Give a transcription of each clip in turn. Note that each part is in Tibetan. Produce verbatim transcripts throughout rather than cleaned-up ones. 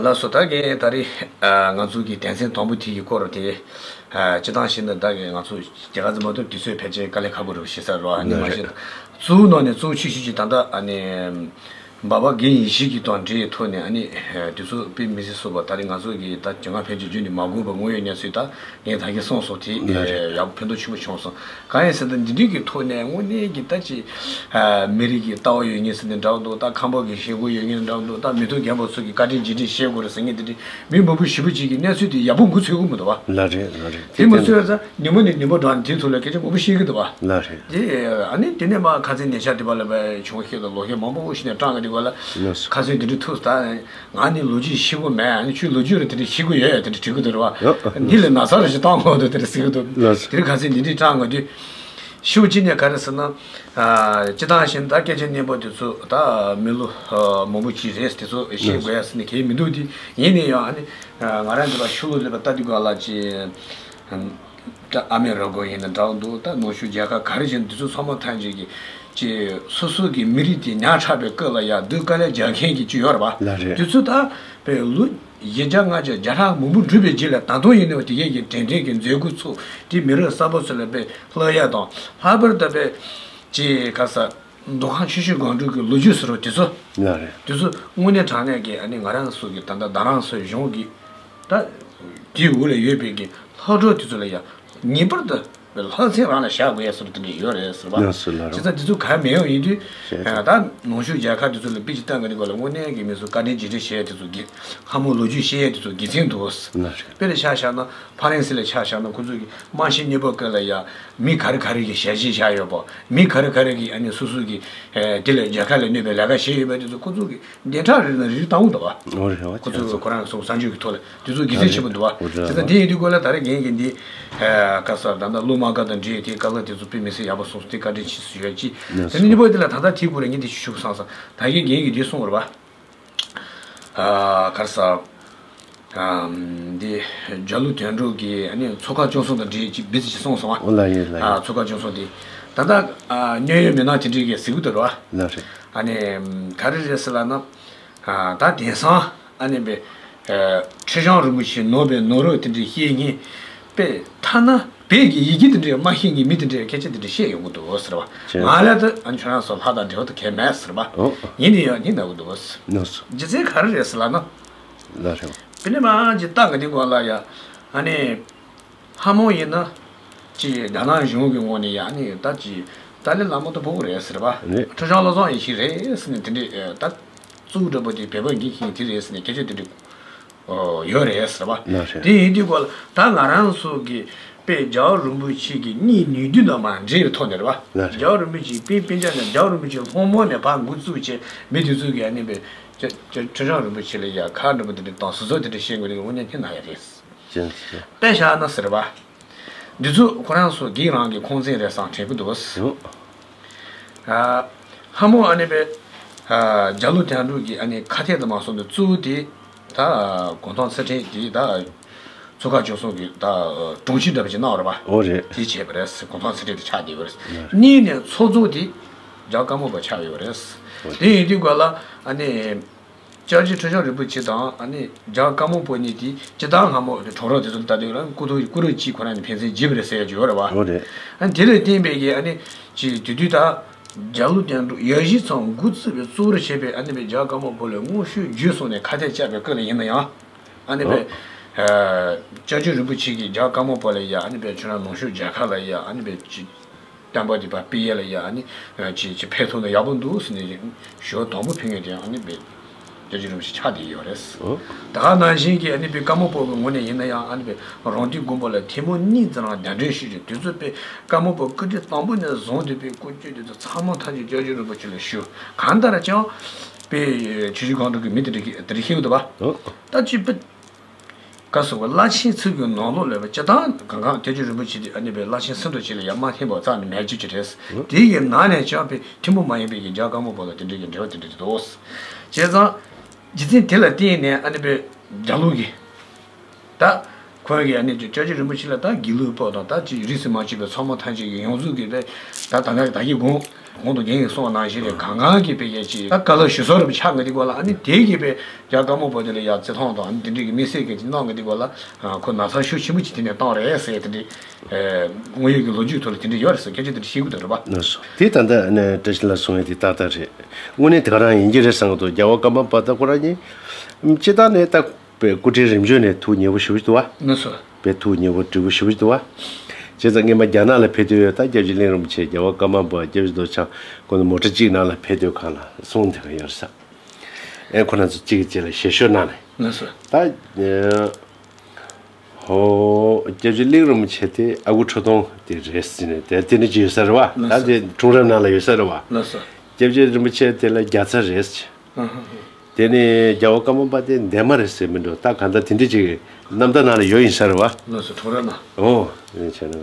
ལགས་སོ། ད་གིན་ད་རེས་ཨ་ང་ཚོ་གི་དོན་ཚན་དང་པོ་དེ་གི་སྐོར་དེ་ཨ་སྤྱིར་བཏང་བཤད་ན་ད་གིན་ང་ཚོ་རྒྱ་གར་ཚོ་མ་གཏོགས་དུས་ཚོད་ཕལ་ཆེར་དཀའ་ལས་ཁག་པོ་རེད་ཞེ་ས་རོ། ཨ་ནི་མ་གཞི་གཙོ་བོ་ནང་ནས་གཙོ་བོ་ཆེ་ཤོས་ཅིག་ད་ལྟ་ཨ་ནི་འབའ་པ་དགེ་བཤེས་ཀྱི་དང་འབྲེལ་ཐོག་ནས་ཨ་ནི་དུས་ཚོད་དཔེ་མི་སྲིད་སོ་པ། ད་རེས་ང་ཚོ་གི་ད་བྱ་ངན་ཕལ་ཆེར་རྒྱུན་ནས་མ་གོ་བ་དངོས་ཡོད་གནས་ཚུལ་ད་ངས་ད་གིན་གསུངས་སོང་དེ་ཡག་པོ་ཕན་ཐོགས་ཆེན་པོ་བྱུང་སོང་། གང་ཡིན་ཟེར་ན་འདི་འདྲའི་གི་ཐོག་ནས་དངོས་གནས་ཀྱི་ད་ཅི་ཨ་མི་རིགས་ཀྱི་ལྟ་བ་ཡོད་མཁན་ཟེར་ནས་འདྲ་བོ་འདུག་ད་ཁམས་པ་གི་ཞེན་ཁོག་ཡོད་མཁན་འདྲ་བོ་འདུག་ད་མི་ཐུབ་རྒན་པ་ཚོ་གི་བཀའ་དྲིན་རྗེས་དྲན་བཤད་དགོས་རེད་ཟེར་མཁན་འདི་འདྲའི་མི་མང་པོ་ཞེ་པོ་ཅིག་གི་གནས་ཚུལ་དེ་ཡག་པོ་མགོ་ཚོད་གི་མི་འདུག་བ། ལགས་རེད། ལགས་རེད། དེ་མ་ཚོད་ཙང་ཉིན་མོ་ནས་ཉིན་མོ་འགྲོ་ནས་དེ་ཚོ་ལ་སྐད་ཆ་མང་པོ་བཤད་གི་འདུག་བ། ལགས་རེད། དེ་ཨ་ནི་དེ་ནས་མ་ཁ་ཚན་ཉེ་ཆར་དེ་བ་ལ་བ་བྱུང་ཤེས་དང་ལོ་ཤས་མང་པོ་ཞིག་ནས་སྤྲང་གི་འདུག་བ་ལ། ལགས་སོ། ཁ་ཚོན་དེ་འདྲ་ཐུག་ད། ང་ནི་ལོ་རྒྱུས་ཤེས་གི་མེད། ཨ་ནི་ཁྱོད་ལོ་རྒྱུས་རེ་དེ་འདྲ་ཤེས་གི་ཡོད་ཡ་དེ་འདྲ་དྲི་གི་འདུག་རེད་བ། འདི་ལས་ན་ཚ་རེ་ཞིག་བཏང་དགོས་འདུག་དེ་འདྲ་ཟེར་གི་འདུག་ལགས་སོ། དེ་རིང་ཁ་ཚིག་འདི་འདྲའི་སྤྲང་གི་འདུག་ཤུགས་ཅི་ནས་ག་རེ་ཟེར་ན། ཨ་སྤྱིར་བཏང་བཞིན་ད་སྐད་ཆ་སྙན་པོ་དེ་ཚོ་ད་མི་ལོ་ཨ་མང་པོ་ཅིག་རེད། དེ་ཚོ་བཤད་དགོས་ཡ་ཟེར་ནས་གལ་མི་འདུག་དེ་ཡིན་ནའི་ཡང་ཨ་ནི་ང་རང་འདི་པ་ཤུགས་ལོ་ལེ་པ་ལྟ་དུས་ག་ལ་ཅི། ད་ཨ་མེ་རི་ཀ་ཡིན་ན་འདྲ་བོ་འདུག་ད་ནུབ་ཕྱོགས་རྒྱལ་ཁབ་ག་རེ་བྱས་ན་འདི་ཚོ་ཚང་མ་ཐམས་ཅད་ཀྱི་ཅི་སོ་སོ་གི་མི་རིགས་དེ་ཉག་ཕྲ་བའི་སྐབས་ལ་ཡ་སྡུག་དཀའ་ལས་རྒྱག་མཁན་གྱི་ཅི་ཡོད་རེད་པ། ལགས་རེད། དེ་ཚོ་ད་པའི་ལོ་བཞི་བརྒྱ་ལྔ་བརྒྱ་བརྒྱ་ཕྲག་མང་པོ་འགྲུབ་པའི་རྗེས་ལ་ད་དུང་ཡིན་ནའི་དེ་གས་ཀྱི་དྲན་རྟེན་གྱི་མཛད་སྒོ་ཚོགས་དེ་མི་རབས་གསར་པ་ཚོ་ལ་པའི་བསླབ་ཡ་དང་ལྷག་པར་དུ་པའི་ཅི་ག་ས། མདོ་ཁམས་ཆུ་བཞི་སྒང་དྲུག་གི་ལོ་རྒྱུས་ཟེར་རོ་དེ་ཚོ། ལགས་རེད། དེ་ཚོ་དངོས་གནས་དྲང་གནས་ཀྱི་ཨ་ནི་ང་རང་ཚོ་གི་ད་ལྟ་རྡ་རམ་ས་གཞུང་གི་ད་དེའི་འོག་ལ་ཡོད་པའི་གི་ལྷག་འཕྲོ་དེ་ཚོ་ལ་ཡ་ངེས་པར་དུ་ལྷག་སེམས་རང་ལ་བཞག་དགོས་ཡ་ཟེར་དེ་འདྲ་ཡོད་རེད་ཟེར་བ། ལགས་སོ་ལགས་རེད། བྱས་ཙང་དེ་ཚོ་ག་མེད་ཡོང་ཡིན་དུས་ད་ནུབ་ཕྱོགས་རྒྱལ་ཁབ་དེ་ཚོ་ལ་དཔེ་ཅིག་བཏང་གི་འདུག་ག་ལ་དངོས་གནས་ཀྱི་མི་ཚོ་བཀའ་དྲིན་རྗེས་དྲན་བྱེད་ཡ་དེ་ཚོ་གི་ལྷ་མོ་ལོ་རྒྱུས་བཤད་ཡ་དེ་ཚོ་དགེ་མཚན་འདུག་ལགས་རེད། དཔེ་ལ་ཆ་བཞག་ན་ཕ་རན་སི་ལ་ཆ་བཞག་ན་ཁོ་ཚོ་གི་རྨང་གཞི་གནས་པ་ཀ་ལ་ཡ་མི་ག་རེ་ག་རེ་གི་ཞལ་བཞེས་བཞག་ཡོད་པ། མི་ག་རེ་ག་རེ་གི་ཨ་ནི་སོ་སོ་གི་ཨེ་དེ་ལས་རྒྱལ་ཁ་ལ་གནོད་པའི་ལས་ཀ་བྱས་ཡོད་པ་དེ་ཚོ་ཁོ་ཚོ་གི་བདེན་ཕྲ་རེད་ན་རིགས་བཏང་འོང་འདུག་བ། འོ་རེད་བ། ཁོ་ཚོ་ཁོ་རང་གི་སོ་སོ་གསར་འགྱུར་གི་ཐོག་ལ་དེ་ཚོ་དགེ་མཚན་ཆེན་པོ་འདུག་བ། འོ་རེད་བ། དེ་ཚོ་དེ་ཡིན་དུས་ཀ་ལ་ད་རེས་རྒན་གི་འདི་ཨེ་ག་ས་ད་ལྟ་ལོ་མ་ག་དང་འདྲེས་དེ་ཀ་ལ་དེ་ཚོ་དཔེ་མི་སྲིད་ཡག་པོ་སོང་སོང་དེ་བཀའ་དྲིན་ཆེ་ཞུ་ཡ་ཅི། དེ་ནི་གཉིས་པ་དེ་ལ་ད་ལྟ་དེ་གུ་རེ་ངས་དེ་ཞུ་ཞུ་བསམ་ས་ད་རྒན་གི་འདི་གསུངས་རེད་བ། ཨ་ག་རེ་ཟ། ཨ་འདི་རྒྱ་ལོ་དོན་གྲུབ་ཀྱི་ཨ་ནི་མཚོ་ཁ་སྐྱོང་སོང་དང་འབྲེལ་ཅིག་བི་ཙི་ཅིག་གསུངས་སོང་བ། ཨོ་ལ་ཡིན་ལ་ཡིན། ཨ་མཚོ་ཁ་སྐྱོང་སོང་དེ། ད་ལྟ་ཨ་གནད་ཡོད་མི་སྣ་དེ་འདྲས་ཀྱིས་གཟིགས་གི་འདུག་ར། ལ་རེད། ཨ་ནི་ག་རེ་རེད་ཟེར་ལབ་ན། ཨ་ད་དེང་སང་ཨ་ནི་པའི་ཨ་ཁྲི་བྱང་རིན་པོ་ཆེ་ནོར་བའི་ནོར་རོགས་དེ་འདྲས་བཤད་མཁན་པས་ཐ་ན་བོད་ཀྱི་ཡི་གེ་དེ་འདྲས་མ་ཤེས་མཁན་མི་དེ་འདྲས་སྐད་ཆ་དེ་འདྲས་བཤད་ཡོང་གི་འདུག་ཟེར་བ། ང་ལ་ད་ཨ་ཁྱོད་རང་ཚོ་ལྷ་དང་འབྲེལ་བ་དེ་གལ་མེད་ཟེར་བ། ཨོ། ཡིན་ནི་ཡང་ཡིན་ན་གི་འདུག་ཟེར། རྒྱུ་མཚན་ག་རེ་རེད་ཟེར་ལབ་ན། ལ་རེད། པི་ནི་མ་ཇི་ཏང་གི་དེ་གོ་ལ་ཡ། ཨ་ནི། ལྷ་མོ་ཡིན་ན། ཅི་ད་ནང་གཞུང་གི་ངོས་ནས་ཡ་ནི་ད་ཅི་ཏཱ་ལའི་བླ་མ་ད་ཕྲུ་གུ་རེད་ཟེར་བ། རེད། ཁྲི་བྱང་བློ་བཟང་ཡེ་ཤེས་རེད་ཟེར་ནས་དེ་འདྲས་ད་གཙུག་སྒྲ་པོ་དེ་བོད་པ་འགན་ཁྱེར་དེ་རེད་ཟེར་ནས་སྐད་ཆ་དེ་འདྲས་ཡོད་རེད་ཟེར་བ། ལ་རེད། དེ་ཡིན་དུས་གོ་ལ་ད་ང་རང་ཚོ་གི་དཔེ་རྒྱལ་བ་རིན་པོ་ཆེ་གི་གཉིས་ནུས་མཐུ་དང་མ་འབྲེལ་བའི་ཐོག་ནས་རེད་བ། ལ་རེད། རྒྱལ་བ་རིན་པོ་ཆེའི་དཔེ་དཔེ་ཆ་ནས་རྒྱལ་བ་རིན་པོ་ཆེ་ལྷུང་མོ་ནས་ཕར་འགོ་བཙུགས་བྱས་མི་དེ་ཚོ་གི་ཨ་ནི་པའི་ཁྲི་བྱང་རིན་པོ་ཆེ་ལ་ཡ་ཁ་འདྲ་པོ་དེ་འདྲས་དང་ཟུར་ཟུར་དེ་འདྲས་བཤད་དགོས་དེ་དངོས་གནས་ཁྱེད་ན་ཡ་རེད། དཔེ་བཞག་ན་ཟེར་བ། འདི་ཚོ་ཁོ་རང་ཚོ་སྒེར་རང་གི་ཁུངས་བཙན་རེད་བསམ་དྲན་གི་འདུག་ཨ་ལྷ་མོ་ཨ་ནི་པའི་ཨ་རྒྱ་ལོ་དོན་གྲུབ་ཀྱི་ཨ་ནི་ཁ་གཏད་དུ་མ་སོང་དུས་གཙོ་བོ་དེ་ད་གུང་ཐང་ཚེ་ཕྲེང་དེ་ད་མཚོ་ཁ་སྐྱོང་སོང་གི་ད་དྲུང་ཆེ་འདྲ་པོ་ཅིག་གནང་བ་རེད་པ། འོ་རེད། དེ་བྱས་པ་རེད། གུང་ཐང་ཚེ་ཕྲེང་དེ་ཆགས་བསྡད་པ་རེད། གཉིས་ནས་ཚོགས་གཙོ་དེ་རྒྱལ་བ་ཀརྨ་པ་ཆགས་ཡོད་རེད། དེ་ཡིན་དུས་ག་ལ་ཨ་ནི། སྐྱབས་རྗེ་ཁྲི་བྱང་རིན་པོ་ཆེ་དང་ཨ་ནི་རྒྱལ་བ་ཀརྨ་པ་གཉིས་དེ་སྤྱིར་བཏང་སྔ་མོ་གྲོགས་རོགས་དེ་ཚོ་ལ་ལྟ་དུས་རང་སྐུ་ཐོག་སྐུ་རུས་གཅིག་ཁོ་རང་ནས་ཕན་ཚུན་བརྗེ་བ་རེད་ཟེར་ཡ་ཅིག་ཡོད་རེད་བ། འོ་རེད། ཨ་ནི་དེ་ལས་བརྟེན་པའི་གི་ཨ་ནི་ཅིག་དེ་དུས་ད་རྒྱ་ལོ་དོན་གྲུབ་ཡ་གཞི་ཚང་འགོ་བཙུགས་པའི་གཙོ་བོར་བྱས་པའི་ཨ་ནི་པའི་རྒྱལ་བ་ཀརྨ་པ་ལ་དངོས་ཤུགས་བརྒྱུད་སོང་ནས་ཁ་གཏད་བཅག་པའི་སྐབས་ལ་ཡིན་ན་ཡང་ཨ་ནི་པའི་སྐྱབས་རྗེ་རིན་པོ་ཆེ་གིས་རྒྱལ་བ་ཀརྨ་པ་ལ་ཡ་ཨ་ནི་པའི་ཁྱོད་རང་ནུབ་ཕྱོགས་རྒྱལ་ཁབ་ལ་ཡ་ཨ་ནི་པའི་ཅིག་བསྟན་པ་འདི་པར་སྤེལ་ཡས་ལ་ཡ་ཨ་ནི་ཅིག་ཅིག་ཕེབས་ཐུབ་ན་ཡག་པོ་འདུག་ཟེར་ནས་ཞུ་བ་དང་པོ་ཕུལ་མཁན་དེ་ཡང་ཨ་ནི་པའི་སྐྱབས་རྗེ་རིན་པོ་ཆེ་ཆགས་བསྡད་ཡོད་རེད། ད་ག་ནང་བཞིན་གྱི་ཨ་ནི་པའི་ཀརྨ་པ་གི་ངོས་ནས་ཡིན་ན་ཡང་ཨ་ནི་པའི་རང་དུས་དགོན་པ་ལ་ཐལ་མོ་སྙེད་ཙམ་རང་གདན་འདྲེན་ཞུས་ཀྱི་དུས་ཚོད་པའི་ཀརྨ་པ་སྐུ་ཕྲེང་དང་པོ་ནས་བཟུང་སྟེ་པའི་སྐུ་མཆོད་དེ་ཚོ་ཚང་མ་ཐམས་ཅད་སྐྱབས་རྗེ་རིན་པོ་ཆེ་ལ་ཞུ། གང་ལྟར་ཀྱང་པའི་ཆུ་བཞི་སྒང་དྲུག་གི་མི་དེ་འདྲ་གི་དེ་འདྲ་ཤེས་ཀྱི་འདུག་བ། ད་ཅི་པའི། བཀའ་ཟུར་པ་བླ་ཆེན་ཚུ་གི་ནང་ལོགས་ལ་སྤྱིར་བཏང་གང་གང་སྐྱབས་རྗེ་རིན་པོ་ཆེ་དེ་ཨ་ནི་པའི་བླ་ཆེན་སུ་འདྲ་ཅིག་ལ་ཡང་མ་ཐིམ་པ་རྩ་ནས་མེད་རྒྱུ་ཅིག་རེད། དེ་ཡི་ནང་ནས་ཀྱང་པའི་ཐུན་མོང་མ་ཡིན་པའི་གི་རྒྱལ་བ་ཀརྨ་པ་ལ་དེ་འདྲའི་གི་འབྲེལ་བ་དེ་འདྲ་ཅིག་འདུག་བྱས་ཙང་རྒྱུ་མཚན་དེ་ལ་བརྟེན་ནས་ཨ་ནི་པའི་རྒྱ་ལོ་གི་ད་ ཁོང་གིས་ཨ་ནི་སྐྱབས་རྗེ་རིན་པོ་ཆེ་ལ་ད་དགེ་ལུགས་པ་དང་ད་ཅིག་རིས་སུ་མ་ཆད་པའི་ཚོགས་མི་ཐམས་ཅད་ཀྱིས་ཡོངས་རྫོགས་ཀྱིས་པས་ད་ད་ནང་གི་ད་གི་དགོངས་དགོངས་དང་རྒྱན་གྱིས་གསུངས་པ་ནང་བཞིན་རེད། གང་གང་གིས་པས་ཡ་ཅིག་ད་བཀའ་སློབ་ཞུ་ས་རུ་ཆགས་ངེས་དེ་སྐོར་ལ་ཨ་ནི་དེ་གིས་པས་རྒྱ་དཀར་མོ་པ་དེ་ལ་ཡ་བརྩི་མཐོང་དང་ཨ་ནི་དེ་འདྲའི་གི་དམིགས་བསལ་གྱི་ཅིག་གནང་ངེས་དེ་སྐོར་ལ་ཁོ་ན་ཚ་ཤུགས་ཆེན་པོ་ཅིག་དེ་ནས་བཏང་རེད་ཟེར་དེ་འདྲའི་དངོས་ཡོད་ཀྱི་ལོ་རྒྱུས་ཐོག་ལ་དེ་འདྲ་ཡོད་རེད་ཟེར། སྐད་ཆ་དེ་འདྲ་བཤད་དགོས་འདུག་རེད་པ། ལགས་སོ། དེ་ད་ལྟ་ནས་བཀྲ་ཤིས་ལགས་གསུང་ཡས་དེ་ཏག་ཏག་རེད། དངོས་གནས་དེ་ག་རང་ཡིན་གྱི་རེད་བསམ་གྱི་འདུག་རྒྱལ་བ་ཀརྨ་པ་ད་ཁོ་རང་གཉིས་སྤྱིར་བཏང་ནས་ད་པའི་སྐུ་ཕྲེང་རིམ་བྱོན་ནས་ཐུགས་མཉེས་པོ་ཞེ་པོ་ཅིག་འདུག་བ། ལགས་སོ། པའི་ཐུགས་མཉེས་པོ་དྲིལ་བུ་ཞེ་པོ་ཅིག་འདུག་བ། བྱས་ཙང་སྔོན་མ་རྒྱ་ནག་ལ་ཕེབས་དུས་ད་སྐྱབས་རྗེ་གླིང་རིན་པོ་ཆེ་རྒྱལ་བ་ཀརྨ་པ་སྐྱབས་རྗེ་རྡོ་རྗེ་འཆང་ཁོང་ཚོ་མོ་ཊ་གཅིག་ནང་ལ་ཕེབས་དུས་གང་ལ་གསུང་དེ་ག་ཡོད་རེད་ས། ཨེ་ཁོ་རང་ཚོ་གཅིག་གིས་གཅིག་ལ་ཞལ་ཤོར་གནང་ནས། ལགས་སོ། ད། ཧོ། སྐྱབས་རྗེ་གླིང་རིན་པོ་ཆེ་དེ་ཨ་ཁུ་ཁྲོ་ཐུང་དེ་རེད་ཟེར་ནས་དེ་དེ་འདྲ་ཅིག་ཡོད་ས་རེད་བ། ལགས་སོ། ད་དེ་འཁྲུངས་རབས་ནང་ལ་ཡོད་ས་རེད་བ། ལགས་སོ། སྐྱབས་རྗེ་རིན་པོ་ཆེ་དེ་ལ་རྒྱ་ཚ་རེད་ཟེར། ཨ་ཧ་ཧ། དེ་ནས་རྒྱལ་བ་ཀརྨ་པ་དེ་འདན་མ་རེད་ཟེར་མི་འགྲོ་ད་གང་ལྟར་དེ་འདྲ་ཅིག་རྣམ་ཐར་ནང་ལ་ཡོད་ཡིན་ས་རེད་བ། ལགས་སོ། འཁྲུངས་རབས་ནང་། ཨོ། དེ་བྱས་ན།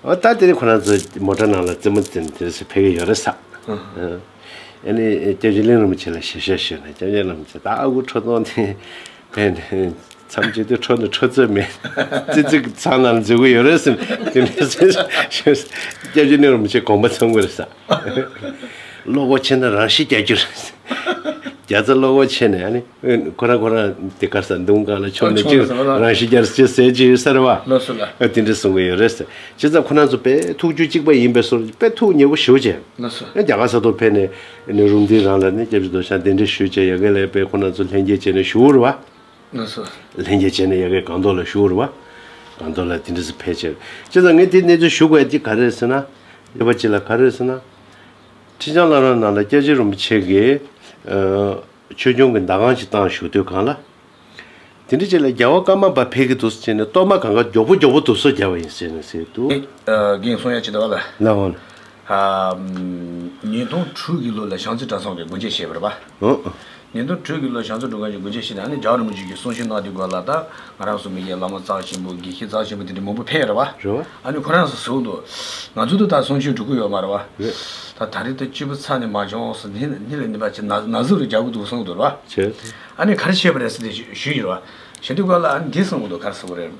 ཨོ་ད་དེ་ནས་ཁོ་རང་ཚོ་མོ་ཊ་ནང་ལ་རྩེད་མོ་རྩེ་ནས་དེ་རེད་ཟེར་ཕེབས་ཀྱི་ཡོད་རེད་ས། ཨ་ཧ། ཨ་ནི་སྐྱབས་རྗེ་གླིང་རིན་པོ་ཆེ་ལ་ཞལ་ཤོར་ཞུས་ནས་སྐྱབས་རྗེ་རིན་པོ་ཆེ་ད་ཨ་ཁུ་ཁྲོ་ཐུང་དེ་ཕན་མཚམས་བཅད་དུས་ཁྲོ་ནི་ཁྲོ་ཚོད་མེད། ཙི་ཙི་ཚང་ནང་འཛུལ་གི་ཡོད་རེད་ཟེར་དེ་འདྲ་ཟེར་སྐྱབས་རྗེ་གླིང་རིན་པོ་ཆེ་དགོངས་པ་ཚོམ་གི་རེད་ས། བློ་ཁོག་ཆེ་ན་རང་ཤི་རྒྱག་རྒྱུ་རེད་ཟེར། རྒྱ་ཚ་བློ་ཁོག་ཆེ་ནས་ཨ་ནི་ཁོ་རང་ཁོ་རང་དེ་གར་ས་མདུང་སྒང་ལ་མཆོངས་ནས་ཅིག་རང་ཤི་རྒྱག་ཅེས་ཟེར་ཅིག་ཡོད་ས་རེད་བ། ལགས་སོ་ལགས། དེ་འདྲ་གསུང་གི་ཡོད་རེད་ཟེར། བྱས་ཙང་ཁོ་རང་ཚོ་དཔེ་ཐུགས་རྒྱུད་གཅིག་པ་ཡིན་པའི་བཟོ་འདྲ་དཔེ་ཐུགས་མཉེས་པོ་ཞེ་པོ་ཅིག་ལགས་སོ། ཨ་རྒྱ་གར་ས་ཐོག་ཕེབས་ནས་ཨ་ནི་རུམ་འདིའི་རང་ལ་ནི་སྐྱབས་རྗེ་རྡོ་རྗེ་འཆང་གདན་འདྲེན་ཞུས་བྱས་ཡ་གི་ལས་དཔེ་ཁོ་རང་ཚོ་ལྷན་རྒྱས་བྱས་ནས་བཞུགས་རེད་བ། ལགས་སོ། ལྷན་རྒྱས་བྱས་ནས་ཡ་གི་སྒང་ཏོག་ལ་བཞུགས་རེད་བ། སྒང་ཏོག་ལ་དེ་འདྲ་སེ་ཕེབས་བྱས། བྱས་ཙང་ངས་དེ་གནས་ཚུལ་ཞུ་དགོས་ཡ་དེ་ག་རེ་རེད་ཟེར་ན། ལེགས་པ་ཅིག་ལ་ག་རེ་རེད་ཟེར་ན། ཁྲི་བྱང་བླ་བྲང་ནང་ལ་སྐྱབས་རྗེ་རིན་པོ་ཆེ་གིས་ཨ་ཆོས་སྐྱོང་གི་མདའ་ཁང་ཅིག་བཏང་བཞུགས་དུས་སྒང་ལ། དེ་འདྲ་ཅིག་ལ་རྒྱལ་བ་ཀརྨ་པ་ཕེབས་ཀྱི་འདུག་ཟེར་ནས་གཏོར་མ་གང་ག་མགྱོགས་པོ་མགྱོགས་པོ་དུ་སོ་རྒྱབ་པ་ཡིན་ཟེར་ནས་ཟེར་འདུག་ཨ་རྒན་གསུང་ཡ་ཅི་འདྲ་བ་ལ། ལགས་འོང་། ཨ་ཉིས་སྟོང་དྲུག་གི་ལོ་ལ་བྱང་རྩེ་གྲྭ་ཚང་གི་སྒོ་འབྱེད་བྱས་པ་རེད་པ། ཨོ། ཉིས་སྟོང་དྲུག་གི་ལོ་བྱང་རྩེ་གྲྭ་ཚང་གི་སྒོ་འབྱེད་བྱས་ནས་ཨ་ནི་རྒྱལ་བ་རིན་པོ་ཆེ་གིས་གསུང་ཆོས་གནང་དུས་སྐབས་ལ་ད་ང་རང་ཚོ་མི་ཡི་བླ་མ་རྩ་ཆེན་པོ་དགེ་བཤེས་རྩ་ཆེན་པོ་དེ་འདྲ་མང་པོ་ཕེབས་རེད་པ། རེད་པ། ཨ་ནི་ཁོ་རང་ཚོ་ཟེར་གྱི་འདུག་ང་ཚོ་ད་ད་གསུང་ཆོས་འགྲོ་གི་ཡོད་མ་རེད་པ། རེད། ད་ད་རེས་ད་སྐྱིད་པོ་ཚ་ནས་མ་བྱུང་སོང་ནི་ནི་ལ་ནི་པ་ཅིག་ན་ན་ཟུག་རེ་རྒྱག་གི་འདུག་གསུང་གི་འདུག་རེད་པ། བྱས། ཨ་ནི་ག་རེ་བྱས་པ་རེད་ཟེར་ཏེ་ཞུས་ཡོད་རེད་པ། བྱས་དུས་སྐབས་ལ་ཨ་ནི་འདི་གསུང་གི་འདུག་ག་རེ་ཟེར་དགོས་རེད།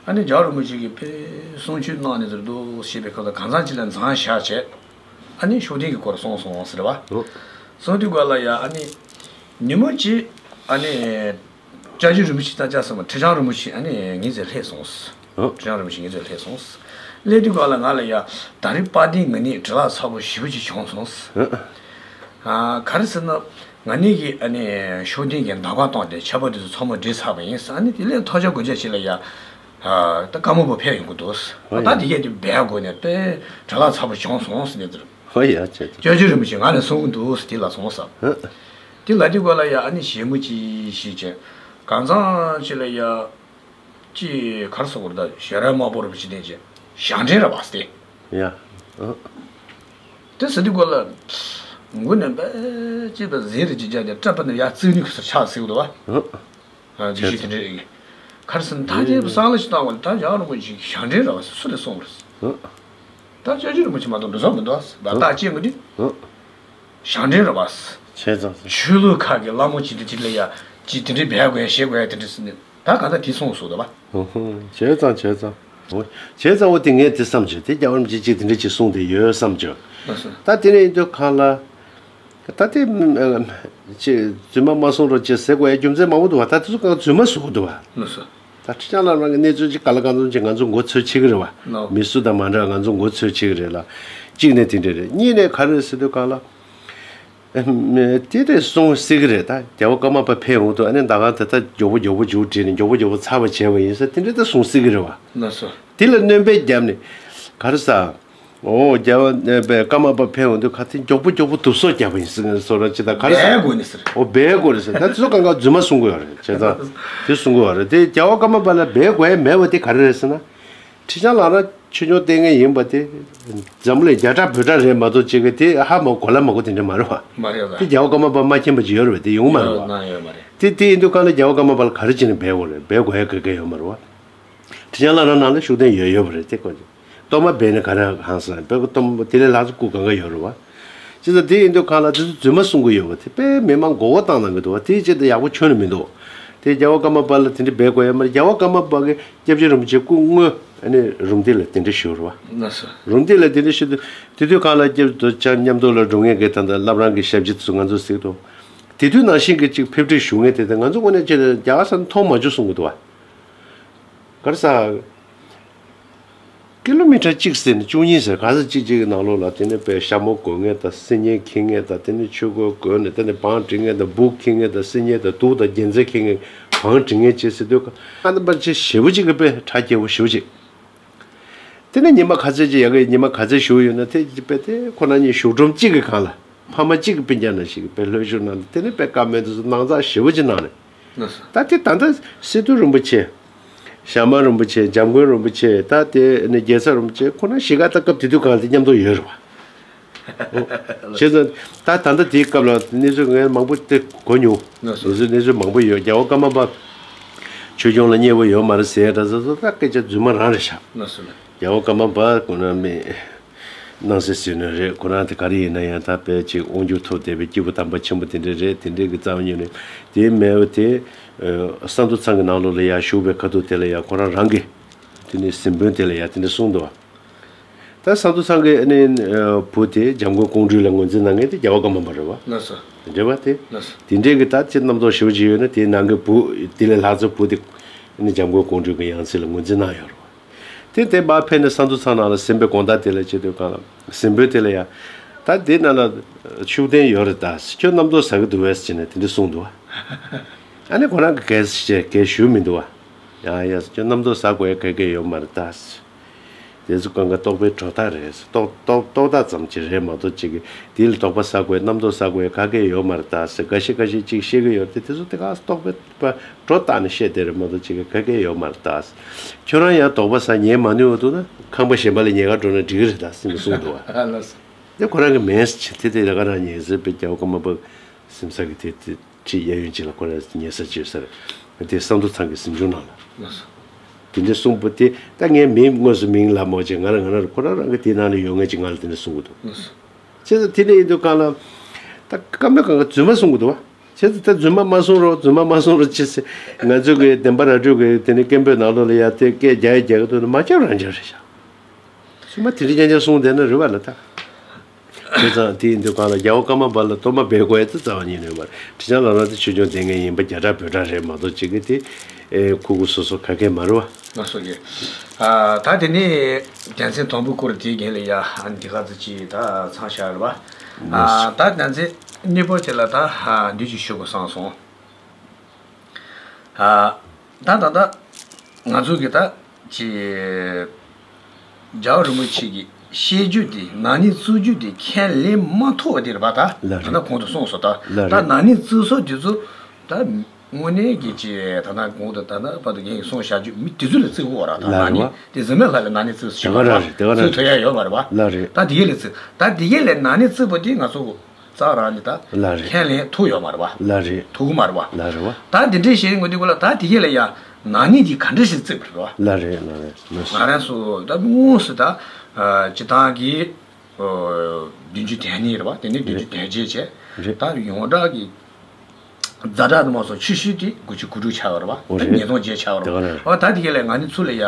ཨ་ནི་རྒྱལ་བ་རིན་པོ་ཆེ་གིས་དཔེ་གསུང་ཆོས་གནང་ནས་ཟེར་འདུག་ཞེས་པའི་སྐབས་ལ་གང་ཟག་ཅིག་ལ་མཚམས་བཞག་བྱས། ཨ་ནི་ཤུགས་ལྡན་གྱི་སྐོར་གསུངས་སོང་ཟེར་བ། ཨོ། གསུངས་དུས་སྐབས་ལ་ཡ་ཨ་ནི། ཉིན་མོ་གཅིག་ཨ་ནི། སྐྱབས་རྗེ་རིན་པོ་ཆེ་ད་ཅག་སོང་བ་ཁྲི་བྱང་རིན་པོ་ཆེ་ཨ་ནི་ངའི་རྩར་སླེབས་སོང་། ཨོ། ཁྲི་བྱང་རིན་པོ་ཆེ་ངའི་རྩར་སླེབས་སོང་། སླེབས་དུས་སྐབས་ལ་ང་ལ་ཡ་ད་རེས་དཔལ་ལྡན་ང་གཉིས་འབྲེལ་བ་ཚ་པོ་ཞེ་པོ་ཅིག་བྱུང་སོང་། ཨོ། ཨ་ག་རེ་ཟེར་ན། ང་གཉིས་ཀྱིས་ཨ་ནི་ཤུགས་ལྡན་གྱི་མདའ་ཁང་བཏང་སྟེ་ཆར་པ་དེ་ཚོ་ཚང་མ་བསྒྲིལ་ཚར་བ་ཡིན། ཨ་ནི་དེ་ལས་ཐོག་ཆར་དགོས་ཆ་ཞིག་ལ་ཡ། ཨ་ད་ཀརྨ་པ་ཕེབས་ཡོང་གི་འདུག་ཨོ་ད་ཡ། དེ་གས་དེ་འབད་དགོས་ནས་དཔེ་འབྲེལ་བ་ཚ་པོ་བྱུང་སོང་ཟེར་ནས་དེར། ཨོ་ཡ་བྱས་ཙང་། སྐྱབས་རྗེ་རིན་པོ་ཆེ་ང་ལ་གསུང་གི་འདུག་ཟེར་དེ་ལ་སོང་ས། ཨ། དེ་ལ་དེ་སྐོར་ལ་ཡ་ཨ་ནི་ཞལ་མོ་ཅིག་ཞིག་བྱས། གང་ཚང་ཅིག་ལ་ཡ། ཅིག་ག་རེ་ཟེར་དགོས་རེད་ད་ཞལ་རས་དམར་པོ་རིན་པོ་ཆེ་དེ་ཅིག་ཞབས་འདྲེན་རེད་པ་ཟེར། ཡ། ཨ། དེ་ཟེར་དུས་སྐོར་ལ། མགོ་ནས་འབད་ཅིག་པ་ཟེར་རེ་ཅིག་བརྒྱབ་ནས་སྐྲ་པ་ནས་ཡར་བཙུགས་ནས་ཁུ་སུར་ཆགས་ཟེར་གི་འདུག་པ། ཨ། ཨ་ཅི་ཞིག་དེ་འདྲ་ཡིན། ག་རེ་ཟེར་ན་ཐག་ཉེ་བོ་བསམ་བློ་ཞིག་བཏང་བ་ལ་ད་རྒྱལ་བ་རིན་པོ་ཆེ་ཞབས་འདྲེན་རེད་པ་ཟེར་སུ་ལས་གསུངས་པ་རེད། ཨ། ད་སྐྱབས་རྗེ་རིན་པོ་ཆེ་མ་གཏོགས་འགྲོ་ས་མི་འདུག་པ་ཟེར་བ་ད་ཅི་མི་འདུག་ཨ། ཞབས་འདྲེན་རེད་པ་ཟེར། བྱས་ཙང་ཟེར། ཆོས་ལུགས་ཁག་གི་བླ་མ་ཅིག་དེ་ཅིག་ལ་ཡ་ཅིག་དེ་འདྲའི་འབད་དགོས་ཡ་བྱེད་དགོས་ཡ་དེ་འདྲ་ཟེར་ནས་ད་ག་ད་དེ་གསུངས་སོང་འདུག་པ། ཨོ་ཧོ། བྱས་ཙང་བྱས་ཙང་། ཨོ། བྱས་ཙང་འོ་དེ་ངས་དེ་བསམ་བྱས་དེ་རྒྱལ་བ་རིན་པོ་ཆེ་ཅིག་དེ་འདྲ་ཅིག་གསུངས་དེ་ཡོད་བསམ་བྱས། ལགས་སོ། ད་དེ་ནས་ཡིན་དུས་གང་ལ། ད་དེ། ཅིག་རྫུན་མ་མ་གསུང་རོགས་ཅེས་ཟེར་དགོས་ཡ་རྒྱུ་མཚན་མང་པོ་འདུག་པ། ད་དེ་ཚོ་གང་རྫུན་མ་བཟོ་གི་འདུག་པ། ལགས་སོ། ད་ཁྲི་བྱང་བླ་བྲང་གི་གནས་ཚུལ་ཅིག་ག་ལ་གང་འཚམ་ཅིག་ང་ཚོ་མགོ་ཚོས་བྱེད་ཀྱི་རེད་པ། ལགས། མི་སུ་དང་མ་འདྲ་ང་ཚོ་མགོ་ཚོས་བྱེད་ཀྱི་རེད་ལ། གཅིག་ནས་དེ་འདྲ་རེད། གཉིས་ནས་ག་རེ་ཟེར་དུས་གང་ལ། དེ་རེད་གསུང་སྲིད་ཀྱི་རེད། ད་རྒྱལ་བ་ཀརྨ་པ་ཕེབས་འོང་དུས་ཨ་ནི་མདའ་ཁང་དེ་ད་མགྱོགས་པོ་མགྱོགས་པོ་མཇུག་སྒྲིལ་ནས་མགྱོགས་པོ་མགྱོགས་པོ་ཚར་བ་བྱས་པ་ཡིན་ཟེར་དེ་འདྲ་ད་གསུང་སྲིད་ཀྱི་རེད་པ། ལགས་སོ། དེ་ལ་སྣོན་པ་བརྒྱབ་ནས་ག་རེ་ཟེར། ཨོ་རྒྱལ་བ་ཀརྨ་པ་ཕེབས་འོང་དུས་ག་དེ་མགྱོགས་པོ་མགྱོགས་པོ་དུ་སོ་རྒྱབ་པ་ཡིན་ཟེར་ནས་སོ་ར་ཅི་ད་ག་རེ་ཟེར། འབད་དགོས་ནི་ཟེར། ཨོ་འབད་དགོས་ནི་ཟེར། ད་དེ་ཚོ་གང་ག་རྫུན་མ་གསུང་གི་ཡོད་རེད། བྱས་ཙང་དེ་གསུང་གི་ཡོད་རེད། དེ་རྒྱལ་བ་ཀརྨ་པ་ལ་འབད་དགོས་ཡ་མེད་པ་དེ་ག་རེ་རེད་ཟེར་ན། ཁྲི་བྱང་བླ་བྲང་ཆོས་སྐྱོང་ལྟེ་གནས་ཡིན་པ་དེ། འཛམ་གླིང་བརྒྱ་ཕྲག་བོད་ཕྲག་རེད་མ་གཏོགས་ཅིག་གི་དེ་ཧ་མ་གོ་ལ་མ་གོ་དེ་འདྲ་མ་རེད་པ། མ་རེད་པ། དེ་རྒྱལ་བ་ཀརྨ་པ་མ་མཁྱེན་པ་ཅིག་ཡོད་རེད་པ། དེ་ཡོང་མ་རེད་པ། ཡོད་མ་རེད། དེ་དེ་ཡིན་དུས་གང་ལ་རྒྱལ་བ་ཀརྨ་པ་ལ་ག་རེ་བྱས་ནས་འབད་དགོས་རེད། འབད་དགོས་ཡ་ག་གེ་ཡོད་མ་རེད་པ། ཁྲི་བྱང་བླ་བྲང་ནང་ལ་ཤུགས་ལྡན་ཡོད་ཡོད་པ་རེད་དེ་ཀོ། གཏོར་མ་འབད་ནས་ག་རེ་ཧང་སང་འབད་གོ། གཏོར་མ་དེ་ལས་ལྷག་ཙམ་སྐུ་གང་ག་ཡོད་རེད་པ། བྱས་ཙང་དེ་ཡིན་དུས་གང་ལ་དེ་ཚོ་རྫུན་མ་གསུང་གི་ཡོད་པ་དེ་དཔེ་མི་མང་མགོ་སྐོར་བཏང་གནང་གི་འདུག་པ། དེའི་ཆེད་དུ་ཡག་པོ་ཁྱོན་ནས་མི་འདུག་དེ་རྒྱལ་བ་ཀརྨ་པ་ལ་དེ་འདྲ་འབད་དགོས་ཡ་མ་རེད། རྒྱལ་བ་ཀརྨ་པ་གི་སྐྱབས་རྗེ་རིན་པོ་ཆེ་སྐུ་དངོས་ཨ་ནི་རུམ་བཏེག་ལ་དེ་འདྲ་ཞུ་རེད་བ། ལགས་སོ། རུམ་བཏེག་ལ་དེ་འདྲ་ཞུ་དུས་དེ་དུས་གང་ལ་སྐྱབས་དུ་ཅང་མཉམ་དུ་ལ་འགྲོ་མཁན་གྱི་ད་ལྟ་བླ་བྲང་གི་ཞབས་ཕྱི་དེ་ཚོ་ང་ཚོ་གཟིགས་དུས། དེ་དུས་ནང་བཞིན་གྱི་ཅིག་ཕེབས་འཁྲིད་ཞུ་མཁན་དེ་དང་ང་ཚོ་དངོས་གནས་ཆེད་དུ་རྒྱ་གར་ས་མཐོང་མ་བཅུག་གསུང་གི་འདུག་བ། ག་རེ་ཟ། ཀི་ལོ་མི་ཊར་གཅིག་ཟེར་ནས་བཅུ་གཉིས་ཟེར་ག་ས་གཅིག་གཅིག་གི་ནང་ལོགས་ལ་དེ་ནས་དཔེ་ཞྭ་མོ་གོན་མཁན་དང་སིལ་སྙན་འཁྱེར་མཁན་དང་དེ་ནས་ཆོས་གོས་གོན་ནས་དེ་ནས་བང་སྒྲིག་མཁན་དང་སྦུག་འཁྱེར་མཁན་དང་སིལ་སྙན་དང་དུག་དང་རྒྱལ་མཚན་འཁྱེར་མཁན་བང་སྒྲིག་མཁན་བྱས་ཟེར་དུས་ཨ་ནི་པར་ཆེ་ཞེ་པོ་གཅིག་གི་དཔེ་གྲ་རྒྱས་པོ་ཞེ་པོ་གཅིག་དེ་ནས་ཉི་མ་ག་ཚོད་ཅིག་ཡ་གི་ཉི་མ་ག་ཚོད་བཞུགས་ཡོད་ན་དེ་དཔེ་དེ་ཁོ་རང་གཉིས་བཞུགས་སྒྲོམ་གཅིག་གི་སྒང་ལ་ཕ་མ་གཅིག་གི་སྤུན་ཀྱག་ནང་བཞིན་གྱི་དཔེ་ལྷོད་བཞུགས་གནང་ནས་དེ་ནས་དཔེ་བཀའ་མོལ་དུ་སྣང་ཚགས་ཞེ་པོ་ཅིག་གནང་ནས། ལགས་སོ། ད་དེ་ད་ལྟ་སི་ཏུ་རིན་པོ་ཆེ། ཞྭ་དམར་རིན་པོ་ཆེ། འཇམ་མགོན་རིན་པོ་ཆེ། ད་དེ་ནི་རྒྱལ་ཚབ་རིན་པོ་ཆེ་ཁོ་ན་གཞིས་ཀ་ད་སྐབས་དེ་དུས་གང་དེ་མཉམ་དུ་ཡོད་རེད་བ། བྱས་ཙང་ད་ད་ལྟ་དེའི་སྐབས་ལ་གནས་ཚུལ་ངས་མང་པོ་དེ་གོ་མྱོང་། ལགས་སོ། གནས་ཚུལ་གནས་ཚུལ་མང་པོ་ཡོད། རྒྱལ་བ་ཀརྨ་པ་ཆོས་སྐྱོང་ལ་མཉེས་པོ་ཡོད་མ་རེད་ཟེར་ད་ཟེར་ད་སྐད་ཆ་རྫུན་མ་རང་རེད་ཤག་ལགས་སོ། རྒྱལ་བ་ཀརྨ་པ་ཁོ་ན་མི། སྣང་སྲིད་ཟེར་ནི་རེད། ཁོ་རང་དེ་ག་རེ་ཡིན་ན་ཡང་ད་དཔེ་ཅིག་དབང་སྒྱུར་ཐོབ་བསྡད་པའི་སྐྱེས་བུ་དམ་པ་ཆེན་པོ་དེ་འདྲ་རེད། དེ་འདྲའི་གི་རྩ་བ་ཉིད་ནས་དེའི་མེས་པོ་དེ་ཨ་ས་འདུ་ཚང་གི་ནང་ལོགས་ལ་ཡར་བཞུགས་པའི་ཁ་ཐུག་དེ་ལ་ཡང་ཁོ་རང་རང་གི་དེ་ནི་གཟིམ་དཔོན་དེ་ལ་ཡང་དེ་འདྲ་གསུངས་འདུག་བ། ད་ས་འདུ་ཚང་གི་ཨ་ནི་ཨ་བུ་དེ་འཇམ་མགོན་ཀོང་སྤྲུལ་ལ་ངོས་འཛིན་གནང་མཁན་དེ་རྒྱལ་བ་ཀརྨ་པ་རེད་བ། ལགས་སོ། དེ་འདྲ་བ་དེ། ལགས་སོ། དེ་འདྲའི་གི་ད་ཅི་རྣམ་རྟོག་ཞེ་པོ་ཅིག་ཡོད་ན་དེའི་ནང་གི་བུ་དེ་ལས་ལྷག་ཙམ་བུ་དེ་ཨ་ནི་འཇམ་མགོན་ཀོང་སྤྲུལ་གི་ཡང་སྲིད་ལ་ངོས་འཛིན་གནང་ཡོད་རེད་བ། དེ་དེ་མར་ཕེབས་ནས་ས་འདུ་ཚང་ནང་ལ་གཟིམ་པའི་དགོང་དག་དེ་ལ་བྱེད་དུས་གང་ལ་གཟིམ་དཔོན་དེ་ལ་ཡ། ད་དེ་ནང་ལ་ཤུགས་ལྡན་ཡོད་རེད་ད། ཁྱོད་རྣམ་རྟོག་ཟ་གི་འདུག་བས་ཟེར་ནས་དེ་འདྲ་གསུངས་འདུག་བ། ཨ་ནི་ཁོ་རང་གི་གས་ཞེས་གས་ཞུས་མི་འདུག་བ། ཡ་ཡ་ཁྱོད་རྣམ་རྟོག་ཟ་དགོས་ཡ་ག་གེ་ཡོད་མ་རེད་ད། དེ་ཚོ་གང་ག་རྟོག་པའི་སྒྲོ་བཏགས་རེད། རྟོག་རྟོག་རྟོག་བཏགས་ཙམ་ཅིག་རེད་མ་གཏོགས་ཅིག་གི་དེ་ལ་དོགས་པ་ཟ་དགོས་རྣམ་རྟོག་ཟ་དགོས་ཡ་ག་གེ་ཡོད་མ་རེད་ད་ཟེར་འགའ་ཤས་འགའ་ཤས་ཅིག་བཤད་གི་ཡོད་རེད་དེ། དེ་ཚོ་དེ་ག་རྟོག་པའི་པ་སྒྲོ་བཏགས་ནས་བཤད་དེ་རེད་མ་གཏོགས་ཅིག་གི་ག་གེ་ཡོད་མ་རེད་ད། ཁྱོད་རང་ཡང་དོགས་པ་ཟ་ཉན་མ་ནུས་འོ་འདུག་ན་ཁང་པ་གཞན་པ་ལ་ཉལ་ག་འགྲོ་ན་འགྲིག་གི་རེད་ད་ཟེར་ནས་གསུངས་འདུག་བ། ལགས་སོ། དེ་ཁོ་རང་གི་མིན་ཟེར་དེ་དེ་ད་ག་རང་ཉན་ཟེར་པའི་རྒྱལ་བ་ཀརྨ་པ་གཟིམ་ས་གི་དེ་དེ་ཁྲིད་གཡས་གཡོན་གཅིག་ལ་ཁོ་རང་ཉན་ས་བྱོས་ས་རེད། དེ་ས་འདུ་ཚང་གི་གཟིམ་ཆུང་ནང་ལ། ལགས་སོ། དེ་འདྲ་གསུངས་པ་དེ་ད་ངས་མིང་དངོས་སུ་མིང་ལ་མ་བྱས་ང་རང་ང་རང་ཁོ་རང་རང་གི་དེ་ནང་ལ་ཡོད་ངེས་ཅིག་ང་ལ་དེ་འདྲ་གསུང་གི་འདུག་ལགས་སོ། བྱས་ཙང་དེ་འདྲ་ཡིན་དུས་གང་ལ་ད་བཀའ་མོལ་གང་ག་རྫུན་མ་གསུང་གི་འདུག་བ། བྱས་ཙང་ད་རྫུན་མ་མ་གསུང་རོགས་རྫུན་མ་མ་གསུང་རོགས་ཅི་ཟེར། ང་ཚོ་གི་བདེན་པ་ར་སྤྲོད་གི་དེ་ནི་སྐད་འབོད་ནང་ལོགས་ལ་ཡ་དེ་སྐད་རྒྱག་ཡ་རྒྱག་གི་འདུག་ན་མ་རྒྱག་རང་རྒྱག་རེད་ཤག་སུ་མ་དེ་འདྲ་རྐྱང་རྐྱང་གསུང་བསྡད་ན་རེད་བ་ལ་ད། བྱས་ཙང་དེ་ཡིན་དུས་གང་ལ་རྒྱལ་བ་ཀརྨ་པ་ལ་གཏོར་མ་འབེབས་དགོས་ཡ་དེ་རྩ་བ་ཉིད་ནས་མ་རེད། ཁྲི་བྱང་ལམ་རིམ་དེ་ཆོས་སྐྱོང་སྡེ་ལྔའི་ཡིན་པ་རྒྱ་གྲགས་བོད་གྲགས་རེད་མ་གཏོགས་གཅིག་གི་དེ་ཨེ་ཁུ་ཁུ་སོ་སོ་ག་གེ་མ་རེད་བ། ང་སོ་གི། ཨ་ད་དེ་ནས་རྒྱལ་མཚན་དང་པོ་སྐོར་དེའི་རྒན་ལ་ཡ་འདི་ག་ཚོད་ཅིག་ད་ཚང་བཞག་རེད་བ། ཨ་ད་རྒྱལ་མཚན་གཉིས་པོ་དེ་ལ་ད་འདི་ཅིག་ཞུ་དགོས་བསམ་སོང་། ཨ་ད་ད་ད་ང་ཚོ་གི་ད་ཅི་རྒྱལ་བ་རིན་པོ་ཆེ་གི་བཤད་རྒྱུ་དེ་ན་ནིང་བཙུགས་རྒྱུ་དེ་ཁས་ལེན་མ་ཐུབ་པ་དེ་རེད་བ། ད་ལགས་ད་རེད། གོང་དུ་གསུངས་སོང་ད། ལགས་ད་རེད། ན་ནིང་བཙུགས་ས་དེ་ཚོ་ད་དངོས་གནས་ཀྱི་ཅི་ད་ད་གོང་དུ་ད་ད་བར་དུ་རྒན་གྱིས་གསུངས་བཞག་རྒྱུ་མི་དེ་ཚོ་ལ་བརྩི་དགོས་ར་ད། ལགས་ན་རེད་ནིང་བ། དེ་རྫུན་མ་ལྷ་ལ་ན་ནིང་བཙུགས་ཟེར་དེ་ག་ར་རེད། དེ་ག་ར་བཙུགས་རེད། ཐུབ་ཡ་ཡོད་མ་རེད་བ། ལགས་རེད། ད་དེ་ག་ལ་བརྩི་ད་དེ་ག་ལ་ན་ནིང་བཙུགས་པ་དེ་ང་ཚོ་རྩ་རང་ནས་ད་ལགས་རེད། ཁས་ལེན་ཐུབ་ཡོད་མ་རེད་བ། ལགས་རེད། ཐུབ་ཀྱི་མ་རེད་བ། ལགས་རེད་བ། ད་དེ་འདྲའི་བཤད་ཡོང་གི་འདུག་གོ་ལ་ད་དེ་ག་ལ་ཡ་ན་ནིང་དེ་ག་འདྲ་ཞིག་བརྩིས་པ་རེད་བ། ལགས་རེད་ལགས་རེད་ལགས་སོ། ང་རང་ཚོ་ད་དངོས་སུ་ད་ཨ་སྤྱི་བཏང་གི་ཨོ་བདུན་ཅུ་དོན་གཉིས་རེད་བ། དེ་ནས་བདུན་ཅུ་དོན་བརྒྱད་བྱས། རེད། ད་ཡོངས་གྲགས་ཀྱི་ཛ་དྲག་ཏུ་མ་སོང་ཆུ་ཤུལ་དེ་དགུ་བཅུ་གོ་དྲུག་ཆགས་པ་རེད་བ། ཨོ་ད་རེད། ཉིས་སྟོང་བརྒྱད་ཆགས་པ་རེད་བ། དེ་ག་རེད། ཨོ་ད་དེ་ག་ལ་ང་ནི་ཚུར་ལ་ཡ་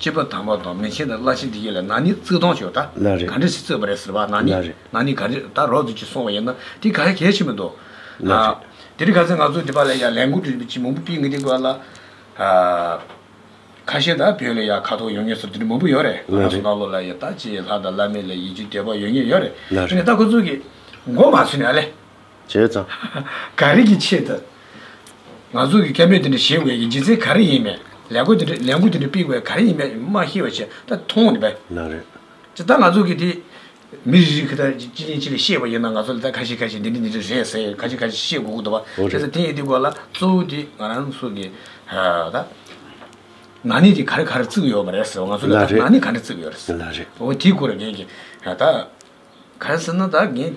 སྐྱེས་བུ་དམ་པ་དང་མན་ཆད་དང་བླ་ཆེན་དེ་ག་ལ་ན་ནིང་བརྩི་སྟངས་ཤོད་ད། ལགས་རེད། ག་འདྲ་ཞིག་བརྩིས་པ་རེད་ཟེར་བ་ན་ནིང་། ལགས་རེད། ན་ནིང་ག་རེ་ད་རོགས་ཚོས་ཅིག་གསུངས་པ་ཡིན་ན་དེ་ག་གལ་ཆེ་མི་འདུག་ལགས་རེད། ཨ་དེ་རིང་ཁ་སང་ང་ཚོ་འདི་པ་ལ་ཡ་ལས་འགུལ་འདྲ་ཅིག་མང་པོ་སྤེལ་གི་འདུག་ག་ལ། ཨ་ཁ་ཤས་ད་བོད་ལ་ཡ་ཁ་ཐོག་ཡོང་མཁན་ཚོ་དེ་འདྲ་མང་པོ་ཡོད་རེད། ལགས་རེད། ང་ཚོ་ནང་ལོགས་ལ་ཡ་ད་ཅིག་ལྷ་དང་བླ་མའི་ལ་ཡིད་ཆེས་དད་པ་ཡོད་མཁན་ཡོད་རེད། ལགས་རེད། དེ་ནས་ད་ཁོ་ཚོ་གི་མགོ་མ་ཚོས་ནས་ཨ་ལས། བྱས་ཙང་། ག་རེ་གི་ཆེད་དུ། ང་ཚོ་གི་སྐད་འབོད་དེ་འདྲ་བྱེད་དགོས་ཀྱི་རྒྱུ་མཚན་ག་རེ་ཡིན་མེད། ལས་འགུལ་དེ་འདྲ་ལས་འགུལ་དེ་འདྲ་སྤེལ་དགོས་ག་རེ་ཡིན་མེད་མ་ཤེས་པ་བྱས་ད་མཐོང་ནས་པས། ལགས་རེད། ཅི་ད་ང་ཚོ་གི་དེ། མི་རེ་རེ་གི་ད་གཅིག་གཉིས་གཅིག་ལ་བཤད་པ་ཡིན་ན་ང་ཚོ་ལ་ད་ཁ་ཤས་ཁ་ཤས་འདི་འདྲ་འདི་འདྲ་རེད་ཟེར་ཁ་ཤས་ཁ་ཤས་བཤད་དགོས་ཀྱི་འདུག་བ། ཨོ་རེད། བྱས་ཙང་དེ་ཡིན་དུས་སྐོར་ལ་གཙོ་བོ་དེ་ང་རང་ཚོ་གི་ད། ན་ནིང་དེ་ག་རེ་ག་རེ་བརྩི་གི་ཡོད་མ་རེད་ཟེར་བ་ང་ཚོ་ལ་ད་ལགས་རེད། ན་ནིང་ག་འདྲ་བརྩི་གི་ཡོད་རེད་ཟེར། ལགས་རེད། འོ་དེའི་སྐོར་ལ་ངས་ཀྱི་ད། ག་རེ་ཟེར་ན་ད་ངས་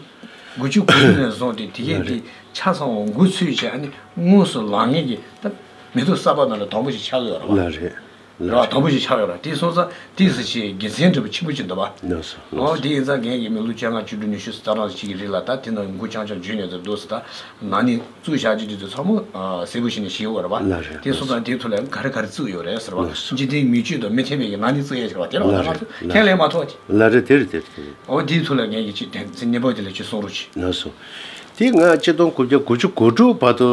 དགུ་བཅུ་གོ་དྲུག་ནས་བཟུང་སྟེ་དེ་གས་དེ་ཆ་ཚང་བ་འགོ་ཚུགས་བྱས་ཨ་ནི་དངོས་སུ་ལངས་མཁན་གྱི་ད་མི་ཐོག་གསར་པ་ནང་ལ་དང་པོ་ཞིག་ཆགས་ཀྱི་ཡོད་རེད་བ། ལགས་རེད། ར་བ་དང་པོ་ཞིག་ཆགས་ཡོད་ར། དེ་སོང་ཙང་དེ་སུ་ཞིག་དགེ་མཚན་འདྲ་པོ་ཆེན་པོ་ཅིག་འདུག་བ། ལགས་སོ། ཨོ་ལགས་སོ། དེ་ཡིན་ཙང་རྒན་གྱིས་མི་ལོ་བཅོ་ལྔ་བཅུ་དྲུག་ཉི་ཤུ་རྩ་གྲངས་ཅིག་གི་རིང་ལ་ད་དེ་ནང་མགོ་རྐྱང་རྐྱང་འཇུས་ནས་ད་འདུག་སེ་ད་ན་ནིང་བཙུགས་བཞག་རྒྱུ་དེ་ཚོ་ཚང་མ་གསལ་པོ་ཞིག་ནས་ཤེས་ཡོད་ར་བ། ལགས་རེད། དེ་སོང་ཙང་དེའི་ཐོག་ལ་ག་རེ་ག་རེ་བཙུགས་ཡོད་རེད་ཟེར་བ། ལགས་སོ། འཇིག་རྟེན་མི་ཆོས་དང་མི་མཐུན་པའི་གི་ན་ནིང་བཙུགས་ཡས་ཟེར་བ་དེ་ར་བ། ལགས་ང་རེད། ཚོ་ལགས་ཁས་ལེན་མ་ཐུབ་བ་དེ། ཨོ་དེའི་ཐོག་ལ་རྒན་གྱིས་ཅིག་དེ་ཚེ་གནས་བབ་དེ་ལ་ཅིག་གསུང་རོགས་གྱིས། ལགས་སོ། དེ་ང་ཆིག་སྟོང་དགུ་བརྒྱ་དགུ་བཅུ་གོ་དྲུག་བར་དུ་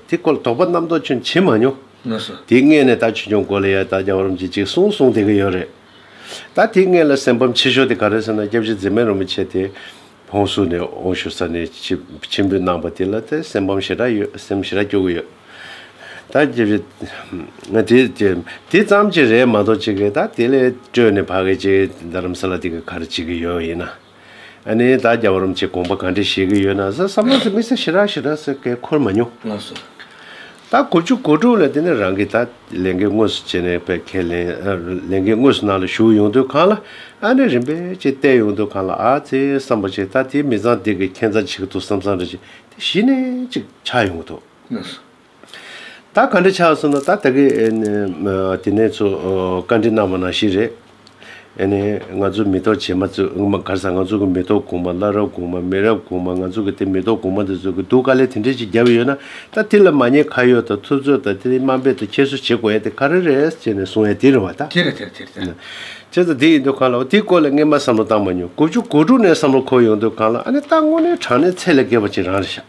དེ་སྐོར་དོགས་པ་རྣམ་རྟོག་ཅུང་བྱེད་མ་མྱོང་། ལགས་སོ། དེ་སྔས་ནས་ད་ཆོས་སྐྱོང་སྐོར་ལ་ཡ་ད་རྒྱལ་བ་རིན་པོ་ཆེ་གཅིག་གསུངས་གསུངས་བསྡད་ཀྱི་ཡོད་རེད། ད་དེ་སྔས་ལ་སེམས་ཕམ་ཆེ་ཤོས་དེ་ག་རེ་ཟེར་ན་སྐྱབས་རྗེ་འཛིན་མའི་རིན་པོ་ཆེ་དེ་ཕུང་གསུམ་ནས་དབང་ཞུ་ས་ནས་ཕྱིར་ཕྱིར་འབུད་གནང་པ་དེ་ལ་དེ་སེམས་ཕམ་ཞེ་དྲག་ཡོད། སེམས་ཞེ་དྲག་སྐྱོ་གི་ཡོད། ད་སྐྱབས་རྗེ་ང་དེ་དེ་དེ་ཙམ་ཅིག་རེད་མ་གཏོགས་ཅིག་གི་ད་དེ་ལས་སྤྲོས་ནས་ཕ་གི་ཅིག་རྡ་རམ་ས་ལ་དེ་གི་ག་རེ་བྱེད་ཀྱི་ཡོད་ཡིན་ན། ཨ་ནི་ད་རྒྱལ་བ་རིན་པོ་ཆེ་དགོངས་པ་ག་འདྲ་བཞེས་ཀྱི་ཡོད་ན་ཟེར་བསམ་བློ་ཟེར་དམིགས་བསལ་ཞེ་དྲག་ཞེ་དྲག་ཟེར་མཁན་འཁོར་མ་མྱོང་། ལགས་སོ། ད་དགུ་བཅུ་གོ་དྲུག་ལ་དེ་ནས་རང་གིས་ད་ལས་འགན་དངོས་སུ་བྱས་ནས་དཔེ་ཁས་ལེན་ཨ་ལས་འགན་དངོས་སུ་ནང་ལ་ཞུགས་ཡོང་དུས་གང་ལ་ཨ་ནི་རིམ་པས་ཅིག་བལྟས་ཡོང་དུས་གང་ལ་ཨ་ཙི་བསམ་པ་ཅིག་ད་དེ་མི་ཚང་དེ་གི་ཁྱད་མཚར་ཆེ་གི་འདུག་བསམ་བསམ་རེ་ཅིག་དེ་གཞི་ནས་ཅིག་ཆགས་ཡོང་གི་འདུག། ལགས་སོ། ད་ག་འདྲ་ཆགས་སོང་ན་ད་ད་གི་ཨེ་ནི་དེ་ནས་ཚོ་ཨོ་བཀའ་འདྲི་གནང་བ་ནང་བཞིན་རེད། ཨེ་ནི་ང་ཚོ་མི་ཐོག་བྱེ་མ་བཙུགས་ཨང་མ་གར་ས་ང་ཚོ་གི་མི་ཐོག་གོང་མ་བླ་རབས་གོང་མ་མི་རབས་གོང་མ་ང་ཚོ་གི་དེ་མི་ཐོག་གོང་མ་དེ་ཚོ་གི་སྡུག་དཀའ་ལས་དེ་འདྲས་ཅིག་བརྒྱབ་ཡོད་ན་ད་དེ་ལ་མ་ཉེས་ཁ་གཡོག་དང་ཐུབ་ཚོད་དང་དེ་དམའ་འབེབས་དང་ཁྱད་གསོད་བྱེད་དགོས་ཡ་དེ་ག་རེ་རེད་ཅེས་ནས་གསུང་ཡ་དེ་རེད་བ་ད། དེ་རེད་དེ་རེད་དེ་རེད་དེ་རེད། བྱས་ཙང་དེ་ཡིན་དུས་གང་ལ་འོ་དེའི་སྐོར་ལ་སྔས་མ་བསམ་བློ་བཏང་མ་མྱོང་། དགུ་བཅུ་གོ་དྲུག་ནས་བསམ་བློ་འཁོར་ཡོང་དུས་གང་ལ་ཨ་ནི་ད་དངོས་གནས་དྲང་གནས་ཚད་ལས་བརྒལ་བ་ཅིག་རང་རེད་ཤག།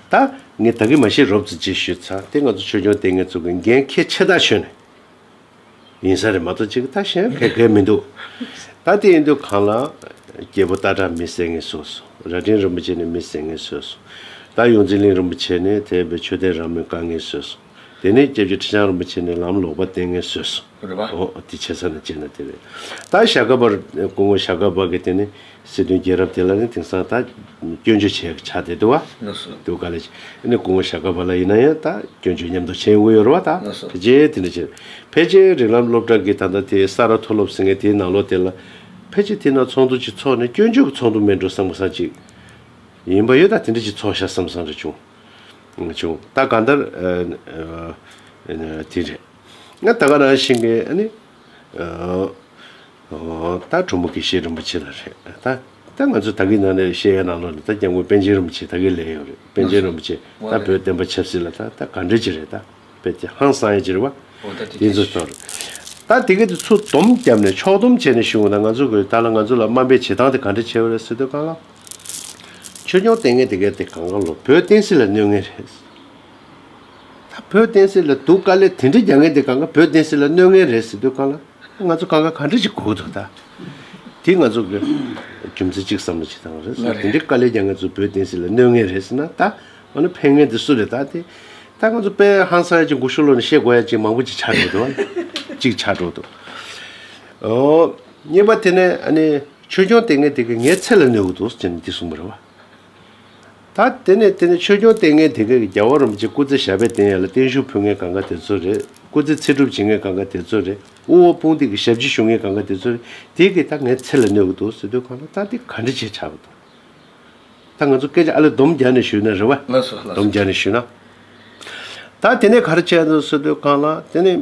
ད་ངས་ད་གིན་མ་གཞི་རོབ་ཙམ་ཅིག་ཞུས་ཚར་ཏེ་ང་ཚོ་ཆོས་སྐྱོང་ལྟས་ངན་ཚོ་གི་འགན་འཁྱེར་ཆེ་ཐག་ཆོད་ནས་ཡིན་ས་རེད་མ་གཏོགས་ཅིག་ད་གཞན་གལ་གལ་མི་འདུག། ད་དེ་ཡིན་དུས་གང་ལ་རྒྱལ་པོ་སྟག་བྲག་མི་བསད་མཁན་བཟོས་སོང་། རྭ་སྒྲེང་རིན་པོ་ཆེ་ནས་མི་བསད་མཁན་བཟོས་སོང་། ད་ཡོངས་འཛིན་གླིང་རིན་པོ་ཆེ་ནས་དེ་བས་མཆོད་རྟེན་རང་མོས་དཀའ་ངལ་བཟོས་སོང་། དེ་ནས་སྐྱབས་རྗེ་ཁྲི་བྱང་རིན་པོ་ཆེ་ནས་ལམ་ལོག་པ་བསྟན་མཁན་བཟོས་སོང་། རེད་པ། ཨོ་དེ་བྱས་ས་ནས་བྱས་ན་དེ་རེད། ད་ཞྭ་སྒབ་པར་སྐུ་ངོ་ཞྭ་སྒབ་པ་གི་དེ་ནི་སྲིད་དོན་རྒྱལ་རབས་དེ་ལ་ནི་དེང་སང་ད་སྐྱོན་བརྗོད་བྱས་ཆགས་བསྡད་འདུག་བ། ལགས་སོ། འདུག་ག་ལས་ཨ་ནི་སྐུ་ངོ་ཞྭ་སྒབ་པ་ལ་ཡིན་ན་ཡང་ད་སྐྱོན་བརྗོད་མཉམ་དུ་བྱས་ཡོང་གི་ཡོད་རེད་བ་ད། ལགས་སོ། ཕལ་ཆེར་དེ་འདྲ་བྱས། ཕལ་ཆེར་རིགས་ལམ་སློབ་གྲྭ་གི་ད་ལྟ་དེ་ས་རཱ་མཐོ་སློབ་ཟེར་མཁན་དེའི་ནང་ལོགས་དེ་ལ་ཕལ་ཆེར་དེ་ན་ཚོགས་འདུ་ཅིག་ཚོགས་ནས་སྐྱོན་བརྗོད་ཀྱི་ཚོགས་འདུ་མིན་འགྲོ་བསམ་གི་བསམ་ཅིག་ཡིན་པ་ཡོད་ད་དེ་འདྲ་ཅིག་ཚོགས་ཤག་བསམ་བསམ་རེ་བྱུང་། བྱུང་། ད་གང་ལྟར་ཨ་ཨ་དེ་རེད། ང་ད་ག་ནང་བཞིན་གྱི་ཨ་ནི་ཨ་ཨ་ད་གྲོགས་མོ་དགེ་བཤེས་རིན་པོ་ཆེ་ལ་རེད་ད། ད་ང་ཚོ་ད་གིན་ནང་ནས་བཤད་ཡ་ནང་ལོགས་ནས་ད་སྐྱབས་མགོན་པཎ་ཆེན་རིན་པོ་ཆེ་ད་གིན་ལས་ཡོད་རེད། པཎ་ཆེན་རིན་པོ་ཆེ་ད་བོད་བསྟན་པ་ཆབ་སྲིད་ལ་ད་ད་ག་འདྲ་ཅིག་རེད་ད། དཔེ་དེ་ཧང་སང་ཡ་ཅིག་རེད་བ། འོ་ད་དེ་དེ་ཚོ་ཚོར། ད་དེ་ག་དེ་ཚོ་སྡོམ་བརྒྱབ་ནས་ཕྱོགས་སྡོམ་བྱས་ནས་ཞུ་འོང་ན་ང་ཚོ་གི་ད་ལ་ང་ཚོ་ལ་དམའ་འབེབས་བྱེད་སྟངས་དེ་ག་འདྲ་བྱས་པ་རེད་ཟེར་དུས་གང་ལ། ཆོས་སྐྱོང་ལྟས་ངན་དེ་ག་དེ་གང་ག་ལོ་བོད་བསྟན་སྲིད་ལ་གནོད་ངེས་རེད། ད་བོད་བསྟན་སྲིད་ལ་སྡུག་དཀའ་ལས་དེ་འདྲ་རྒྱག་མཁན་དེ་གང་ག་བོད་བསྟན་སྲིད་ལ་གནོད་ངེས་རེད་ཟེར་དུས་གང་ལ་ང་ཚོ་གང་ག་ག་འདྲ་ཞིག་གོ་གི་འདུག་ད། དེ་ང་ཚོ་གི་རྒྱུ་མཚན་གཅིག་བསམ་བློ་ཞིག་བཏང་རེད་ཟེར། དེ་འདྲའི་དཀའ་ལས་རྒྱག་མཁན་ཚོ་བོད་བསྟན་སྲིད་ལ་གནོད་ངེས་རེད་ཟེར་ན་ད་འོ་ན་ཕན་མཁན་དེ་སུ་རེད་ད་དེ། ད་ང་ཚོ་དཔེ་ཧང་སང་ཡ་ཅིག་མགོ་ཤུ་ལོ་ནས་བཤད་དགོས་ཡ་ཅིག་མང་པོ་ཅིག་ཆགས་འགྲོ་འདུག་ཨ། ཅིག་ཆགས་འགྲོ་འདུག། ཨོ། གཉིས་པ་དེ་ནས་ཨ་ནི་ཆོས་སྐྱོང་ལྟས་ངན་དེ་གི་ངའི་ཚེ་ལ་གནོད་གི་འདུག་ཟེར་ནས་འདི་གསུངས་པ་རེད་བ། ད་དེ་ནས་དེ་ནས་ཆོས་སྐྱོང་ལྟས་ངན་དེ་ག་གི་རྒྱལ་བ་རིན་པོ་ཆེ་སྐུ་ཚེ་ཞབས་པད་བརྟན་ཡ་ལ་བརྟན་བཞུགས་ཕུལ་མཁན་གང་ག་དེ་ཚོ་རེད། སྐུ་ཚེ་ཚེ་སྒྲུབ་བྱེད་མཁན་གང་ག་དེ་ཚོ་རེད། དབུ་འོག་དཔུང་སྡེ་གི་ཞབས་ཕྱི་ཞུ་མཁན་གང་ག་དེ་ཚོ་རེད། དེ་གི་ད་ངའི་ཚེ་ལ་གནོད་གི་འདུག་ཟེར་དུས་གང་ལ་ད་དེ་ག་འདྲ་བྱས་ཆགས་པ་འདུག། ད་ང་ཚོ་སྐད་ཆ་ཨ་ལས་སྡོམ་རྒྱག་ནས་ཞུས་ན་རེད་བ། ལགས་སོ་ལགས་སོ། སྡོམ་རྒྱག་ནས་ཞུས་ན། ད་དེ་ནས་ག་རེ་བྱས་འདུག་ཟེར་དུས་གང་ལ་དེ་ནས་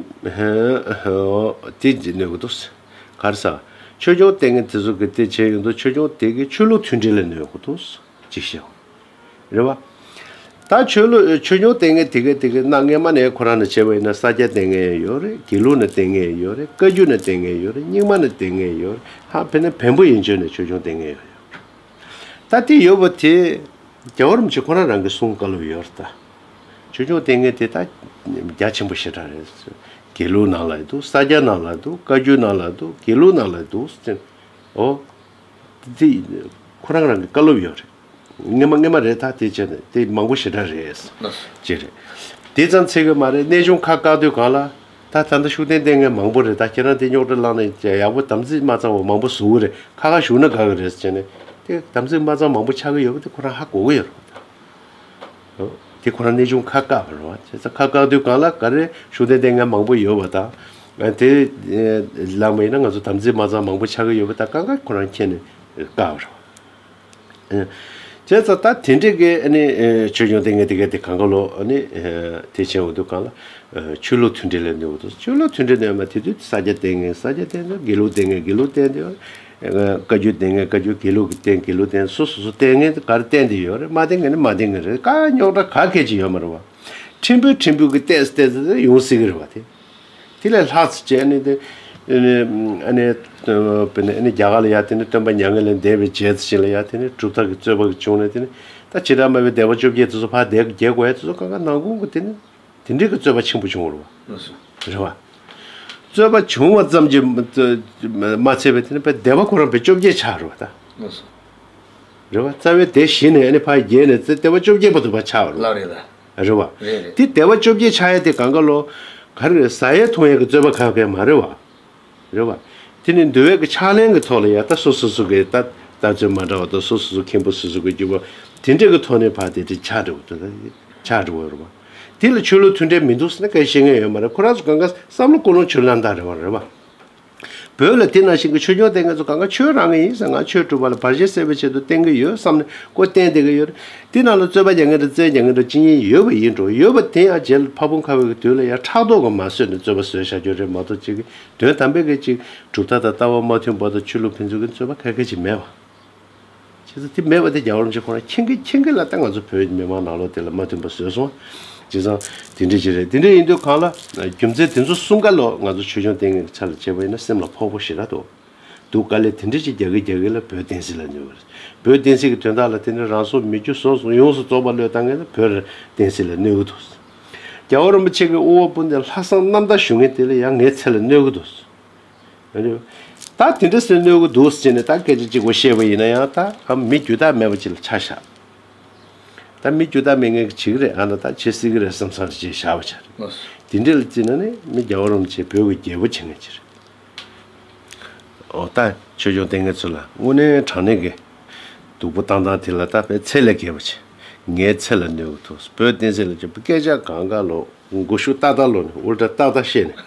དེ་གནོད་གི་འདུག། ག་རེ་ཟ། ཆོས་སྐྱོང་ལྟས་ངན་དེ་ཚོ་གི་དེ་བྱས་ཡོང་དུས་ཆོས་སྐྱོང་དེ་གི་ཆོས་ལུགས་མཐུན་སྒྲིལ་ལ་གནོད་གི་འདུག་ཅིག་བཤད། རེད་བ། ད་ཆོས་ལུགས་ཆོས་སྐྱོང་ལྟས་ངན་དེ་ག་དེ་ག་གནའ་སྔས་མ་ནས་ཁོ་རང་ནས་བྱས་པ་ཡིན་ན་ས་སྐྱ་ལྟས་ངན་ཡོད་རེད། དགེ་ལུགས་ནས་ལྟས་ངན་ཡོད་རེད། བཀའ་བརྒྱུད་ནས་ལྟས་ངན་ཡོད་རེད། རྙིང་མ་ནས་ལྟས་ངན་ཡོད་རེད། ཧ་ཕེ་ནས་བོན་པོ་ཡན་ཆོད་ནས་ཆོས་སྐྱོང་ལྟས་ངན་ཡོད་རེད། ད་དེ་ཡོད་པ་དེ་རྒྱལ་བ་རིན་པོ་ཆེ་ཁོ་རང་རང་གི་གསུང་བཀའ་སློབ་ཡོད་རེད་ད། ཆོས་སྐྱོང་ལྟས་ངན་དེ་ད་རྒྱ་ཆེན་པོ་ཞེ་དྲག་རེད། དགེ་ལུགས་ནང་ལ་འདུག། ས་སྐྱ་ནང་ལ་འདུག། བཀའ་བརྒྱུད་ནང་ལ་འདུག། དགེ་ལུགས་ནང་ལ་འདུག་ཟེར། ཨོ། དེ་ཁོ་རང་རང་གི་བཀའ་སློབ་ཡོད་རེད། སྔས་མ་སྔས་མ་རེད་ད་དེ་བྱས་ནས་དེ་མང་པོ་ཞེ་དྲག་རེད། ཅེས་རེད། དེ་ཙམ་ཚད་གི་མ་རེད། གནས་ཆུང་ཁ་བཀག་དུས་གང་ལ། ད་ད་ལྟ་ཤུགས་ལྡན་ལྟས་ངན་མང་པོ་རེད། ད་ཁྱེད་རང་དེ་རྙོག་དྲ་བསླངས་ནས་ཡག་པོ་དམ་ཚིག་མ་གཙང་བ་མང་པོ་བཟོ་གི་རེད། ཁ་ཁ་བཞུགས་ན་དགའ་གི་རེད་ཟེར་ནས་དེ་དམ་ཚིག་མ་གཙང་མང་པོ་ཆགས་གི་ཡོད་པ་དེ་ཁོ་རང་ཧ་གོ་གི་ཡོད་རེད། ཨོ། དེ་ཁོ་རང་གནས་ཆུང་ཁ་བཀག་པ་རེད་བ། བྱས་ཙང་ཁ་བཀག་དུས་གང་ལ་ག་རེ་ཤུགས་ལྡན་ལྟས་ངན་མང་པོ་ཡོད་པ་དང་། དེ་ལངས་པ་ཡིན་ན་ང་ཚོ་དམ་ཚིག་མ་གཙང་མང་པོ་ཆགས་གི་ཡོད་པ་དང་གང་ག་ཁོ་རང་མཁྱེན་ནས་བཀག་པ་རེད་བ། བྱས་ཙང་ད་དེ་འདྲས་ཀྱི་ཨ་ནི་ཆོས་སྐྱོང་ལྟས་ངན་དེ་གས་དེ་གང་ག་ལོ་ཨ་ནི་དེ་བྱས་འོང་དུས་གང་ལ་ཆོས་ལུགས་མཐུན་སྒྲིལ་ལ་གནོད་འདུག་ཆོས་ལུགས་མཐུན་སྒྲིལ་གནོད་མ་དེ་དུས་ས་སྐྱ་ལྟས་ངན་ས་སྐྱ་ལྟས་ངན་དགེ་ལུགས་ལྟས་ངན་དགེ་ལུགས་ལྟས་ངན་བཀའ་བརྒྱུད་ལྟས་ངན་བཀའ་བརྒྱུད་དགེ་ལུགས་ཀྱི་ལྟས་དགེ་ལུགས་ལྟས་ངན་སོ་སོ་སོ་ལྟས་ངན་ག་རེ་བསྟན་དེ་ཡོད་རེད། མ་བསྟན་ངན་ནི་མ་བསྟན་ངན་རེད། ཀ་རྙོག་དྲ་ག་གལ་ཅིག་ཡོད་མ་རེད་བ། ཕྲན་བུ་ཕྲན་བུ་གི་ལྟས་སུ་ལྟས་སུ་ཡོང་སྲིད་ཀྱི་རེད་བ་དེ། དེ་ལས་ལྷག་ཙམ་བྱས་ནས་དེ། ཨ་ནི། ཨ་ནི། དཔེར་ན་ཨ་ནི་རྒྱ་གར་ལ་ཡ་དེ་ནི་སྟོན་པ་མྱ་ངན་ལས་འདས་པའི་རྗེས་སུ་ཞིག་ལ་ཡ་དེ་ནི་གྲུབ་མཐའ་གི་རྩོད་པ་གི་བྱུང་ནས་དེ་ནི། ད་བྱེ་བྲག་སྨྲ་བའི་སྡེ་པ་བཅོ་བརྒྱད་དེ་ཚོ་ཕར་བསྡད་རྒྱལ་དགོས་ཡ་དེ་ཚོ་གང་ག་ནང་ཁུལ་གི་དེ་ནི། དེ་འདྲའི་གི་རྩོད་པ་ཆེན་པོ་བྱུང་བ་རེད་བ། རེད་བ། རྩོད་པ་བྱུང་བ་ཙམ་གྱིས་མ་ཚད་པའི་དེ་ནི་དཔེ་སྡེ་པ་ཁོ་རང་དཔེ་བཅོ་བརྒྱད་ཆགས་རེད་བ་ད། རེད་བ། རྩ་བའི་སྡེ་བཞི་ནས་ཨ་ནི་ཕར་བརྒྱད་ནས་སྡེ་པ་བཅོ་བརྒྱད་བར་དུ་ཕར་ཆགས་པ་རེད། ལགས་རེད་ལགས། རེད་བ། རེད་རེད། དེ་སྡེ་པ་བཅོ་བརྒྱད་ཆགས་ཡ་དེ་གང་ག་ལོ། ག་རེ་རེད། ཟ་ཡས་འཐུང་ཡས་ཀྱི་རྩོད་པ་ག་གེ་མ་རེད་བ། རེད་བ། དེ་ནི་འདུལ་བའི་གི་ཕྱག་ལེན་གྱི་ཐོག་ལ་ཡ་ད་སོ་སོ་སོ་གི་ད་ལྟ་ཚུལ་མ་འདྲ་བ་དང་སོ་སོ་སོ་མཁན་པོ་སོ་སོ་གི་རྒྱུད་པ་དེ་འདྲ་གི་ཐོག་ནས་ཕར་དེ་དེ་ཆགས་འགྲོ་བ་དང་ཆགས་འགྲོ་བ་རེད་བ། དེ་ལ་ཆོས་ལུགས་མཐུན་འབྲེལ་མི་འདུག་ཟེར་ན་ག་ཤེས་ངེས་ཡོད་མ་རེད། ཁོ་རང་ཚོ་གང་ག་བསམ་བློ་ཀུན་སློང་ཆོས་ལུགས་རྣམ་དག་རེད་བ་རེད་བ། བོད་ལ་དེ་ནང་བཞིན་གྱི་ཆོས་སྐྱོང་ལྟས་ངན་ཚོ་གང་ག་ཆོས་རང་གི་ཡིན་ཟེར། ང་ཆོས་སྒྲུབ་པ་ལ་བར་ཆད་སེལ་བའི་ཆེད་དུ་བསྟེན་གྱི་ཡོད་བསམ་ནས་ཁོ་བསྟེན་བསྡད་ཀྱི་ཡོད་རེད། དེ་ནང་ལ་རྩོད་པ་རྒྱག་མཁན་དང་རྩོད་རྒྱག་མཁན་དང་ཅི་ཡིན་ཡོད་པ་ཡིན་འགྲོ། ཡོད་པ་དེ་ཡང་རྗེས་ལ་ཕ་བོང་ཁ་བའི་གི་དུས་ལ་ཡང་ཕྲག་དོག་གིས་མ་བཟོས་ནས་རྩོད་པ་བཟོས་བཞག་རྒྱུ་རེད་མ་གཏོགས་ཅིག་གི་དོན་དམ་པའི་གི་ཅིག་གྲུབ་མཐའ་དང་ལྟ་བ་མ་མཐུན་པ་དང་ཆོས་ལུགས་ཕན་ཚུན་གྱི་རྩོད་པ་ག་གེ་ཅིག་མེད་པ། བྱས་ཙང་དེ་མེད་པ་དེ་རྒྱལ་བ་རིན་པོ་ཆེ་ཁོ་རང་མཁྱེན་གི་མཁྱེན་གི་ལ་ད་ང་ཚོ་བོད་མི་མང་ནང་ལོགས་དེ་ལ་མ་མཐུན་པ་བཟོས་སོང་། བྱས་ཙང་དེ་འདྲ་ཅིག་རེད། དེ་འདྲ་ཡིན་དུས་གང་ལ་རྒྱུ་མཚན་དེ་ཚོ་གསུམ་ཀ་ལོ་ང་ཚོ་ཆོས་སྐྱོང་ལྟས་ངན་གྱི་ཆ་ལ་བྱས་པ་ཡིན་ན་སེམས་ལ་ཕོག་པོ་ཞེ་དྲག་འདུག་སྡུག་དཀའ་ལས་དེ་འདྲ་ཅིག་རྒྱག་གི་རྒྱག་གི་ལ་བོད་བསྟན་སྲིད་ལ་གནོད་པ་རེད། བོད་བསྟན་སྲིད་ཀྱི་དོན་དག་ལ་དེ་ནི་རང་སྲོག་མི་རྒྱུ་སོགས་སུ་ཡོངས་སུ་རྫོགས་པ་བློས་བཏང་མཁན་ལ་བོད་བསྟན་སྲིད་ལ་གནོད་གི་འདུག་རྒྱལ་བ་རིན་པོ་ཆེ་གི་དབུ་བ་སྤུན་ཟླའི་ལྷག་བསམ་རྣམ་དག་ཞུ་མཁན་དེ་ལ་ཡང་ངའི་ཚེ་ལ་གནོད་གི་འདུག་ད་དེ་འདྲ་སེ་གནོད་གི་འདུག་ཟེར་ནས་ད་སྐད་ཆ་གཅིག་པོ་བཤད་པ་ཡིན་ན་ཡང་ད་ཨ་མི་རྒྱུ་དག་མེད་པ་ཅིག་ལ་ཆ་བཞག་ད་མི་རྒྱུ་དག་མེད་མཁན་གྱི་བྱེད་ཀྱི་རེད། ཨ་ན་ད་བྱེད་སྲིད་ཀྱི་རེད་བསམ་བསམ་ཅིག་བཞག་པ་ཆགས་རེད། དེ་འདྲ་ལ་བརྩིས་ན་ནི་མི་རྒྱལ་བ་རིན་པོ་ཆེ་བོད་ཀྱི་རྒྱལ་པོ་བྱེད་མཁན་ཅིག་རེད། འོ་ད་ཆོས་སྐྱོང་ལྟས་ངན་ཚོ་ལ་དངོས་གནས་དྲང་གནས་ཀྱི་སྡུག་པོ་བཏང་སྟངས་དེ་ལ་ད་དཔེ་ཚད་ལས་བརྒལ་བ་བྱས། ངའི་ཚེ་ལ་གནོད་གི་འདུག་བོད་བསྟན་སྲིད་ལ་བྱས་པའི་སྐད་ཆ་གང་ག་ལོ་མགོ་གཞུག་ཏག་ཏག་ལོ་ནས་ཨུལ་ཏྲ་ཏག་ཏག་བཤད་ནས་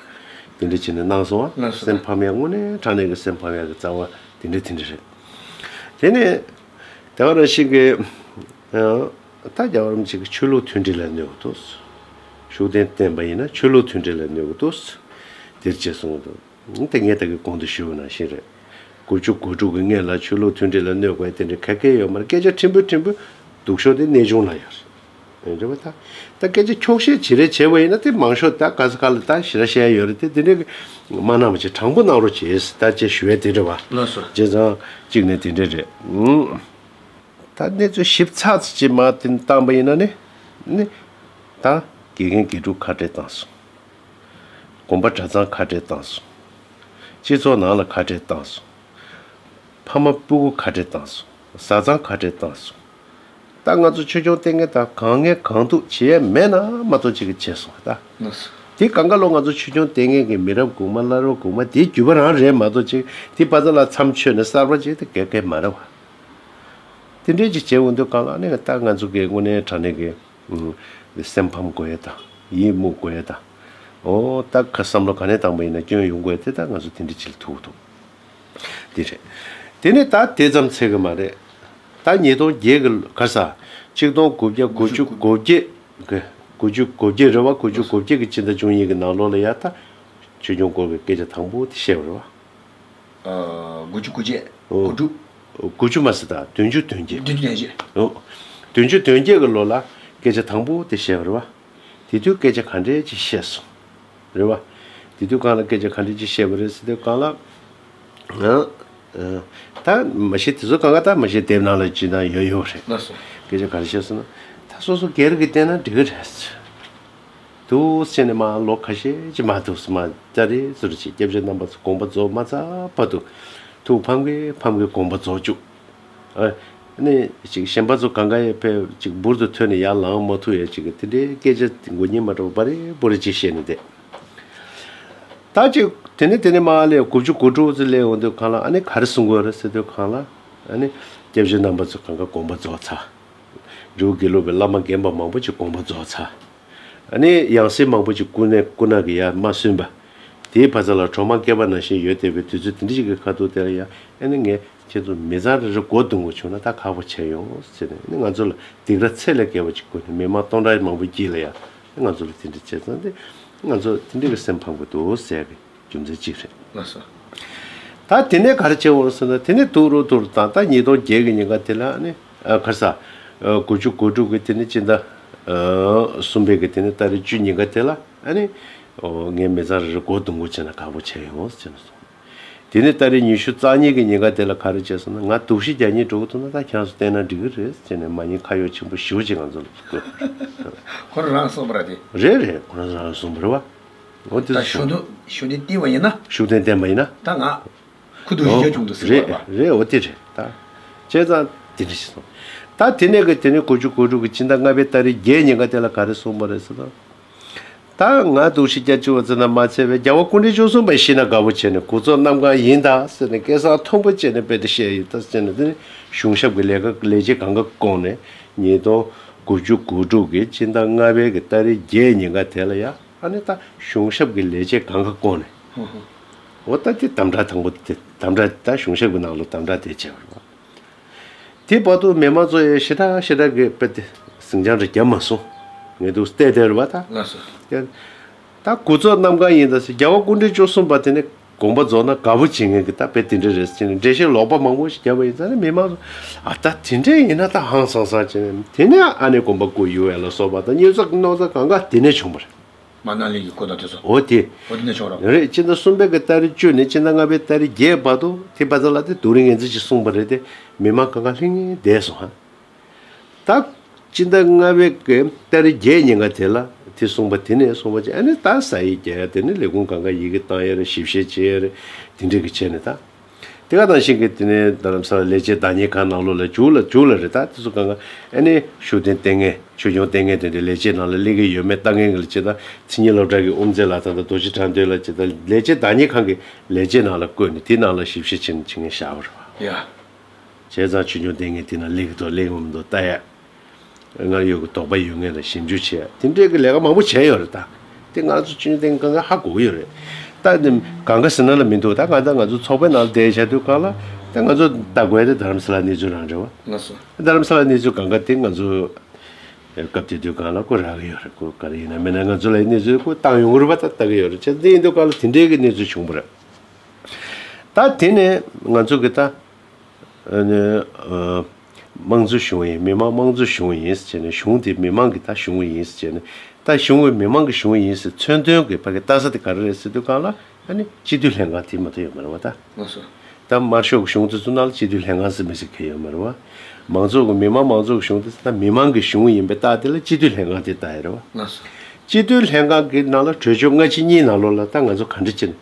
དེ་འདྲ་བྱས་ནས་གནང་སོང་བ། གནང་སོང་། སེམས་ཕམ་ཡ་དངོས་གནས་དྲང་གནས་ཀྱི་སེམས་ཕམ་ཡ་གི་རྩ་བ་དེ་འདྲ་དེ་འདྲ་རེད། དེ་ནས་དེ་ག་ནང་བཞིན་གྱི་ད་རྒྱལ་བ་རིན་པོ་ཆེ་གི་ཆོས་ལུགས་མཐུན་སྒྲིལ་ལ་གནོད་གི་འདུག་ཤུགས་ལྡན་བསྟན་པ་ཡིན་ན་ཆོས་ལུགས་མཐུན་སྒྲིལ་ལ་གནོད་གི་འདུག་དེར་བྱས་སོང་གི་འདུག་དེ་ངས་ད་གི་གོང་དུ་ཞུས་པ་ནང་བཞིན་རེད། དགུ་བཅུ་གོ་དྲུག་གི་སྔོན་ལ་ཆོས་ལུགས་མཐུན་སྒྲིལ་ལ་གནོད་དགོས་དེ་འདྲ་ག་གེ་ཡོད་མ་རེད། སྐད་ཆ་ཕྲན་བུ་ཕྲན་བུ་སྡུག་ཤོས་དེ་གནས་ཆུང་ལ་ཡོད་རེད། རེད་པ་ད། ད་སྐད་ཆ་འཁྱོག་བཤད་བྱེད་རེས་བྱས་པ་ཡིན་ན་དེ་མང་ཤོས་ད་ག་ས་ག་ལ་ད་ཞེ་དྲག་བཤད་ཡ་ཡོད་རེད་དེ་དེ་འདྲ་གི་མ་གནང་བ་བྱས་དྲང་པོ་གནང་རོགས་བྱས་ད་ཅེས་ཞུ་ཡ་དེ་རེད་པ། ལགས་སོ། བྱས་ཙང་གཅིག་ནས་དེ་འདྲ་རེད། ད་གནས་ཚུལ་ཞིབ་ཚགས་ཅིག་མ་དེ་བཏང་པ་ཡིན་ན་ནི། ནི། ད་དགེ་རྒན་དགེ་ཕྲུག་ཁ་བྲལ་བཏང་སོང་། དགོན་པ་གྲྭ་ཚང་ཁ་བྲལ་བཏང་སོང་། སྤྱི་ཚོགས་ནང་ལ་ཁ་བྲལ་བཏང་སོང་། ཕ་མ་སྤུ་གུ་ཁ་བྲལ་བཏང་སོང་། བཟའ་ཚང་ཁ་བྲལ་བཏང་སོང་། ད་ང་ཚོ་ཆོས་སྐྱོང་ལྟས་ངན་དང་གང་ངན་གང་འདུག་བྱེད་ཡས་མེད་ན་མ་གཏོགས་ཅིག་གི་བྱས་སོང་ད། དེ་གང་ག་ལོ་ང་ཚོ་ཆོས་སྐྱོང་ལྟས་ངན་གྱི་མི་རབས་གོང་མ་བླ་རབས་གོང་མ་དེའི་རྒྱུད་པ་རང་རེད་མ་གཏོགས་ཅིག་དེ་པ་ཙ་ལ་མཚམས་ཆོད་ནས་གསར་པ་ཅིག་དེ་ག་གེ་མ་རེད་བ། དེ་འདྲས་ཅིག་བྱས་འོང་དུས་གང་ལ་ནི་ད་ང་ཚོ་གི་དངོས་གནས་དྲང་གནས་ཀྱི་སེམས་ཕམ་དགོས་ཡས་དང་ཡིད་མུག་དགོས་ཡས་དང་། འོ་ད་ཁ་བསམ་བློ་ག་ནས་བཏང་པ་ཡིན་ན་སྐྱོན་ཡོང་དགོས་ཡས་དེ་ད་ང་ཚོ་དེ་འདྲས་ཅིག་ལ་ཐུག་འདུག་དེ་རེད། དེ་ནས་ད་དེ་ཙམ་ཚད་གི་མ་རེད། ད་ཉིས་སྟོང་བརྒྱད་གི་ག་ས། ཆིག་སྟོང་དགུ་བརྒྱ་དགུ་བཅུ་གོ་བརྒྱད་གི་དགུ་བཅུ་གོ་བརྒྱད་རེད་བ། དགུ་བཅུ་གོ་བརྒྱད་གི་ཕྱི་ཟླ་བཅུ་གཉིས་གི་ནང་ལོགས་ལ་ཡ་ད་ཆོས་སྐྱོང་སྐོར་གི་སྐད་ཆ་དང་པོ་དེ་བཤད་པ་རེད་བ། ཨ། དགུ་བཅུ་གོ་བརྒྱད། ཨོ། གོ་དྲུག་དགུ་བཅུ་མ་ཟད་ད་བདུན་ཅུ་དོན་བརྒྱད། བདུན་ཅུ་དོན་བརྒྱད། ཨོ། བདུན་ཅུ་དོན་བརྒྱད་གི་ལོ་ལ་སྐད་ཆ་དང་པོ་དེ་བཤད་པ་རེད་བ། དེ་དུས་སྐད་ཆ་ག་འདྲས་ཅིག་བཤད་སོང་། རེད་བ། དེ་དུས་གང་ལ་སྐད་ཆ་ག་འདྲས་ཅིག་བཤད་པ་རེད་ཟེར་དུས་གང་ལ། ཨ། ཨ། ད་མ་གཞི་དེ་ཚོ་གང་ག་ད་མ་གཞི་དེབ་ནང་ལ་ཅི་ན་ཡོད་ཡོད་རེད། ལགས་སོ། སྐད་ཆ་ག་རེ་བཤད་སོང་ན། ད་སོ་སོ་སྒེར་གྱི་བལྟས་ན་འགྲིག་གི་རེད། འདུག་ཟེར་ནས་མ་ལོ་ཁ་ཤས་ཅིག་མ་འདུག་སེ་མ་ཅ་རེ་ཟུར་ཅིག་སྐྱབས་རྗེ་རྣམ་པ་ཚོ་དགོངས་པ་རྫོགས་མ་ཚར་བར་དུ་ཐུགས་ཕམ་གི་ཕམ་གི་དགོངས་པ་རྫོགས་བཅུག་ཨ་ནི་ཅིག་གཞན་པ་ཚོ་གང་ག་ཡང་ཕེབས་ཅིག་འབུར་དུ་ཐོན་ནས་ཡར་ལངས་མ་ཐུབ་ཡ་ཅིག་གི་དེ་འདྲའི་སྐད་ཆ་མགོ་གཉིས་མ་འགྲོ་བ་རེ་བོ་རེ་ཅིག་བཤད་ནས་བསྡད། ད་ཅིག་དེ་ནས་དེ་ནས་མ་ལས་དགུ་བཅུ་གོ་དྲུག་ཙམ་སླེབས་འོང་དུས་གང་ལ་ཨ་ནི་ག་རེ་གསུང་དགོས་རེད་ཟེར་དུས་གང་ལ་ཨ་ནི་སྐྱབས་རྗེ་རྣམ་པ་ཚོ་གང་ག་དགོངས་པ་རྫོགས་ཚར། འབྲས་བུ་དགེ་ལུགས་པའི་བླ་མ་རྒན་པ་མང་པོ་ཅིག་དགོངས་པ་རྫོགས་ཚར། ཨ་ནི་ཡང་སྲིད་མང་པོ་ཅིག་སྐུ་ནས་སྐུ་ན་གི་ཡ་མ་སོན་པ། དེའི་བར་ཚ་ལ་གྲོག་མ་སྐྱེས་པ་ནང་བཞིན་ཡོད་བསྡད་པའི་དུས་ཚོད་དེ་འདྲ་ཞིག་གི་ཁ་ཐུག་དེ་ལ་ཡ་ཨ་ནི་ངས་ ཁྱེད་ཚོ་མི་ཚང་རེ་རེ་སྒོ་རྡུང་དགོས་བྱུང་ན་ད་ཁག་པོ་ཆེ་ཡོང་ཟེར་ནས་ནི་ང་ཚོ་ལ་སྡིགས་ར་ཚད་ལས་བརྒལ་བ་ཅིག་བསྐུལ་ནས་མི་མང་སྟོང་ཕྲག་མང་པོ་དཀྱིལ་ལ་ཡ་ང་ཚོ་ལ་དེ་འདྲ་བྱས་ཙང་དེ་ང་ཚོ་དེ་འདྲ་གི་སེམས་ཕམ་གི་འདུག་ཟེར་གི་རྒྱུ་མཚན་གཅིག་རེད། ལགས་སོ། ད་དེ་ནས་ག་རེ་བྱས་འོང་ཟེར་ན་དེ་ནས་ཐུག་རུ་ཐུག་རུ་དང་ད་ཉིས་སྟོང་བརྒྱད་གི་ཉིན་ཀ་དེ་ལ་ནི་ཨ་ག་རེ་ཟ་ཨ་དགུ་བཅུ་གོ་དྲུག་གི་དེ་ནི་སྤྱི་ཟླ་ཨ་གསུམ་པའི་གི་དེ་ནི་ཏ་རིག་བཅུ་ཉིན་ཀ་དེ་ལ་ཨ་ནི་ཨོ་ངའི་མི་ཚང་རེ་རེ་སྒོ་རྡུང་དགོས་བྱས་ན་ཁག་པོ་ཆེ་ཡོང་ཟེར་ནས་སོང་། དེ་ནས་ཏ་རིག་ཉི་ཤུ་རྩ་གཉིས་ཀྱི་ཉིན་ཀ་དེ་ལ་ག་རེ་བྱས་སོང་ན་ང་སྡུག་ཤི་རྒྱག་སྙིང་འདོད་ཀྱི་འདུག་ན་ད་ཁྱེད་རང་ཚོ་བལྟས་ན་འགྲིག་གི་རེད་ཟེར་ནས་མ་ཉེས་ཁ་གཡོག་ཆེན་པོ་ཞེ་པོ་ཅིག་ང་ཚོ་ལ་བསྐུར། ཁོ་རང་རང་གསུངས་པ་རེད་དེ། རེད་རེད་ཁོ་རང་རང་གསུངས་པ་རེད་བ། འོ་དེ་ད་ཚོ་ཞུ་ནི་ཤུགས་ལྡན་བསྟན་པ་ཡིན་ན། ཤུགས་ལྡན་བསྟན་པ་ཡིན་ན། ད་ང་ཁུ་འདུག་ཞིག་རྒྱག་བྱུང་འདུག་ཟེར་རེད་བ། རེད་འོ་དེ་རེད་ད། བྱས་ཙང་དེ་འདྲ་ཞིག་སོང་། ད་དེ་ནས་གི་དེ་ནས་དགུ་བཅུ་གོ་དྲུག་གི་སྤྱི་ཟླ་ལྔ་པའི་ཏ་རིག་བརྒྱད་ཉིན་ཀ་དེ་ལ་ག་རེ་གསུངས་པ་རེད་ཟེར་ན། ད་ང་སྡུག་ཤི་རྒྱག་བཅུག་པ་ཙམ་ན་མ་ཚད་པའི་རྒྱལ་བ་སྐུ་ཕྲེང་བཅུ་གསུམ་པ་ཤི་ན་དགའ་པོ་བྱས་ནས་དགུ་ཚོགས་གནམ་གང་ཡིན་ད་ཟེར་ནས་སྐད་གསང་མཐོན་པོ་བྱས་ནས་དཔེ་དེ་བཤད་ཡོད་ད་ཟེར་ནས་དེ་ནས་གཞུང་ཞབས་ཀྱི་ལས་ཀ་ལས་བྱེད་གང་ག་བསྐོངས་ནས་ཉིས་སྟོང་དགུ་བཅུ་གོ་དྲུག་གི་སྤྱི་ཟླ་ལྔ་པའི་གི་ཏ་རིག་བརྒྱད་ཉིན་ཀ་དེ་ལ་ཡ་ཨ་ནི་ད་གཞུང་ཞབས་ཀྱི་ལས་བྱེད་གང་ག་བསྐོངས་ནས་འོ་ད་དེ་དམ་དྲག་དང་པོ་དེ་དམ་དྲག་ད་གཞུང་ཞབས་ཀྱི་ནང་ལ་དམ་དྲག་དེ་བྱས་པ་རེད། དེ་བར་དུ་མི་མང་ཚོ་ཡང་ཞེ་དྲག་ཞེ་དྲག་གི་དཔེ་དེ་ཟིང་ཆ་འདྲ་བརྒྱབ་མ་སོང་། ངས་འདུག་བལྟས་བསྡད་རེད་བ་ད། ལགས་སོ། ཡ། ད་དགུ་ཚོགས་གནམ་གང་ཡིན་ད་ཟེར་རྒྱལ་བ་སྐུ་ཕྲེང་བཅུ་གསུམ་པ་དེ་ནི་དགོངས་པ་རྫོགས་ན་དགའ་པོ་བྱེད་མཁན་གྱི་ད་དཔེ་དེ་འདྲ་རེད་ཟེར་ནས་འགྲེལ་བཤད་ལོག་པ་མང་པོ་ཞིག་བརྒྱབ་པ་ཡིན་ཙང་ནི་མི་མང་ཚོ་ཨ་ད་དེ་འདྲ་ཡིན་ན་ད་ཧང་སང་སང་བྱས་ནས་དེ་ནས་ཨ་ནེ་དགོངས་པ་བསྐུར་ཡོད་ཡ་ལ་སོགས་པ་ད་སྙོན་ཚ་རྣོ་ཚ་གང་ག་དེ་ནས་བྱུང་བ་རེད། མ་ན་ལི་ཡི་སྐུ་དང་དེ་ཚོ། འོ་དེ། འོ་དེ་ནས་བྱུང་རོགས། རེད་སྤྱི་ཟླ་གསུམ་པའི་གི་ཏ་རིག་བཅུ་ནས་སྤྱི་ཟླ་ལྔ་པའི་ཏ་རིག་བརྒྱད་བར་དུ་དེ་པ་ཚ་ལ་དེ་རྡོ་རིང་ངན་ཚིག་ཅིག་གསུངས་པ་རེད་དེ་མི་མང་གང་ག་ལྷིང་ངེ་བསྡད་སོང་ཧ། ད་སྤྱི་ཟླ་ལྔ་པའི་གི་ཏ་རིག་བརྒྱད་ཉིན་ཀ་དེ་ལ་དེ་གསུངས་པ་དེ་ནས་གསུངས་པ་ཅིག་ཨ་ནི་ད་ས་ཡིག་རྒྱག་ཡ་དེ་ནི་ལས་ཁུངས་གང་ག་ཡི་གེ་བཏང་ཡ་རེད་ཞིབ་བཤེར་བྱེད་ཡ་རེད་དེ་འདྲས་གི་བྱས་ནས་ད། དེ་ག་ནང་བཞིན་གྱི་དེ་ནས་རྡ་རམ་ས་ལ་ལས་བྱེད་བདག་ཉིད་ཁང་ནང་ལོགས་ལ་བཅུག་ལ་བཅུག་ལ་རེད་ད་དེ་ཚོ་གང་ག་ཨ་ནི་ཤུགས་ལྡན་ལྟས་ངན་ཆོས་སྐྱོང་ལྟས་ངན་དེ་འདྲའི་ལས་བྱེད་ནང་ལ་སླེབས་ཀྱི་ཡོད་མེད་ལྟ་མཁན་གྱི་ལ་བྱེད་ད་མཚན་ཉིད་སློབ་གྲྭ་གི་དབུ་མཛད་ལགས་དང་ད་རྡོ་རྗེ་དྲང་དོན་ལ་བྱེད་ད་ལས་བྱེད་བདག་ཉིད་ཁང་གི་ལས་བྱེད་ནང་ལ་བསྐོས་ནས་དེ་ནང་ལ་ཞིབ་བཤེར་བྱེད་ནས་བྱེད་མཁན་བཞག་པ་རེད་བ། ཡ། བྱས་ཙང་ཆོས་སྐྱོང་ལྟས་ངན་དེ་ནང་སླེབས་ཀྱི་འདུག་སླེབས་ཀྱི་མི་འདུག་ལྟ་ཡ། སྔར་ཡོད་ཀྱི་དོགས་པ་ཡོད་མཁན་ལ་ཞིབ་འཇུག་བྱས་དེ་འདྲའི་གི་ལས་ཀ་མང་པོ་བྱས་ཡོད་རེད་ད། དེ་ང་ཚོ་ཆུང་ཆུང་དེ་གང་ག་ཧ་གོ་གི་ཡོད་རེད། ད་དེ་གང་ག་ཟེར་ན་ལ་མི་འདུག་ད་ང་ད་ང་ཚོ་ཚོགས་པའི་ནང་ལ་བསྡད་བཞག་དུས་གང་ལ་ད་ང་ཚོ་ལྟ་དགོས་དེ་རྡ་རམ་ས་ལ་གནས་ཚུལ་རང་རེད་བ། ལགས་སོ། རྡ་རམ་ས་ལ་གནས་ཚུལ་གང་ག་དེ་ང་ཚོ་སྐབས་དེ་དུས་གང་ལ་ཁོ་རག་གི་ཡོད་རེད་ཁོ་ག་རེ་ཡིན་ན་མིན་ན་ང་ཚོ་ལ་གནས་ཚུལ་ཁོ་བཏང་ཡོང་གི་རེད་བ་ད་ལྟ་གི་ཡོད་རེད་བྱས་དེ་ཡིན་དུས་གང་ལ་དེ་འདྲའི་གི་གནས་ཚུལ་བྱུང་བ་རེད། ད་དེ་ནས་ང་ཚོ་གི་ད། ཨ་ནི་ཨ་དམངས་གཙོ་གཞུང་ཡིན་མི་དམངས་དམངས་གཙོ་གཞུང་ཡིན་ཟེར་བྱས་ནས་གཞུང་དེ་མི་དམངས་ཀྱི་ད་གཞུང་ཡིན་ཟེར་བྱས་ནས་ད་གཞུང་བའི་མི་དམངས་ཀྱི་གཞུང་ཡིན་ཟེར་མཚོན་དོན་གྱི་ཕ་གི་ལྟ་ས་དེ་ག་རེ་རེད་ཟེར་དུས་གང་ལ་ཨ་ནི་སྤྱི་འཐུས་ལྷན་ཁང་དེ་མ་གཏོགས་ཡོད་མ་རེད་བ་ད། ལགས་སོ། ད་དམར་ཤོག་གི་གཞུང་དེ་ཚོ་ནང་ལ་སྤྱི་འཐུས་ལྷན་ཁང་ཟེར་མི་ཟེར་མཁན་ཡོད་མ་རེད་བ། མང་ཚོགས་ཀྱི་མི་དམངས་མང་ཚོགས་ཀྱི་གཞུང་དེ་ད་མི་དམངས་ཀྱི་གཞུང་ཡིན་པའི་རྟགས་དེ་ལ་སྤྱི་འཐུས་ལྷན་ཁང་དེ་ལྟ་ཡ་རེད་བ། ལགས་སོ། སྤྱི་འཐུས་ལྷན་ཁང་གི་ནང་ལ་གྲོས་ཆོད་སྔ་ཕྱི་གཉིས་ནང་ལོགས་ལ་ད་ང་ཚོ་ག་འདྲ་བྱས་ནས་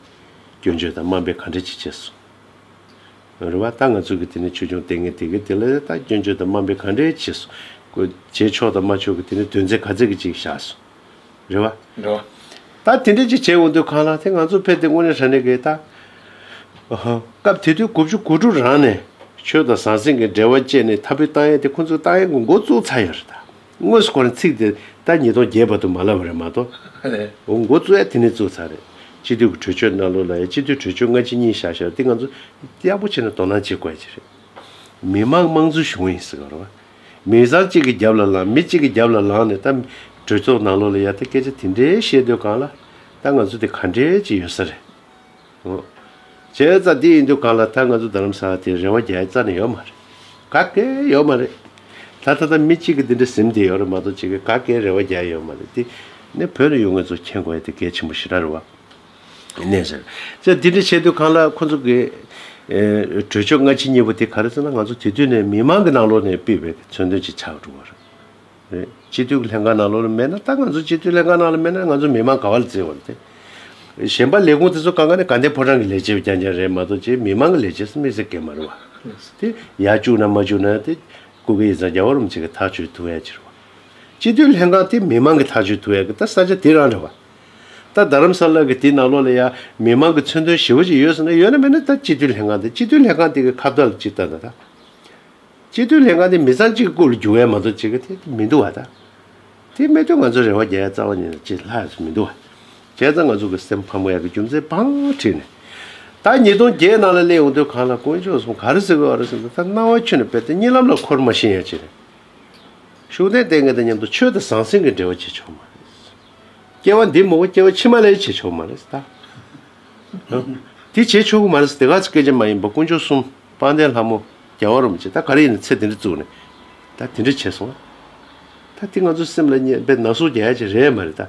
སྐྱོན་བརྗོད་དང་དམའ་འབེབས་ག་འདྲ་ཅིག་བྱས་སོང་། རེད་བ། ད་ང་ཚོ་གི་དེ་ནས་ཆོས་སྐྱོང་ལྟས་ངན་དེ་གི་དེ་ལ་ད་སྐྱོན་བརྗོད་དང་དམའ་འབེབས་ག་འདྲས་བྱས་སོང་། ཁོ་བྱེད་ཆོག་དང་མ་ཆོག་གི་དེ་ནས་དོན་ཚན་ག་ཚད་ཀྱི་ཅིག་བཞག་སོང་། རེད་བ། རེད་བ། ད་དེ་འདྲས་ཅིག་བྱས་འོང་དུས་གང་ལ་དེ་ང་ཚོ་ཕེབས་དེ་དངོས་གནས་དྲང་གནས་ཀྱི་ད། ཨ་ཧ། སྐབས་དེ་དུས་དགུ་བཅུ་གོ་དྲུག་རང་ནས་ཆོས་དང་ཟང་ཟིང་གི་འབྲེལ་བ་བཅད་ནས་འཐབ་རྩོད་བཏང་ཡས་དེ་ཁོ་ཚོས་བཏང་ཡས་ཀྱི་འགོ་བཙུགས་ཚར་ཡོད་རེད་ད། དངོས་སུ་ཁོ་རང་ཚིག་དེ་ད་ཉིས་སྟོང་བརྒྱད་བར་དུ་མ་ལབ་པ་རེད་མ་གཏོགས། རེད། འོ་འགོ་བཙུགས་ཡ་དེ་ནས་བཙུགས་ཚར་རེད། སྤྱི་འཐུས་ཀྱི་གྲོས་ཆོད་ནང་ལོགས་ལ་ཡ་སྤྱི་འཐུས་གྲོས་ཆོད་སྔ་ཕྱི་གཉིས་བཞག་བཞག་དེ་ང་ཚོ་ཡག་པོ་བྱས་ནས་དོ་སྣང་བྱེད་དགོས་ཡ་ཅིག་རེད། མི་དམངས་དམངས་གཙོའི་གཞུང་ཡིན་ཟེར་ག་རེད་བ། མི་ཚང་གཅིག་གི་རྒྱབ་ལ་ལངས་མི་གཅིག་གི་རྒྱབ་ལ་ལངས་ནས་ད་གྲོས་ཚོགས་ནང་ལོགས་ལ་ཡ་ད་སྐད་ཆ་དེ་འདྲའི་བཤད་དུས་གང་ལ་ད་ང་ཚོ་དེ་ག་འདྲའི་ཅིག་ཡོད་ས་རེད། འོ། བྱས་ཙང་དེ་ཡིན་དུས་གང་ལ་ད་ང་ཚོ་རྡ་རམ་ས་ལ་དེ་རེ་བ་རྒྱག་ཡ་རྩ་ནས་ཡོད་མ་རེད། ག་གེ་ཡོད་མ་རེད། ད་ད་ལྟ་མི་གཅིག་གི་དེ་འདྲ་ཟིན་བསྡད་ཡོད་རེད་མ་གཏོགས་གཅིག་གི་ག་གེ་རེ་བ་རྒྱག་ཡ་ཡོད་མ་རེད་དེ། ནས་བོད་ནས་ཡོང་མཁན་ཚོ་མཁྱེན་དགོས་ཡ་དེ་གལ་ཆེན་པོ་ཞེ་དྲག་རེད་བ། གནས་ཟེར། ཙེ་དེ་འདྲ་བྱས་དུས་གང་ལ་ཁོ་ཚོ་གི་ཨེ་གྲོས་ཆོད་སྔ་ཕྱི་གཉིས་པོ་དེ་ག་རེ་ཟེར་ན་ང་ཚོ་དེ་དུས་ནས་མི་མང་གི་ནང་ལོགས་ནས་ཕུད་པའི་མཚོན་དོན་ཅིག་ཆགས་འགྲོ་བ་རེད། རེད། སྤྱི་འཐུས་ཀྱི་ལྷན་ཁང་ནང་ལོགས་ལ་མེད་ན་ད་ང་ཚོ་སྤྱི་འཐུས་ལྷན་ཁང་ནང་ལ་མེད་ན་ང་ཚོ་མི་མང་ག་བ་ལ་བརྩི་བ་རེད་དེ། གཞན་པ་ལས་ཁུངས་དེ་ཚོ་གང་ག་ནས་དགའ་ལྡན་ཕོ་བྲང་གི་ལས་བྱེད་རྐྱང་རྐྱང་རེད་མ་གཏོགས་ཅིག་མི་མང་གི་ལས་བྱེད་ཟེར་མི་ཟེར་གི་མ་རེད་བ། དེ་ཡར་བཅུག་ན་མ་བཅུག་ན་དེ་སྐུ་སྒེར་ཡིག་ཚང་རྒྱལ་བ་རིན་པོ་ཆེ་གི་ཐག་གཅོད་ཐུབ་ཡ་ཅིག་རེད་བ། སྤྱི་འཐུས་ལྷན་ཁང་དེ་མི་མང་གི་ཐག་གཅོད་ཐུབ་ཡ་གི་ད་ས་ཆ་དེ་རང་རེད་བ། ད་རྡ་རམ་ས་ལ་གི་དེ་ནང་ལོགས་ལ་ཡ་མི་མང་གི་མཚོན་དོན་ཞེ་པོ་ཅིག་ཡོད་ཟེར་ན་ཡོད་ན་མེད་ན་ད་སྤྱི་འཐུས་ལྷན་ཁང་དེ་སྤྱི་འཐུས་ལྷན་ཁང་དེ་གི་ཁ་བརྡ་ལ་ཅིག་ལྟ་ད་ད། སྤྱི་འཐུས་ལྷན་ཁང་དེ་མི་ཚང་གཅིག་གི་སྐོར་ལ་རྒྱུག་ཡ་མ་གཏོགས་གཅིག་གི་དེ་མི་འདུག་བ་ད། དེ་མེད་དུས་ང་ཚོ་རེ་བ་རྒྱག་ཡ་རྩ་བ་ཉིད་ནས་ཅིག་ལྷག་ཡ་མི་འདུག་བ། བྱས་ཙང་ང་ཚོ་གི་སེམས་ཕམ་ཡ་གི་རྒྱུ་མཚན་བང་ཁྲིད་ནས། ད་ཉིས་སྟོང་བརྒྱད་ནང་ལ་སླེབས་ཡོང་དུས་གང་ལ་དཀོན་མཆོག་གསུམ་ག་རེ་ཟེར་དགོས་པ་རེད་ཟེར་ན། ད་སྣང་བ་ཆོས་ནི་རྦད་དེ་གཉིད་ལམ་ལ་འཁོར་མ་ཤེས་ཡ་ཅིག་རེད། ཤུགས་ལྡན་ལྟས་ངན་དང་མཉམ་དུ་ཆོས་དང་ཟང་ཟིང་གི་འབྲེལ་བ་བྱེད་ཆོག་མ་རེད། སྐྱེ་བ་འདི་མ་གཏོགས་སྐྱེ་བ་ཕྱི་མ་ལ་བྱེད་ཆོག་མ་རེད་ད། དེ་བྱེད་ཆོག་གི་མ་རེད་ཟེར། དེ་ག་ཚོད་སྐད་ཆ་མ་ཡིན་པ། དཀོན་མཆོག་གསུམ་དཔལ་ལྡན་ལྷ་མོ་རྒྱལ་བ་རིན་པོ་ཆེ་ད་ག་རེ་ཡིན་ན་ཚེ་དེ་འདྲ་བཙུགས་ནས་ད་དེ་འདྲ་བྱས་སོང་། ད་དེ་ང་ཚོ་སེམས་ལ་རྙེད་པའི་ན་ཟུག་རྒྱག་ཡ་ཅིག་རེད་མ་རེད་ད།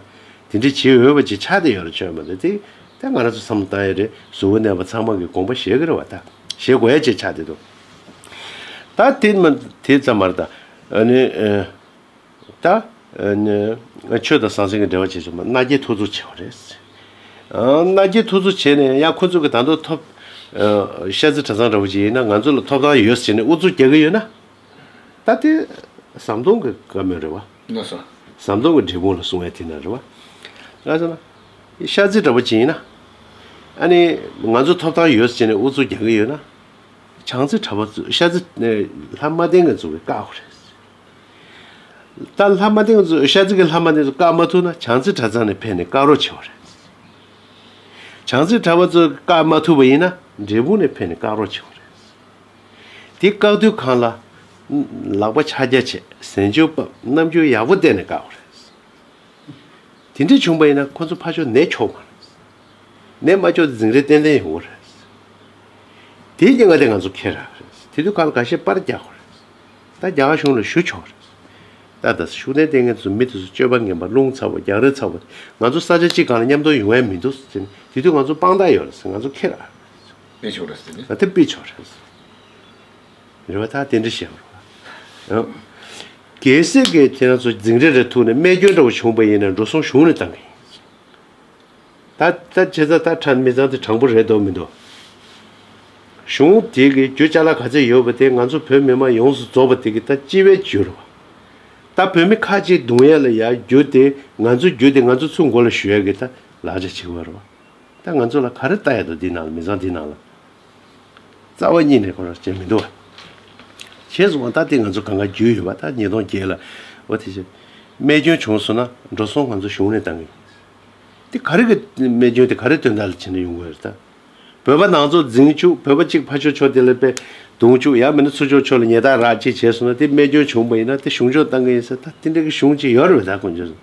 དེ་འདྲ་བྱེད་འོས་པ་ཅིག་ཆགས་བསྡད་ཡོད་རེད་ཆོག་མ་རེད་དེ། ད་ང་རང་ཚོ་བསམ་བློ་བཏང་ཡ་རེད། གཟུགས་པོ་གནས་པ་ཚང་མ་གི་དགོངས་པ་བཞེས་ཀྱི་རེད་བ། ད་བཞེས་དགོས་ཡ་ཅིག་ཆགས་བསྡད་འདུག་ད་དེ་མ་དེ་ཙམ་མ་རེད་ད། ཨ་ནི་ཨ། ད་ཨ་ནི་ཆོས་དང་ཟང་ཟིང་གི་འབྲེལ་བ་བྱེད་ཆོག་མ། མནའ་སྐྱེལ་ཐུབ་ཚོད་བྱེད་པ་རེད། ཨ། མནའ་སྐྱེལ་ཐུབ་ཚོད་བྱས་ནས་ཡང་ཁོ་ཚོ་གི་ད་དུང་ཐོབ། ཨ། ཤ་རྩི་གྲྭ་ཚང་འདྲ་བོ་ཅིག་ཡིན་ན་ང་ཚོ་ལ་ཐོབ་ཐང་ཡོད་ཟེར་ནས་ཨུ་ཚུགས་རྒྱག་གི་ཡོད་ན། ད་དེ་ཟམ་གདོང་གི་བཀའ་མོལ་རེད་བ། ལགས་སོ། ཟམ་གདོང་གི་འབྲས་སྤུངས་ལ་གསུང་ཡ་དེ་ན་རེད་བ། ང་ཟེར་ན། ཤ་རྩི་འདྲ་བོ་ཅིག་ཡིན་ན། ཨ་ནི་ང་ཚོ་ཐོབ་ཐང་ཡོད་ཟེར་ནས་ཨུ་ཚུགས་རྒྱག་གི་ཡོད་ན། བྱང་རྩེ་གྲྭ་པ་ཚོ་ཤ་རྩི་ལྷ་མ་བསྟེན་མཁན་ཚོ་གིས་བཀག་དགོས་རེད། ད་ལྷ་མ་བསྟེན་མཁན་ཚོ་ཤ་རྩི་གི་ལྷ་མ་བསྟེན་ཚོ་བཀག་མ་ཐུབ་ན་བྱང་རྩེ་གྲྭ་ཚང་ནས་ཕེབས་ནས་བཀག་རོགས་བྱེད་དགོས་རེད། བྱང་རྩེ་གྲྭ་པ་ཚོ་བཀག་མ་ཐུབ་པ་ཡིན་ན་འབྲས་སྤུངས་ནས་ཕེབས་ནས་བཀག་རོགས་བྱེད་དགོས་རེད། དེ་བཀག་དུས་གང་ལ། ལག་པ་ཕྱག་རྒྱ་བྱས། གཟན་ཆུང་ཕབ། རྣམ་འགྱུར་ཡག་པོ་བསྟན་ནས་བཀག་དགོས་རེད། དེ་འདྲ་བྱུང་པ་ཡིན་ན་ཁོ་ཚོ་ཕར་ཕྱོགས་ནད་ཆོག་མ་རེད། ནད་མ་ཆོག་ཚེ་འཛིང་རེས་ཏན་ཏན་ཡོང་གི་རེད། དེའི་རྐྱེན་ངན་དེ་ང་ཚོ་ཁྱེར་རག་གི་རེད། དེ་དུས་གང་ལ་འགའ་ཤས་པར་རྒྱག་དགོས་རེད། ད་རྒྱ་གར་གཞུང་ལ་ཞུ་ཆོག་རེད། ད་ད་ཤུགས་ལྡན་ལྟས་ངན་ཚོ་མི་དེ་ཚོ་སྤྱོད་པ་ངན་པ་རླུང་ཚ་བ་རྒྱག་རེས་ཚ་བ་ང་ཚོ་ས་ཆ་གཅིག་སྒང་ལ་མཉམ་དུ་ཡོང་ཡ་མི་འདུག་ཟེར་ནས། དེ་དུས་ང་ཚོ་དཔང་རྟགས་ཡོད་རེད་ཟེར། ང་ཚོ་ཁྱེར་རག་རེད། དཔེ་ཆོག་རེད་ཟེར་ནས། ད་དེ་དཔེ་ཆོག་རེད། རེད་བ། ད་དེ་འདྲ་བཤད་པ་རེད་བ། གལ་སྲིད་ཀྱི་ཁྱེད་རང་ཚོ་འཛིང་རེས་རེ་ཐུག་ནས་རྨས་སྐྱོན་འདྲ་བོ་བྱུང་པ་ཡིན་ན་འགྲོ་སོང་གཞུང་ནས་བཏང་གི་ཡིན། ད་ད་བྱས་ཙང་ད་ཁྲ་མི་ཚང་དེ་དྲང་པོ་རེད་འདུག་མི་འདུག་གཞུང་དེ་གི་རྒྱུ་ཅ་ལག་ག་ཚད་ཡོད་པ་དེ་ང་ཚོ་བོད་མི་མང་ཡོངས་སུ་རྫོགས་པ་དེ་གི་ད་སྤྱི་བའི་རྒྱུ་རེད་བ། ད་བོད་མི་ཁ་ཅིག་རྡུང་ཡ་ལ་ཡ་རྒྱུ་དེ། ང་ཚོ་རྒྱུ་དེ་ང་ཚོ་ཚུར་མགོ་ལ་གཞུ་ཡ་གི་ད་ལག་ཆ་བྱེད་དགོས་རེད་བ། ད་ང་ཚོ་ལ་ག་རེ་ལྟ་ཡ་འདུག་འདི་ནང་ལ། མི་ཚང་འདི་ནང་ལ་རྩ་བ་ཉིད་ནས་ཁོ་རང་བྱས་མི་འདུག་བ། བྱས་སོང་བ། ད་དེ་ང་ཚོ་གང་ག་རྒྱུས་ཡོད་པ། ད་ཉིས་སྟོང་བརྒྱད་ལ་འོ་དེ་བྱས་རྨས་སྐྱོན་བྱུང་སོང་ན་འགྲོ་སོང་ང་ཚོ་གཞུང་ནས་བཏང་གི་ཡིན། དེ་ག་རེ་གི་རྨས་སྐྱོན་དེ་ག་རེ་དོན་དག་ལ་བྱས་ནས་ཡོང་གི་ཡོད་རེད་ད། བོད་པ་ནང་ཚོ་འཛིང་བཅུག་བོད་པ་གཅིག་ཕར་ཕྱོགས་ཕྱོགས་དེ་ལ་དཔེ་རྡུང་བཅུག་ཡང་མིན་ན་ཚུར་ཕྱོགས་ཕྱོགས་ལ་ཉེས་རྡུང་རག་ཅིག་བྱས་སོང་ན། དེ་རྨས་སྐྱོན་བྱུང་པ་ཡིན་ན་དེ་གཞུང་ཕྱོགས་བཏང་གི་ཡིན་ཟེར། ད་དེ་འདྲ་གི་གཞུང་ཅིག་ཡོད་རེད་བས། ད་དཀོན་མཆོག་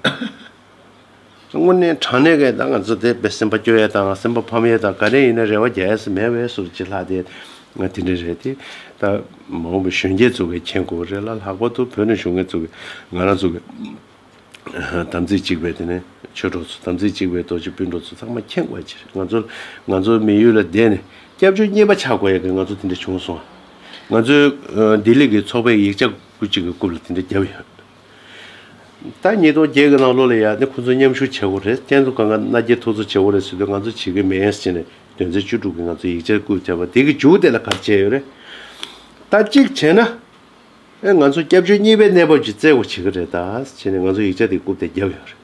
དངོས་གནས་དྲང་གནས་ཀྱི་ད་ང་ཚོ་དེ་དཔེ་སེམས་པ་སྐྱོ་ཡས་དང་སེམས་པ་ཕམ་ཡས་དང་ག་རེ་ཡིན་ན་རེ་བ་རྒྱག་ཡས་སུ་མེད་པའི་བཟོ་འདྲ་ཅིག་ལྷག་དེ། ང་དེ་འདྲ་རེད་དེ། ད་མ་འོངས་པའི་གཞོན་སྐྱེས་ཚོ་གིས་མཁྱེན་དགོས་རེད་ལ། ལྷག་པར་དུ་བོད་ནས་བཞུགས་མཁན་ཚོ་གིས། ང་རང་ཚོ་གིས་དམ་ཚིག་གཅིག་པའི་དེ་ནས་ཆོས་གྲོགས་ཚོ། དམ་ཚིག་གཅིག་པའི་རྡོ་རྗེ་སྤུན་གྲོགས་ཚོ་ཚང་མ་མཁྱེན་དགོས་ཀྱི་རེད། ང་ཚོ་ང་ཚོ་མི་ཡུལ་ལ་བསྡད་ནས་སྐྱབས་བཅོལ་གཉིས་པ་ཆགས་དགོས་ཡ་གི་ང་ཚོ་དེ་འདྲ་བྱུང་སོང་། ང་ཚོའི་ལྡི་ལི་གི་ཚོགས་པའི་ཡིག་ཆ་སྐུ་གཅིག་གི་རྐུབ་ལ་དེ་འདྲ་བརྒྱབ་ཡོད། ད་ཉིས་སྟོང་བརྒྱད་ཀྱི་ནང་ལོགས་ལ་ཡ་ནི་ཁོ་ཚོ་མཉམ་ཞུགས་བྱེད་དགོས་རེད། ཁྱེད་ཚོ་གང་ག་མནའ་སྐྱེལ་ཐུབ་ཚོད་བྱེད་དགོས་རེད་ཟེར་དུས། ང་ཚོ་བྱེད་ཀྱི་མེད་ཟེར་ནས་དོན་ཚན་བཅུ་དྲུག་གི་ང་ཚོ་ཡིག་ཆ་རྐུབ་བརྒྱབ་པ་དེ་གི་མཇུག་དེ་ལ་ག་རེ་བྱས་ཡོད་རེད། ད་གཅིག་བྱས་ན། ཨེ། ང་ཚོ་སྐྱབས་བཅོལ་གཉིས་པའི་གནས་བབ་ཅིག་བཙལ་དགོས་བྱེད་ཀྱི་རེད་ད་ཟེར་ནས་ང་ཚོ་ཡིག་ཆ་དེ་རྐུབ་དེ་བརྒྱབ་ཡོད་རེད།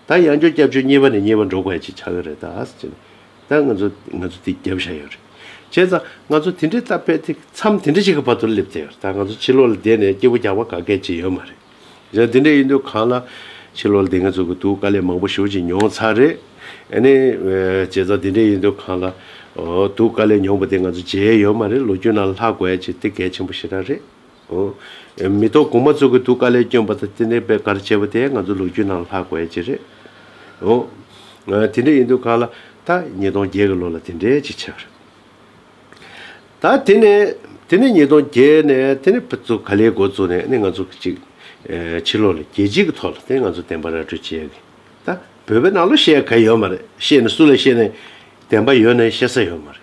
ད་ཡང་བསྐྱར་སྐྱབས་བཅོལ་གཉིས་པ་ནས་གཉིས་པ་འགྲོ་དགོས་ཡ་ཅིག་ཆགས་ཀྱི་རེད་ད་ཟེར་ནས། ད་ང་ཚོ་ང་ཚོ་དེ་བརྒྱབ་བཞག་ཡོད་རེད། བྱས་ཙང་ང་ཚོ་དེ་འདྲའི་ད་དཔེ་དེ་མཚམས་དེ་འདྲ་ཞིག་གི་བར་དུ་སླེབས་བསྡད་ཡོད་རེད། ད་ང་ཚོ་ཕྱི་ལོགས་ལ་བསྡད་ནས་སྐྱིད་པོ་རྒྱག་པ་ག་གེ་ཅིག་ཡོད་མ་རེད། ཡང་དེ་འདྲ་ཡིན་དུས་གང་ལ་ཕྱི་ལོགས་ལ་བསྡད་མཁན་ཚོ་གི་སྡུག་དཀའ་ལས་མང་པོ་ཞེ་པོ་ཅིག་མྱོང་ཚར་རེད། ཨ་ནི་བྱས་ཙང་དེ་འདྲ་ཡིན་དུས་གང་ལ། ཨོ། སྡུག་དཀའ་ལས་མྱོང་བ་དེ་ང་ཚོ་བརྗེད་ཡོད་མ་རེད། ལོ་རྒྱུས་ནང་ལ་ལྷག་དགོས་ཡ་ཅིག་དེ་གལ་ཆེན་པོ་ཞེ་དྲག་རེད། ཨོ། མི་ཐོག་གོང་མ་ཚོ་གི་སྡུག་དཀའ་ལས་བསྐྱོན་པ་དང་དེ་ནས་དཔེ་ག་རེ་བྱས་པ་དེ་ང་ཚོ་ལོ་རྒྱུས་ནང་ལ་ལྷག་དགོས་ཡ་ཅིག་རེད། ཨོ། དེ་འདྲ་ཡིན་དུས་གང་ལ་ད་ཉིས་སྟོང་བརྒྱད་གི་ལོ་ལ་དེ་འདྲའི་ཅིག་ཆགས་རེད། ད་དེ་ནས་དེ་ནས་ཉིས་སྟོང་བརྒྱད་ནས་དེ་ནས་ཕར་ཚུར་ག་ལེར་འགོ་བཙུགས་ནས་ནི་ང་ཚོ་གཅིག་ཨེ། ཕྱི་ལོགས་ལ་རྒྱལ་སྤྱིའི་གི་ཐོག་ལ་དེ་ང་ཚོ་བདེན་པ་ར་སྤྲོད་བྱེད་ཡ་གི། ད་བོད་པའི་ནང་ལོགས་བཤད་ཡ་ག་ཡོད་མ་རེད། བཤད་ནས་སུ་ལ་བཤད་ནས་བདེན་པ་ཡོད་ནའི་བཤད་ས་ཡོད་མ་རེད།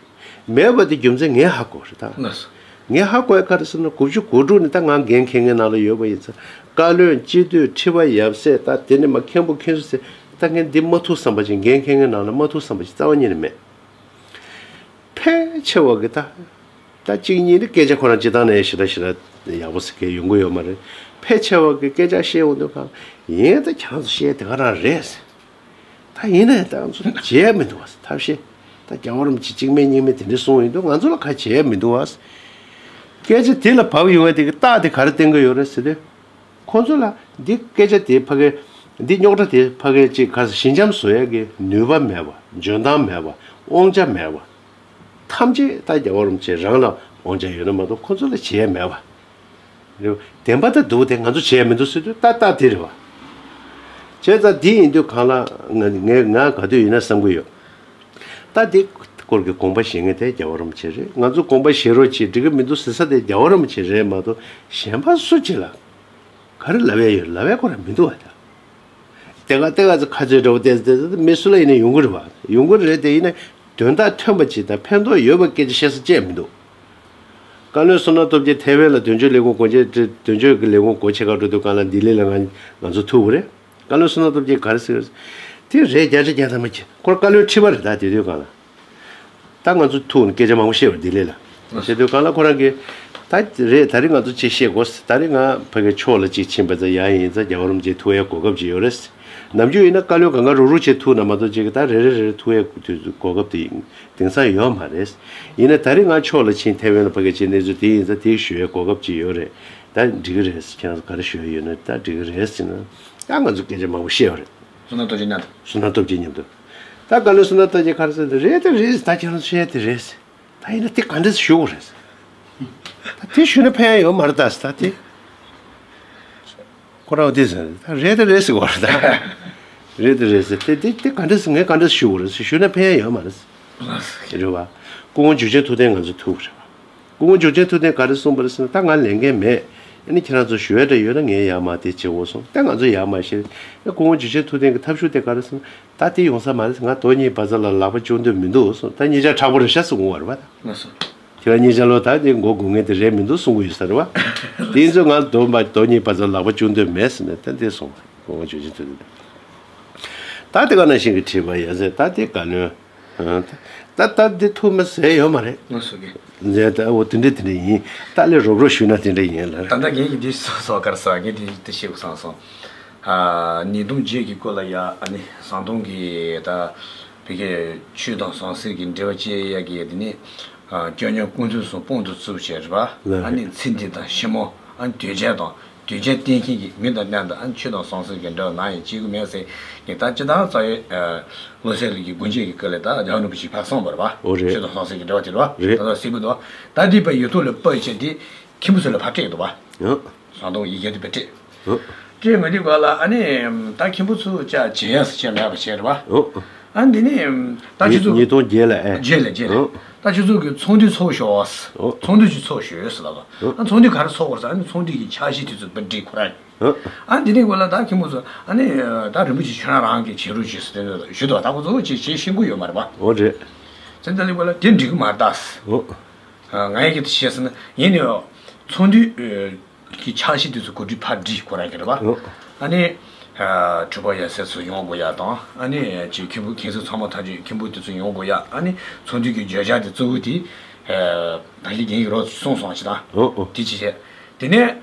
མེད་པ་དེ་རྒྱུ་མཚན་ངས་ཧ་གོ་རེད་ད། ལགས་སོ། ངས་ཧ་གོ་ཡ་ག་རེ་ཟེར་ན། དགུ་བཅུ་གོ་དྲུག་ནས་ད་ང་འགན་འཁྱེར་མཁན་ནང་ལ་ཡོད་པ་ཡིན་ཙང་། བཀའ་བློན། སྤྱི་འཐུས། ཁྲི་པ། ཡབ་སྲས། ད་དེ་ནས་མར་མཁན་པོ་མཁན་ཟུར་ཟེར། ད་ངས་འདི་མ་ཐུག་བསམ་པ་ཅིག་འགན་འཁྱེར་མཁན་ནང་ལ་མ་ཐུག་བསམ་པ་ཅིག་རྩ་བ་ཉིད་ནས་མེད། ཕལ་ཆེ་བ་གི་ད། ད་གཅིག་གཉིས་ནི་སྐད་ཆ་ཁོ་རང་སྤྱིར་བཏང་ནས་ཞེ་དྲག་ཞེ་དྲག་ཡག་པོ་ཟེར་མཁན་ཡོང་གི་ཡོད་མ་རེད། ཕལ་ཆེ་བ་གི་སྐད་ཆ་བཤད་འོང་དུས་གང་ཡིན། ད་ཁྱེད་རང་ཚོ་བཤད་དེ་ག་རང་རེད་ཟེར། ད་ཡིན་ནའི་ད་ང་ཚོ་བྱས་མི་འདུག་བ་ཟེར། ཐབས་ཤེས་ད་རྒྱལ་བ་རིན་པོ་ཆེ་གཅིག་མིན་གཉིས་མིན་དེ་འདྲ་གསུངས་ཡོང་དུས་ང་ཚོ་ལ་ག་བྱས་མི་འདུག་བ་ཟེར། སྐད་ཆ་དེ་ལ་བབས་ཡོང་བའི་དེ་གི་རྟགས་དེ་ག་རེ་བསྟན་གི་ཡོད་རེད་ཟེར་དུས། ཁོང་ཚོ་ལ་འདི་སྐད་ཆ་དེ་ཕ་གི། འདི་རྙོག་དྲ་དེ་ཕ་གི་ཅིག་ག་ཟེར། ཞི་འཇམ་བཟོ་ཡ་གི་ནུས་པ་མེད་པ། འཇོན་ཐང་མེད་པ། དབང་ཆ་མེད་པ། ཐམས་ཅད་ད་རྒྱལ་བ་རིན་པོ་ཆེ་རང་ལ་དབང་ཆ་ཡོད་ན་མ་གཏོགས་ཁོ་ཚོ་ལ་བྱེད་ཡ་མེད་པ། རེད་བ། བདེན་པ་ད་འདུག་དེ་ང་ཚོ་བྱེད་ཡ་མི་འདུག་ཟེར་དུས་ད་ད་དེ་རེད་བ། བྱས་ཙང་འདི་ཡིན་དུས་གང་ལ་ང་ངས་ང་ག་དུས་ཡིན་ན་བསམ་གི་ཡོད། ད་འདི་སྐོར་གྱི་དགོངས་པ་བཞེས་མཁན་དེ་རྒྱལ་བ་རིན་པོ་ཆེ་རེད། ང་ཚོ་དགོངས་པ་བཞེས་རོགས་གྱིས་འགྲིག་གི་མི་འདུག་ཟེར་ས་དེ་རྒྱལ་བ་རིན་པོ་ཆེ་རེད་མ་གཏོགས་གཞན་པ་སུ་གཅིག་ལ་ག་རེ་ལབ་ཡ་ཡོད། ལབ་ཡ་ཁོ་རང་མི་འདུག་བ་ད། དེ་ག་དེ་ག་ཚོ་ཁ་རྩོད་འདྲ་བོ་དེ་དེ་མི་སུ་ལ་ཡིན་ན་ཡོང་གི་རེད་བ། ཡོང་གི་རེད། དེ་ཡིན་ན་དོན་དག་ཐོན་པ་ཅིག་དང་ཕན་ཐོགས་ཡོད་པ་སྐད་ཆ་བཤད་ས་བཅད་མི་འདུག་བཀའ་བློན་བསོད་ནམས་སྟོབས་རྒྱལ་ཐེ་ཝན་ལ་དོན་གཅོད་ལས་ཁུངས་སྒོ་འབྱེད་དོན་གཅོད་ཀྱི་ལས་ཁུངས་སྒོ་ཕྱེ་ག་འགྲོ་དུས་སྒང་ལ་ལྡི་ལི་ལ་ང་ང་ཚོ་ཐུག་པ་རེད། བཀའ་བློན་བསོད་ནམས་སྟོབས་རྒྱལ་ག་རེ་ཟེར། དེ་རེད། བརྒྱ་ཆ་བརྒྱ་ཐམ་པ་ཅིག་ཁོ་བཀའ་བློན་ཁྲི་པ་རེད། ད་དེ་དུས་སྒང་ལ། ད་ང་ཚོ་ཐུག་ནས་སྐད་ཆ་མང་པོ་བཤད་པ་རེད་ལྡི་ལི་ལ། བཤད་དུས་སྒང་ལ་ཁོ་རང་གིས་ད་རེད། ད་རེས་ང་ཚོ་ཅིག་བཤད་དགོས། ད་རེས་ང་ཕ་གི་ཕྱོགས་ལ་ཅིག་ཕྱིན་པ་ཙང་ཡང་ཡིན་ཙང་རྒྱལ་བ་རིན་པོ་ཆེ་ཐུག་ཡའི་གོ་སྐབས་ཅིག་ཡོད་རེད། ནམ་རྒྱུན་ཡིན་ན་བཀའ་བློན་གང་ག་རུག་རུག་བྱས་ཐུག་ན་མ་གཏོགས་ཅིག་ད་རེ་རེ་རེ་རེ་ཐུག་ཡའི་དུས་ཚོད་གོ་སྐབས་དེ་དེང་སང་ཡོད་མ་རེད། ཡིན་ན་ད་རེས་ང་ཕྱོགས་ལ་ཕྱིན་ཐེ་ཝན་ལ་ཕ་གི་ཅིག་གནས་ཚུལ་དེ་ཡིན་ཙང་དེ་ཞུ་ཡའི་གོ་སྐབས་ཅིག་ཡོད་རེད། ད་འགྲིག་གི་རེད། ཁྱེད་རང་ཚོ་ག་རེ་ཞུ་ཡ་ཡོད་ན་ད་འགྲིག་གི་རེད་ཟེར་ན་ད་ང་ཚོ་སྐད་ཆ་མང་པོ་བཤད་པ་རེད། བསོད་ནམས་སྟོབས་རྒྱལ་མཉམ་དུ། བསོད་ནམས་སྟོབས་རྒྱལ་མཉམ་དུ། ད་བཀའ་བློན་བསོད་ནམས་སྟོབས་རྒྱལ་ག་རེ་ཟེར་ད་རེད། ད་རེད་ད་ཁྱེད་རང་ཚོ་བཤད་ཡ་དེ་རེད། ད་ཡིན་ན་དེ་ག་འདྲས་ཞུ་དགོས་རེད། ད་དེ་ཞུས་ན་ཕན་ཡ་ཡོད་མ་རེད། ད་ད་དེ་ཁོ་རང་དེ་ཟེར་ད་རེད་ད་རེད་ཟེར་དགོས་རེད། ད་རེད་ད་རེད་ཟེར་དེ་དེ་དེ་ག་འདྲས་ངས་ག་འདྲས་ཞུ་དགོས་རེད་ཟེར་ཞུས་ན་ཕན་ཡ་ཡོད་མ་རེད། རེད་བ། སྐུ་ངོ་འཇུ་ཆེན་ཐུབ་བསྟན་ང་ཚོ་ཐུག་རེད་བ། སྐུ་ངོ་འཇུ་ཆེན་ཐུབ་བསྟན་ག་རེ་གསུངས་པ་རེད་ཟེར་ན་ད་ང་ལས་འགན་མེད། ཨ་ནི་ཁྱེད་རང་ཚོ་ཞུ་ཡ་འདྲ་ཡོད་ན་ངས་ཡར་མར་དེ་བྱེད་དགོས་གསུངས། ད་ང་ཚོ་ཡར་མར་བཤད། ཨ་སྐུ་ངོ་འཇུ་ཆེན་ཐུབ་བསྟན་གྱི་ཐབས་ཤུགས་དེ་ག་རེ་ཟེར་ན། ད་དེ་ཡོང་ས་མ་རེད། ང་དོ་གཉིས་བ་ཚ་ལ་ལག་པ་བཅུག་འདོད་མི་འདུག་གསུངས། ད་གཉིས་ཆ་མཁྲེགས་པོ་རེད་ཤག་གསུང་གི་ཡོད་རེད་པ། ལགས་སོ། ཁྱེད་རང་གཉིས་ཆ་ལོ་ད་དེ་མགོ་སྒུར་མཁན་དེ་རེད་མི་འདུག་གསུང་གི་ཡོད་ས་རེད་པ། དེ་ཡིན་ཚོད་ང་དོ་མ་དོ་གཉིས་བ་ཚ་ལག་པ་བཅུག་འདོད་མེད་ཟེར་ནས་ད་དེ་གསུངས། སྐུ་ངོ་འཇུ་ཆེན་ཐུབ་བསྟན། ད་དེ་ག་ནང་བཞིན་གྱི་དྲིས་པ་ཡ་ཟེར་ད་དེ་ག་ལོན། ད་ད་དེ་ཐུགས་མ་ཟད་ཡོད་མ་རེད། ང་སོ་གི། ཟེར་ད་འོ་དེ་འདྲ་དེ་འདྲ་ཡིན། ད་ལས་རོབ་རོབ་ཞུས་ན་དེ་འདྲ་ཡིན་ལ། ད་ལྟ་ངས་ཀྱི་འདི་སོ་སོ་གར་ས་ངས་དེ་དེ་ཤེས་དགོས་བསམ་སོང་། ཨ་ཉིས་སྟོང་བརྒྱད་ཀྱི་སྐོར་ལ་ཡ་ཨ་ནི་ཟམ་གདོང་གི་ད་བི་ཀའི་ཆོས་དང་ཟང་ཟིང་གི་འབྲེལ་བ་བཅད་ཡ་གི་དེ་ནི་སྐྱོན་ཉོན་ཀུན་འདུས་སུ་དཔང་དུ་བཙུགས་བྱས་རེད་པ། ལགས་རེད། ཨ་ནི་ཚེ་འདི་དང་ཕྱི་མ་ཨ་ནི་དོལ་རྒྱལ་དང་། དོལ་རྒྱལ་བསྟེན་མཁན་གྱི་མི་དང་གནས་དང་ཨ་ནི་ཆོས་དང་ཟང་ཟིང་གི་འབྲེལ་བ་ནམ་ཡང་བཅད་ཀྱི་མེད་ཟེར་ངས་ད་སྤྱིར་བཏང་རྩ་བའི་བློ་གསལ་གླིང་གི་དགོངས་གཅིག་གི་སྐབས་ལ་ད་རྒྱལ་བ་རིན་པོ་ཆེས་ཕར་གསུངས་པ་རེད་པ། འོ་རེད། ཆོས་དང་ཟང་ཟིང་གི་འབྲེལ་བ་དེ་རེད་པ། རེད། ད་ལྟ་གསལ་པོ་འདུག་ད་འདི་པའི་ཡུལ་ཐོག་ལ་ཕར་བྱས་ཏེ་མཁན་པོ་ཚོ་ལ་ཕར་སྤྲད་འདུག་པ། ཨ། ཟམ་གདོང་ཡི་གེ་དེ་ཕར་སྤྲད། ཨ། སྤྲད་མ་དུས་སྐབས་ལ་ཨ་ནི་ད་མཁན་པོ་ཚོ་ཅག་བྱེད་ཡ་ཟེར་བྱས་མེད་པ་བྱས་རེད་པ། ཨ། ཨ་འདི་ནི་ད་ཁྱོད་ཚོ་ཉིས་སྟོང་བརྒྱད་ལ་ཨེ། བརྒྱད་ལ་བརྒྱད་ལ། ཨོ། ད་ཁྱོད་ཚོ་གི་ཚོགས་འདུ་ཚོགས་ཤོག་ཨོ། ཚོགས་འདུ་ཅིག་ཚོགས་ཤོག་ཟེར་ལབ་པ། ཨོ། ཨ་ཚོགས་འདུ་ག་རེ་ཚོགས་དགོས་ཟེར། ཨ་ནི་ཚོགས་འདུ་གི་འཆར་གཞི་དེ་ཚོ་བསྡུ་སྒྲིག་ཁོ་རང་། ཨོ། ཨ་འདི་ནི་གོ་ལ་ད་ཁྱིམ་པོ་ཚོ་ཨ་ནི་ད་རིན་པོ་ཆེ་ཁྱོད་རང་རང་གིས་བྱེད་རོགས་བྱེད་ཟེར་དེ་ཞུ་དོ། ད་ཁོ་ཚོ་ཅིག་བྱེད་ཤེས་ཀྱི་ཡོད་མ་རེད་པ། ཨོ་རེད། ཚེ་འདི་ལ་གོ་ལ་དེ་འགྲིག་གི་མ་རེད་ད། ཨོ། ང་ཡི་གི་དེ་བྱས་ཟེར་ན་ཡིན་ནའི་ཚོགས་འདུ། གི་འཆར་གཞི་དེ་ཚོ་གོ་སྒྲིག་ཕར་སྒྲིག་ཁོ་རང་གི་རེད་པ། ཨོ། ཨ་ནི། ཨ་གྲུབ་པ་ཡབ་སྲས་ཚོ་ཡོང་དགོས་ཡ་དང་ཨ་ནི་ཅིག་མཁན་པོ་མཁན་ཟུར་ཚང་མ་ཐམས་ཅད་མཁན་པོ་དེ་ཚོ་ཡོང་དགོས་ཡ། ཨ་ནི་ཚོགས་འདུ་གི་བརྗོད་བྱ་དེ་གཙོ་བོ་དེ། ཨ་ད་གིན་རྒན་གྱིས་རོགས་གསུངས་སོང་ཅི་དང་། ཨོ་ཨོ། དེ་ཅི་བྱས། དེ་ནས་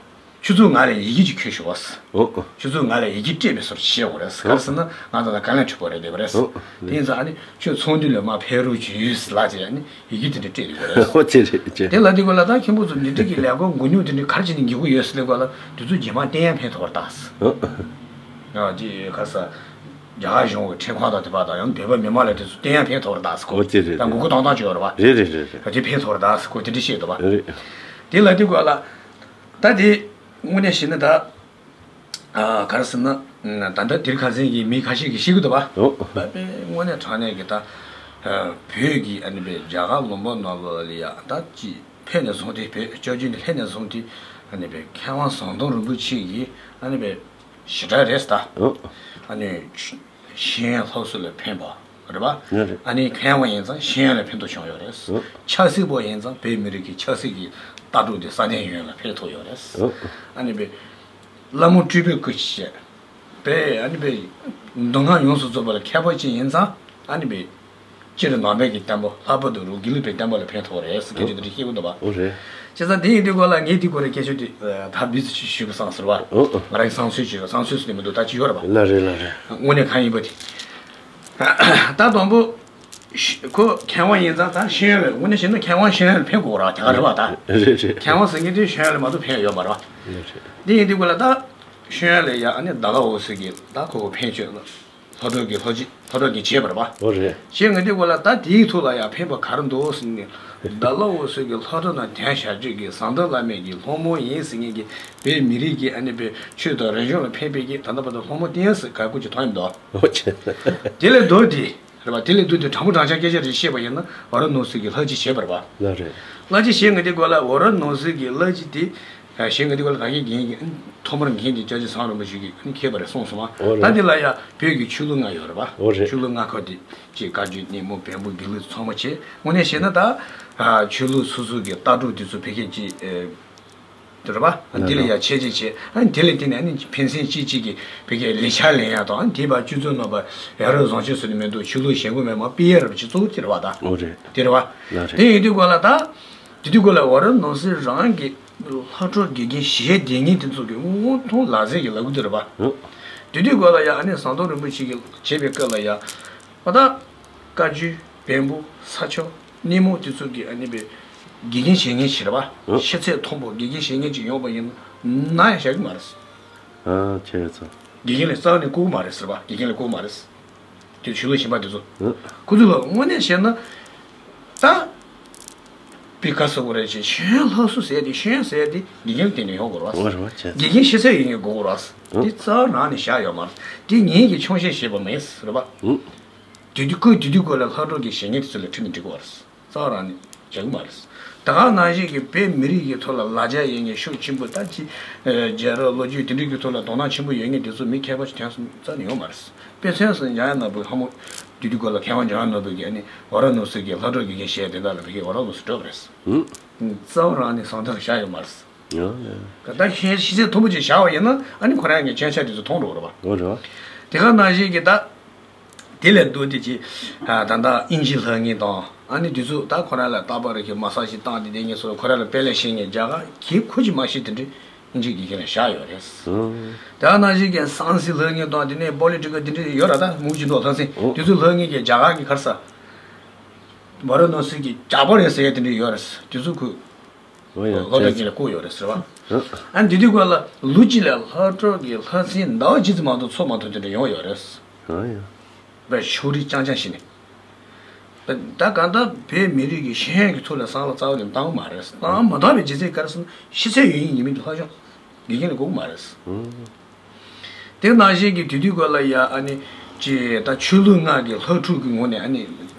ཁྱོད་ཚོ་ང་ལ་ཡི་གེ་ཅིག་འཁྱོལ་ཤོག་ཨོ་ཨོ། ཁྱོད་ཚོ་ང་ལ་ཡི་གེ་སྤྲད་པའི་སོར་བཤད་དགོས་རེད། ག་རེ་ཟེར་ན་ང་ད་ལྟ་བཀའ་བློན་ཁྲི་པ་རེད་བསྡད་པ་རེད། ཨོ་ཨོ། དེ་ཡིན་ཙང་ཨ་ནི་ཁྱོད་ཚོགས་འདུ་ལ་མར་ཕེབས་རོགས་བྱོས་ལབ་བྱས་ཨ་ནི། ཡི་གེ་དེ་འདྲ་སྤྲད་ཡོད་རེད། ཨོ་དེ་རེད་ཅེ། དེ་ལ་དེ་སྐོར་ལ་ད་མཁན་པོ་ཚོ་འདི་འདྲ་གི་ལས་ཀ་མགོ་རྙོག་དེ་འདྲ་ག་རེ་བྱས་ནས་འགྱོ་གི་ཡོད་ཟེར་ལབ་པ་ལ་དེ་ཚོ་རྗེས་མ་བསྟན་ཡ་ཕན་ཐོགས་རེད་ད། ཨོ། ཨ་དེ་ག་ས། རྒྱ་གར་གཞུང་གི་ཁྲིམས་ཁང་དང་དེ་པ་དང་ཡང་བོད་པ་མི་མང་ལ་དེ་ཚོ་བསྟན་ཡ་ཕན་ཐོགས་རེད་ད་ཟེར་གོ། ཨོ་དེ་རེད། ད་མགོ་སྐོར་བཏང་སྟངས་ཅིག་ཡོད་རེད་པ། རེད་རེད་རེད་རེད། ད་དེ་ཕན་ཐོགས་རེད་ད་ཟེར་གོ་དེ་འདྲ་བཤད་འདུག་པ། རེད། དེ་ལ་དེ་སྐོར་ལ། ད་དེ་དངོས་གནས་བཤད་ན་ད། ཨ་ག་རེ་ཟེར་ན། ད་ལྟ་དེར་ཁ་སང་གི་མི་ཁ་ཤས་ཀྱིས་བཤད་ཀྱི་འདུག་པ། ཨོ། པ་པའི་དངོས་གནས་དྲང་གནས་ཀྱི་ད། ཨ་བོད་ཀྱི་ཨ་ནི་པའི་རྒྱ་གར་ལུང་པ་ནང་ལོགས་ལ་ཡ་ད་ཅི་ཕེབས་ནས་བཟུང་སྟེ་བོད་བཅའ་བརྒྱུད་ནས་སླེབས་ནས་བཟུང་སྟེ་ཨ་ནི་པའི་མཁས་དབང་ཟམ་གདོང་རིན་པོ་ཆེ་གི་ཨ་ནི་པའི་ཞེ་དྲག་རེད་ད། ཨོ། ཨ་ནི་ཤེས་ཡོན་སློབ་གསོ་ལ་ཕན་པ་རེད་པ། ཡོད་རེད། ཨ་ནི་མཁས་དབང་ཡིན་ཙང་ཤེས་ཡོན་ལ་ཕན་ཐོགས་བྱུང་ཡོད་རེད། ཨོ། ཆབ་སྲིད་པ་ཡིན་ཙང་བོད་མི་རིགས་ཀྱི་ཆབ་སྲིད་ཀྱི་ལྟ་གྲུབ་དེ་སྲ་བརྟན་ཡོང་ཡ་ལ་ཕན་ཐོགས་ཡོད་རེད། ཨོ། ཨ་ནི་པའི། བླ་མ་སྤྲུལ་པའི་སྐུ་ཞེས་བྱས། པས་ཨ་ནི་པའི་མདོ་སྔགས་ཡོངས་སུ་རྫོགས་པ་ལ་མཁས་པ་ཅིག་ཡིན་ཙང་ཨ་ནི་པའི་སྤྱིར་ནང་པའི་གི་བསྟན་པ་ལྷག་པར་དུ་རང་དགེ་ལུགས་པའི་བསྟན་པ་ལ་ཕན་ཐོགས་རེད་ཟེར་སྐད་ཆ་དེ་འདྲ་བཤད་ཀྱི་འདུག་པ། ཨོ་རེད། བྱས་ཙང་དེ་ཡིན་དུས་སྐོར་ལ་ངས་དེ་སྐོར་ལ་སྐད་ཆ་དེ་ད་འབུ་ཙི་ཅིག་ཞུས་པ་བསམ་ཟེར་བ། ཨོ་ཨོ། ང་རང་གི་བསམ་ཚུལ་ཅིག་བསམ་ཚུལ་ཟེར་ནས་མི་འདུག་ད་ཅི་ཡོད་རེད་པ། ལ་རེད་ལ་རེད། དངོས་གནས་གང་ཡིན་པ་དེ། ད་དང་པོ། ཤ་ཁོ་མཁས་དབང་ཡིན་ཙང་ད་ཤེས་ཡོན་ལ་དངོས་གནས་བཤད་ན་མཁས་དབང་ཤེས་ཡོན་ལ་ཕན་དགོས་ར་དེ་ག་རེད་བ་ད། རེད་རེད། མཁས་དབང་ཟེར་མཁན་དེ་ཤེས་ཡོན་ལ་མ་གཏོགས་ཕན་ཡོད་མ་རེད་བ། རེད་རེད། འདི་ཡིན་དུས་སྐོར་ལ་ད་ཤེས་ཡོན་ལ་ཡ་ཨ་ནི་ཟླ་ལྷག་འོད་ཟེར་གྱིས་ད་ཁོ་ཁོ་ཕན་ཆོད་ལ། ལྷ་གྲོགས་ཀྱི་ལྷ་རྗེ་ལྷ་གྲོགས་ཀྱིས་བྱས་པ་རེད་པ། འོ་རེད། བྱས་ངས་འདི་གོ་ལ་ད་དེའི་ཐོག་ལ་ཡང་ཕན་པ་ག་རེ་འདུག་ཟེར་ནས། ད་ལྷ་འོད་ཟེར་གྱི་ལྷ་གྲོགས་ན་དན་ཞག་གཅིག་གི་ཟམ་གདོང་བླ་མའི་གི་སློབ་མ་ཡིན་ཟེར་མཁན་གྱི་བོད་མི་རིགས་ཀྱི་ཨ་ནི་བོད་ཆོས་དང་རིག་གཞུང་ལ་ཕན་པའི་གི་ད་ལྟ་བར་དུ་སློབ་མ་བསྟེན་ཟེར་ག་གུ་ཅིག་མཐོང་ཡིན་འདུག་འོ་ཆེ། དེ་ལས་ལྡོག་སྟེ་རེད་པ། དེ་ལས་ལྡོག་སྟེ་དྲང་པོ་དྲང་བཞག་སྐད་ཆ་རེ་བཤད་པ་ཡིན་ན། ཝ་ར་ཎ་སི་གི་ལྷ་རྗེ་བྱས་པ་རེད་པ། ལགས་རེད། ལྷ་རྗེ་བྱས་ངས་འདི་གོ་ལ་ཝ་ར་ཎ་སི་གི་ལྷ་རྗེ་དེ། ཞེས་ངས་འདི་ག་ལ་ད་གིན་རྒན་གྱིས་ཐོག་མར་རྒན་གྱིས་སྐྱབས་རྗེ་ཚང་རིན་པོ་ཆེ་གིས་ནི་མཁས་པ་རེད་གསུངས་སོང་ང་། འོ་ད་རེད། འདི་ལ་ཡང་བོད་ཀྱི་ཆོས་ལུགས་ལྔ་ཡོད་རེད་པ། འོ་རེད། ཆོས་ལུགས་ལྔ་ཁག་དེ་ཅིག་བཀའ་བརྒྱུད་ནས་མོ་བོན་པོ་དགེ་ལུགས་ཚང་མ་བྱས། དངོས་གནས་བཤད་ན་ད་ཆོས་ལུགས་སོ་སོ་གི་ལྟ་གྲུབ་དེ་ཚོ་བོད་སྐད་ཀྱི་དེ་རེད་པ། འདི་ལ་ཡང་འཆད་ཅིག་བྱས། ཨ་ནི་དེ་ལས་དེ་ནས་ཨ་ནི་ཕན་སེམས་ཅིག་ཅིག་གིས་བོད་སྐད་ལེགས་ཆ་ལེན་ཡག་དང་། ཨ་ནི་དེ་བར་སྤྱི་ཚོགས་ནང་པ་ཡ་རབས་བཟང་སྤྱོད་ཟེར་ནི་མི་འདུག་ཆོས་ལུགས་ཞེན་ཁོག་མེད་མ་སྤེལ་ཡག་རེད་པ། ཅིག་གཙོ་བོ་དེ་རེད་པ་ད། འོ་རེད། དེ་རེད་པ། ལགས་རེད། དེ་ཡིན་དུས་གོ་ལ་ད། དེ་དུས་གོ་ལ་ཝ་ར་ཎ་སི་རང་གི་ལྷ་གྲོགས་དགེ་རྒན་བྱས་བསྡད་མཁན་དེ་ཚོ་གི་དབུ་ཐོག་ལག་རྩལ་གྱི་ལབ་གི་འདུག་རེད་པ། ཨོ། དེ་དུས་གོ་ལ་ཡ་ཨ་ནི་ཟམ་གདོང་རིན་པོ་ཆེ་གིས་བྱེད་པའི་སྐབས་ལ་ཡ། ཨ་ད། བཀའ་བརྒྱུད། བོན་པོ། ས་ཆ། སྣེ་མོ་དེ་ཚོ་གི་ཨ་ནི་བའི་དགེ་རྒན་བྱེད་མཁན་ཞིག་རེད་པ། ཨོ། ཤེས་ཚད་མཐོན་པོ་དགེ་རྒན་བྱེད་མཁན་ཅིག་ཡོང་པ་ཡིན་ན་ཡང་བཞག་གི་མ་རེད། ཨ་ཁྱེད་ཚོ། དགེ་རྒན་ལ་རྩ་ནས་བསྐུར་གི་མ་རེད་ཟེར་བ། དགེ་རྒན་ལ་བསྐུར་གི་མ་རེད། དེ་ཆོས་ལུགས་གཞན་པ་དེ་ཚོ། ཨ། ཁོ་ཚོ་ལ་དངོས་གནས་བཤད་ན། ད། པི་ཀ་སོ་གོ་རེད་ཅེས་ཤེས་ཡོན་སློབ་གསོ་ཟེར་དེ། ཤེས་ཡོན་ཟེར་དེ་དགེ་རྒན་ལ་བརྟེན་ནས་ཡོང་དགོས་རེད་བ། འོ་རེད་བ་བྱས། དགེ་རྒན་ཤེས་ཚད་ཡོད་མཁན་དགོས་དགོས་རེད་བ། ཨ། དེ་རྩ་བ་ནས་བཞག་ཡོད་མ་རེད། དེ་ངེད་ཀྱིས་ཆུང་བཤད་བྱས་པ་མིན་ཟེར་བ། ཨ། དེ་དུས་ཁོས་དེ་དུས་ཁོ་ལ་ལྷག་འཕྲོ་གི་བྱེད་མཁན་དེ་ཚོ་ལ་ཁྲིད་ནས་འགྲིག་གི་རེད། རྩ་བ་རང་ནས་བྱེད་ཀྱི་མ་རེད། ད་ག་ནང་བཞིན་གྱི་བོད་མི་རིགས་ཀྱི་ཐོག་ལ་ལ་རྒྱ་ཡོད་མཁན་ཤུགས་ཆེན་པོ་ད་ཅི། རྒྱལ་རབས་ལོ་རྒྱུས་དེ་འདྲའི་གི་ཐོག་ལ་དོ་སྣང་ཆེན་པོ་ཡོད་མཁན་དེ་ཚོ་མི་མཁས་པ་ཞིག་དོན་སུ་རྩ་ནས་ཡོང་མ་རེད། དཔེ་མཚོན་སུ་འཇམ་དབྱངས་ནོར་བུ་ལྷ་མོ། དེ་དུས་སྐབས་ལ་མཁས་དབང་འཇམ་དབྱངས་ནོར་བུ་གིས་ཨ་ནི་ཝ་ར་ཎ་སི་གི་ལྷག་འཕྲོ་དགེ་རྒན་བྱས་དེ་འདྲ་ལ་བོད་སྐད་ཝ་ར་ཎ་སི་འགྲོ་བ་རེད། ཨུ། རྩ་བ་རང་ནས་བཟང་ཐག་བཞག་ཡོད་མ་རེད། ཡང་ཡང་། ད་ཤེས་ཤེས་ཚད་མཐོན་པོ་ཅིག་བཞག་པ་ཡིན་ན་ཨ་ནི་ཁོ་རང་གི་སྐད་ཆ་དེ་ཚོ་མཐོང་འགྲོ་གི་རེད་པ། འོ་རེད་བ། དེ་ག་ནང་བཞིན་གྱི་ད། དེ་ལས་ལྡོག་སྟེ་ཅིག་ད་ལྟ་དབྱིན་ཇི་ལྷབ་མཁན་དང་ཨ་ནི་དེ་ཚོ་ད་ཁོ་རང་ལ་རྟག་པར་གྱི་མ་སཱ་ཇི་བཏང་སྟེ་བསྡད་མཁན་ཚོ་ལ་ཁོ་རང་ལ་དཔེ་ལེན་ཤེས་མཁན་རྒྱ་གར་གྱི་ཁོ་ཅིག་མ་ཤེས་དེ་འདྲའི་དབྱིན་ཇི་དགེ་རྒན་ལ་བཞག་ཡོད་རེད། ཨང་། དེ་ག་ནང་བཞིན་གྱི་སན་སི་ལྷབ་མཁན་དང་དེ་ནས་པོ་ལི་ཊི་ཀལ་དེ་འདྲའི་ཡོད་ར། ད་མུ་ཇི་མདོ་ལྷ་སྲིན་ཨོ། དེ་ཚོ་ལྷབ་མཁན་གྱི་རྒྱ་གར་གྱི་ག་རེ་ཟེར། ཝ་ར་ཎ་སི་གི་ཇག་པ་རེད་ཟེར་ཡ་དེ་འདྲ་ཡོད་རེད། དེ་ཚོ་ཁོས་ཨོ་ཡ་ལྷག་འཕྲོ་དགེ་རྒན་ལ་བསྐུར་ཡོད་རེད་ཟེར་བ། ཨ། ཨ་འདི་དུས་སྐབས་ལ་ལོ་གཅིག་ལ་ལྷག་འཕྲོ་དགེ་རྒན་ལྷ་སྲིན་ཟླ་བ་གཅིག་ཙམ་མ་གཏོགས་ཚོགས་མ་ཐུབ་དེ་འདྲ་ཡོང་ཡོད་རེད། ཨོ་ཡ། བས་ཕྱོགས་རིས་རྐྱང་རྐྱང་ཞིག་ནས། ད་གང་ལྟར་བོད་མི་རིགས་ཀྱི་ཤེས་ཡོན་གྱི་ཐོག་ལ་བསམ་བློ་རྩ་བ་ནས་བཏང་གི་མ་རེད། བཏང་མ་བཏང་བའི་རྒྱུ་མཚན་ག་རེ་ཟེར་ན་ཤེས་ཚད་ཡོད་མཁན་ཡིན་མིན་དེ་ལྷག་ཕྱོགས་དགེ་རྒན་ལ་དགོས་ཀྱི་མ་རེད། ཨང་། དེ་ནང་བཞིན་གྱི་དུས་དུས་སྐབས་ལ་ཡ་ཨ་ནི་ཅི་ད་ཆོས་ལུགས་ལྔ་གི་ལྷག་འཕྲོ་གི་ངོས་ནས་ཨ་ནི་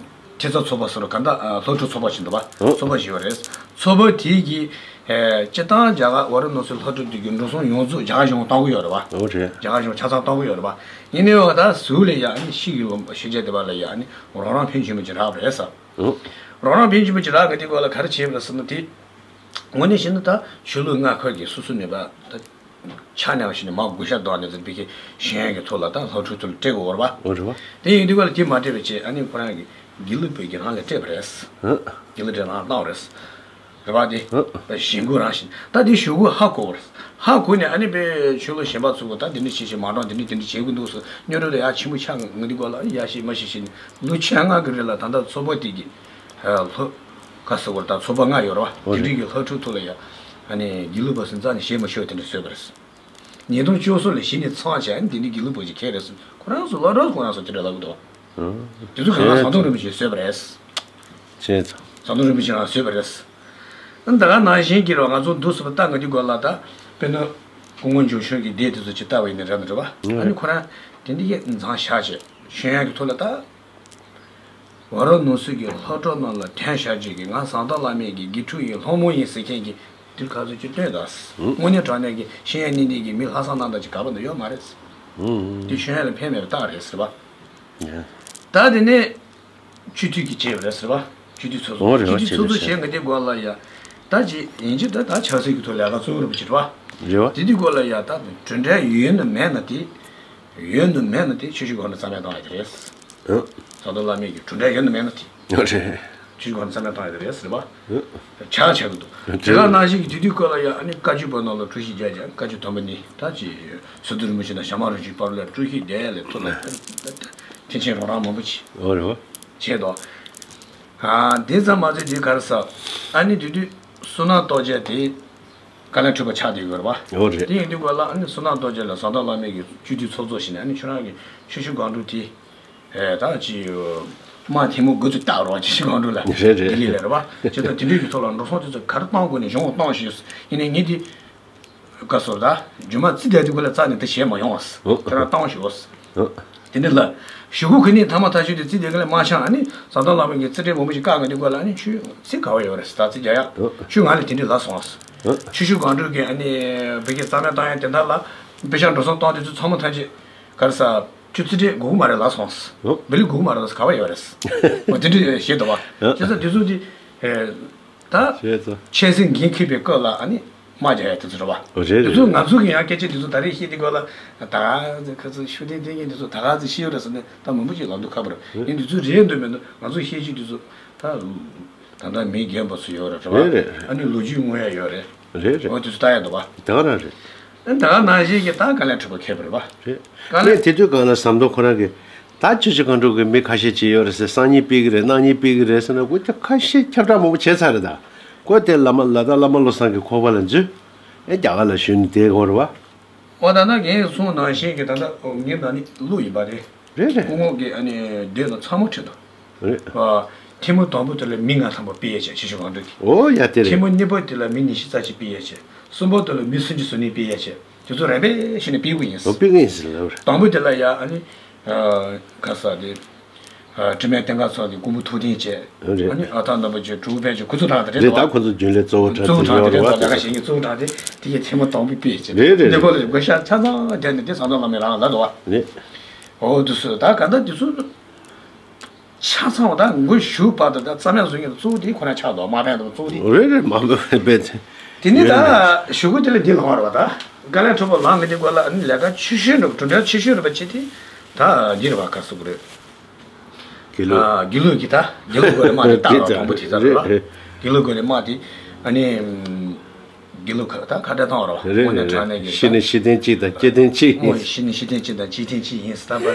ཐེབས་རྩ་ཚོགས་པ་ཟེར་བ་ག་ད་ལྷག་འཕྲོ་ཚོགས་པ་ཞིག་འདུག་པ། ཨོ། ཚོགས་པ་ཞིག་ཡོད་རེད། ཚོགས་པ་དེ་གི་སྤྱི་བཏང་རྒྱ་གར་ཝ་ར་ཎ་སི་ལྷག་འཕྲོ་དེ་གི་འགྲོ་སོང་ཡོངས་རྫོགས་རྒྱ་གར་གཞུང་གཏོང་གི་ཡོད་རེད་པ། ཨོ་རེད། རྒྱ་གར་གཞུང་ཆ་ཚང་གཏོང་གི་ཡོད་རེད་པ། ཡིན་ནའི་འོ་ད་ཟུར་ལ་ཡ་ཨ་ནི་ཤི་གི་ལོ་ཤི་རྒྱ་དེ་བ་ལ་ཡ་ཨ་ནི་རོགས་རམ་ཕོན་ཆེན་པོ་ཅིག་རག་པ་རེད་ས། ཨོ། རོགས་རམ་ཕོན་ཆེན་པོ་ཅིག་རག་གི་དེ་སྐབས་ལ་ག་རེ་བྱས་པ་རེད་ཟེར་ན་དེ། དངོས་གནས་བཤད་ན་ད་ཆོས་ལུགས་ལྔ་ཁག་གི་སོ་སོ་ནས་པ་ད་ཆ་ནས་བ་ཞིག་ནས་མ་དགོས་ཤ་འདོགས་ནས་ཟེར་བི་ཁེ་ཤེས་ཡོན་གྱི་ཐོག་ལ་ད་སློབ་ཕྲུག་ཚོ་ལ་སྤྲད་དགོས་པ་རེད་པ། འོ་རེད་པ། དེ་ཡིན་དུས་ག་ལ་དེ་མ་སྤྲད་པ་བྱས་ཨ་ནི་ཁོ་རང་གི་དགེ་ལུགས་པའི་གི་རང་ལ་སྤྲད་པ་རེད། ཨ། དགེ་ལུགས་པའི་རང་བཏང་བ་རེད། རེད་པ་དེ། ཨ། ཞེན་ཁོག་རང་བཞིན་ད་དེ་ཞུ་དགོས་ཧ་གོ་བ་རེད། ཧ་གོ་ནས་ཨ་ནི་པའི་ཆོས་ལུགས་གཞན་པ་ཚོ་གི་ད་དེ་འདྲ་བྱེད་བྱེད་མ་འགྲོ་དེ་འདྲ་དེ་འདྲ་བྱེད་དགོས་འདུག་ཟེར་སྨྱོ་རུ་ལ་ཡ་ཆེན་པོ་ཆགས་ངེས་དུས་ག་ལ་ཡ་ཤེས་མ་ཤེས་བྱས་ནས་ལོ་ཆ་ལྔ་གི་རིང་ལ་ད་ལྟ་ཚོགས་པ་དེ་གི་ལྷོ། ཁ་སོ་བར་དང་ཚོགས་པ་ལྔ་ཡོད་རེད་བ། འོ་དེ་རེད། འདྲའི་གི་ལྷག་འཕྲོ་ཐོག་ལ་ཡ། ཨ་ནི་དགེ་ལུགས་པ་སུ་རྩ་ནས་བཤད་མ་ཤེས་པ་དེ་འདྲ་བཟོས་པ་རེད། ཉིས་སྟོང་བཅུ་གསུམ་ལ་གཞི་ནས་ཚང་བྱས་ཨ་ནི་དེ་འདྲའི་དགེ་ལུགས་པ་ཅིག་ཁྱེད་རེད་ཟེར་ཁོ་རང་ཚོ་སློབ་གྲོགས་ཁོ་རང་ཚོ་དེ་འདྲ་ལབ་གི་འདུག་དེ་ཚོ་གང་ལ་ཟམ་གདོང་རིན་པོ་ཆེས་བཟོས་པ་རེད། བྱས་ཙང་། ཟམ་གདོང་རིན་པོ་ཆེ་རང་བཟོས་པ་རེད། ཨ་ནི་ད་ག་ནང་བཞིན་གྱི་རོ་ང་ཚོ་འདུག་སེ་བ་ལྟ་ང་དེ་སྐོར་ལ་ད་དཔེར་ན་སྐུ་ངོ་འབྱུང་ཆུང་གི་སྡེ་དེ་ཚོ་ཅིག་ལྟ་བ་ཡིན་ན་རེད་མི་འདྲ་བ། ཨ་ནི་ཁོ་རང་དེ་འདྲའི་གི་མཚམས་བཞག་བྱས་ཤེས་ཡོན་གྱི་ཐོག་ལ་ད། ཝ་ར་ཎ་སི་གི་ལྷག་འཕྲོ་རྣམས་ལ་དན་ཞག་གཅིག་གི་ང་ཟམ་གདོང་བླ་མའི་གི་དགེ་ཕྲུག་ཡིན་སློབ་མ་ཡིན་ཟེར་མཁན་གྱི་དེར་ག་ཚོད་ཅིག་སྟོན་དང་། དངོས་གནས་དྲང་གནས་ཀྱི་ཤེས་ཡོན་གནས་འདི་གི་མི་ལྷག་བསམ་རྣམ་དག་ཅིག་ག་པ་ན་ཡོད་མ་རེད། དེ་ཤེས་ཡོན་ལ་ཕན་མེད་པའི་རྟགས་རེད་ཟེར་བ། ད་དེ་ནས་སྤྱི་འཐུས་ཀྱི་བྱས་པ་རེད་ཟེར་བ། སྤྱི་འཐུས་ཚོགས་གཙོ། སྤྱི་འཐུས་ཚོགས་གཙོ་བྱས་ང་དེ་སྐོར་ལ་ཡ། ད་ཅི་ཡིན་གྱི་ད་ད་ཆབ་སྲིད་ཀྱི་ཐོག་ལས་ཀ་གཙོ་བོ་རུ་བྱེད་བ། རེད་བ། དེ་དུས་སྐོར་ལ་ཡ་ད་གྲུབ་འབྲས་ཡོད་ན་མེད་ན་དེ། ཡོད་ན་མེད་ན་དེ་ཆོས་ཞུ་སྒོ་ནས་རྩ་མེད་བཏང་ཡ་དེ་རེད། ཨ། ཟམ་གདོང་བླ་མའི་གི་གྲུབ་འབྲས་ཡོད་ན་མེད་ན་དེ། ཨ་རེད། ཆོས་ཞུ་སྒོ་ནས་རྩ་མེད་བཏང་ཡ་དེ་རེད་ཟེར་བ། ཨ། ཆགས་ཆགས་ཀྱི་འདུག་དེ་ག་ནང་བཞིན་གྱི་དེ་དུས་སྐོར་ལ་ཡ་ཨ་ནི་བཀའ་བརྒྱུད་པ་རྣམས་ལ་འཁྲུག་གཞི་རྒྱག་བྱས་བཀའ་བརྒྱུད་དམ་པ་ནི་ད་ཅི་སི་ཏུ་རིན་པོ་ཆེ་དང་ཞྭ་དམར་རིན་པོ་ཆེའི་བར་ལ་འཁྲུག་གཞི་བསྡད་ལས་ཐུག་ལ་ཐེན་ཆེན་རོགས་རམ་མང་པོ་བྱས། ཨོ་རེད་བ། བྱས་དོ། ཨ། དེ་ཙམ་མ་ཚད་དེ་ག་རེ་ཟ། ཨ་ནི་དེ་དུས་བསོད་ནམས་སྟོབས་རྒྱལ་དེ། བཀའ་བློན་ཁྲི་པ་ཆགས་བསྡད་ཡོད་རེད་པ། འོ་རེད། དེ་ཡིན་དུས་སྐབས་ལ་ཨ་ནི་བསོད་ནམས་རྡོ་རྗེ་ལ་ཟམ་གདོང་བླ་མའི་གི་སྤྱི་འཐུས་ཚོགས་གཙོ་བྱས་ནས་ཨ་ནི་ཁྱོད་རང་གི་ཆུ་ཤུར་སྒང་དྲུག་དེ། ཨེ་ད་ཅི་དམག་ཐེངས་མ་དགུ་ཚོད་བཏགས་རོགས། ཆུ་ཤུར་སྒང་དྲུག་ལ་རེད་རེད། ལྡི་ལི་ལ་རེད་པ། བྱས་ཙང་དེ་འདྲའི་གི་ཐོག་ལ་འགྲོ་སོང་དེ་ཚོ་ག་རེ་བཏང་དགོས་ནས་གཞུང་ལ་བཏང་ཞུས། ཡིན་ནའི་ངས་དེ་བཀའ་ཟུར་ད་རྒྱུ་མ་རྩིས་བསྡད་དུས་སྐབས་ལ་རྩ་ནས་དེ་བྱས་མ་ཡོང་བ། ཨོ། ཁྱོད་རང་བཏང་ཞུ། ཨོ། དེ་འདྲ་ལ། གཞུག་གུ་ཁ་ནས་ཐ་མ་ཐག་ཆོད་དེ་རྩིས་དེ་ག་ལ་མ་ཆགས། ཨ་ནི་ཟམ་གདོང་བླ་མ་གིས་རྩིས་ཁྲའི་མང་པོ་ཞིག་བཀག་གི་འདུག་ག་ལ། ཨ་ནི་ཁྱོད་རྩིས་ག་བ་ཡོད་རེད་ཟེར། ད་རྩིས་རྒྱག་ཡག་ཨོ། ཁྱོད་ང་ལ་དེ་འདྲ་ལབ་སོང་། ཨོ། ཆུ་ཤུར་སྒང་དྲུག་གི་ཨ་ནི་བོད་ཀྱི་རྩ་མེད་བཏང་ཡག་དེ་འདྲ་ལ་པེ་ཤག་འགྲོ་སོང་བཏང་དེ་ཚོ་ཚང་མ་ཐམས་ཅད་ག་རེ་ཟ། ཁྱོད་རྩིས་ཁྲ་དགོས་ཀྱི་མ་རེད་ལབ་སོང་། ཨོ། བི་ལི་དགོས་ཀྱི་མ་རེད་ལབ་སོང་། ག་བ་ཡོད་རེད། ཨོ་དེ་འདྲ་བཤད་འདུག་བ། ཨོ། བྱས་ཙང་དེ་ཚོ་དེ། ཨེ། ད། བྱས་ཙང་། ཆབ་སྲིད་འགན་འཁྱེར་བའི་སྐབས་ལ་ཨ་ནི་དམག་རྒྱག་ཡག་དེ་ཚོ་རེད་བ། ཨོ་རེད་དེ་ཚོ་རེད། ང་ཚོ་གི་ཡང་སྐད་ཆ་དེ་ཚོ་ད་རེས་བཤད་དུས་སྐབས་ལ་ད་ག་ཚོད་ཁ་ཚོད་ཤུགས་ལྡན་ལྡན་མཁན་དེ་ཚོ་ད་ག་ཚོད་བཤད་ཡོད་རེད་ཟེར་ནས་ད་མང་པོ་ཅིག་ལབ་འདུག་ཁ་པར། ཨོ། ཡིན་དེ་ཚོ་རེད་འདུག་མི་འདུག་ང་ཚོ་བཤད་རྒྱུ་དེ་ཚོ་ད། ད་ལྟ་མི་རྒན་པ་ཚོ་ཡོད་རེད་བ། རེད་རེད་རེད། ཨ་ནི་ལོ་རྒྱུས་དངོས་ཡག་ཡོད་རེད། རེད་རེད། འོ་དེ་ཚོ་ལྟ་ཡག་འདུག་བ། དེ་ག་རང་རེད། ཨ་ནི་ད་ག་ནང་བཞིན་གྱི་ད་བཀའ་བློན་ཁྲི་པ་མཁས་པ་རེད་བ། རེད། བཀའ་བློན། ངས་དེ་དུས་གང་ལ་ཟམ་གདོང་ཁོ་རང་གིས་ད་ཆུ་ཤུར་སྒང་དྲུག་གི་མི་ཁ་ཤས་ཅིག་ཡོད་རེད་ཟེར། སང་ཉིན་ཕུད་ཀྱི་རེད། གནངས་ཉིན་ཕུད་ཀྱི་རེད་ཟེར་ན་ཁོ་ཁ་ཤས་ཁྱབ་བསྒྲགས་མང་པོ་བྱས་ཚར་རེད་ད། ཁོ་དེ་བླ་མ་ལ་དྭགས་བླ་མ་བློ་བཟང་གི་ཁོག་པ་ལ་འཛུལ། ཨེ་རྒྱ་གར་ལ་བཞུགས་ནས་བསྡད་ཡོད་རེད་བ། འོ་ད་ལྟ་ངས་གསུངས་ནང་བཞིན་གྱི་ད་ལྟ་ངས་ད་ནི་གླུ་ཡིན་པ་རེད། རེད་རེད། སྐུ་ངོ་གིས་ཨ་ནི་དེབ་ནང་ཚང་མ་བྲིས་འདུག་རེད། ཨ། ཐེངས་མ་དང་པོ་དེ་ལ་མི་ལྔ་ཐམ་པ་ཕུད་ཡག་བྱས། ཆུ་ཤུར་སྒང་དྲུག་གི། ཨོ་ཡ་དེ་རེད། ཐེངས་མ་གཉིས་པ་དེ་ལ་མི་ཉི་ཤུ་རྩ་གཅིག་ཕུད་ཡག་བྱས། གསུམ་པ་དེ་ལ་མི་སུམ་ཅུ་སོ་གཉིས་ཕུད་ཡག་བྱས། དེ་ཚོ་རེ་རེ་བྱས་ནས་ཕུད་དགོས་ཡིན། ཨོ་ཕུད་དགོས་ཡིན་ཟེར་ལབ་རེད། དང་པོ་དེ་ལ་ཡ་ཨ་ནི། ཨ། ག་རེ་ཟ་དེ། ཨ། དྲི་མེད་བསྟན་དགའ་ཚང་གི་སྐུ་ཕུང་ཐུགས་རྟེན་བྱས། རེད། ཨ་ནི་ཨ་སྟག་རྣམ་པ་བཅུ་དྲུག་དཔལ་གྱི་སྐུ་ཚབ་དྲངས་དེ་རེད་རེད། དོ། ད་ཁོ་ཚོ་རྒྱུན་ལས་གཙོ་བོ་དྲངས་གཙོ་བོ་དྲངས་དེ་རེད་བ། ལས་ཀ་བྱེད་མཁན་གཙོ་བོ་དྲངས་དེ་དེ་གའི་ཐེངས་མ་དང་པོ་ཕུད་ཡག་བྱས། རེད་རེད། འདི་ཁོ་ལ་དགོས་ཤ་ཆ་ཚང་བསྡད་ནས་དེ་ཟམ་གདོང་བླ་མས་རང་ལ་ལབ་འདུག་བ། རེད། འོ་དེ་ཚོ་ད་ག་འདྲ་དེ་ཚོ། ཆ་ཚང་བ་ད་མགོ་གཞུག་བར་དུ་ད་རྩ་མེད་བཟོ་མཁན་གཙོ་བོ་དེ་ཁོ་རང་ཆགས་འདུག་དམག་དོན་དང་གཙོ་བོ་དེ། རེད་རེད། དམག་དོན་རེད་པས། དེ་ནི་ད་ཡོད་རེད། གཞུག་གུ་དེ་ལ་འདི་ལངས་པ་རེད་པ། ད་བཀའ་བློན་ཁྲི་པ་ལངས་མཁན་དེ་སྐོར་ལ་ཨ་ནི་ལས་ཀ་ཆེ་ཤོས་འགྲུབ་གྲུབ་འབྲས་ཆེ་ཤོས་རེད་པ། ཆེ་དེ་ད་འདི་རེད་པ། ག་རེ་ཟེར་དགོས་རེད། དགེ་ལུགས། ཨ། དགེ་ལུགས་ཀྱི་ད་དགེ་ལུགས་སྒོ་ནས་དམག་དེ་བཏང་རོགས། དང་པོ་དེ་ཚོ་རེད་པ། རེད། དངོས་གནས་དྲང་གནས་ཀྱི་ད། ཤི་ནས་ཤི་རྟེན་གཅིག་དང་སྐྱེ་རྟེན་གཅིག་ཡིན། ཨོ་ཤི་ནས་ཤི་རྟེན་གཅིག་དང་སྐྱེ་རྟེན་གཅིག་ཡིན་ཟེར་ད་པ།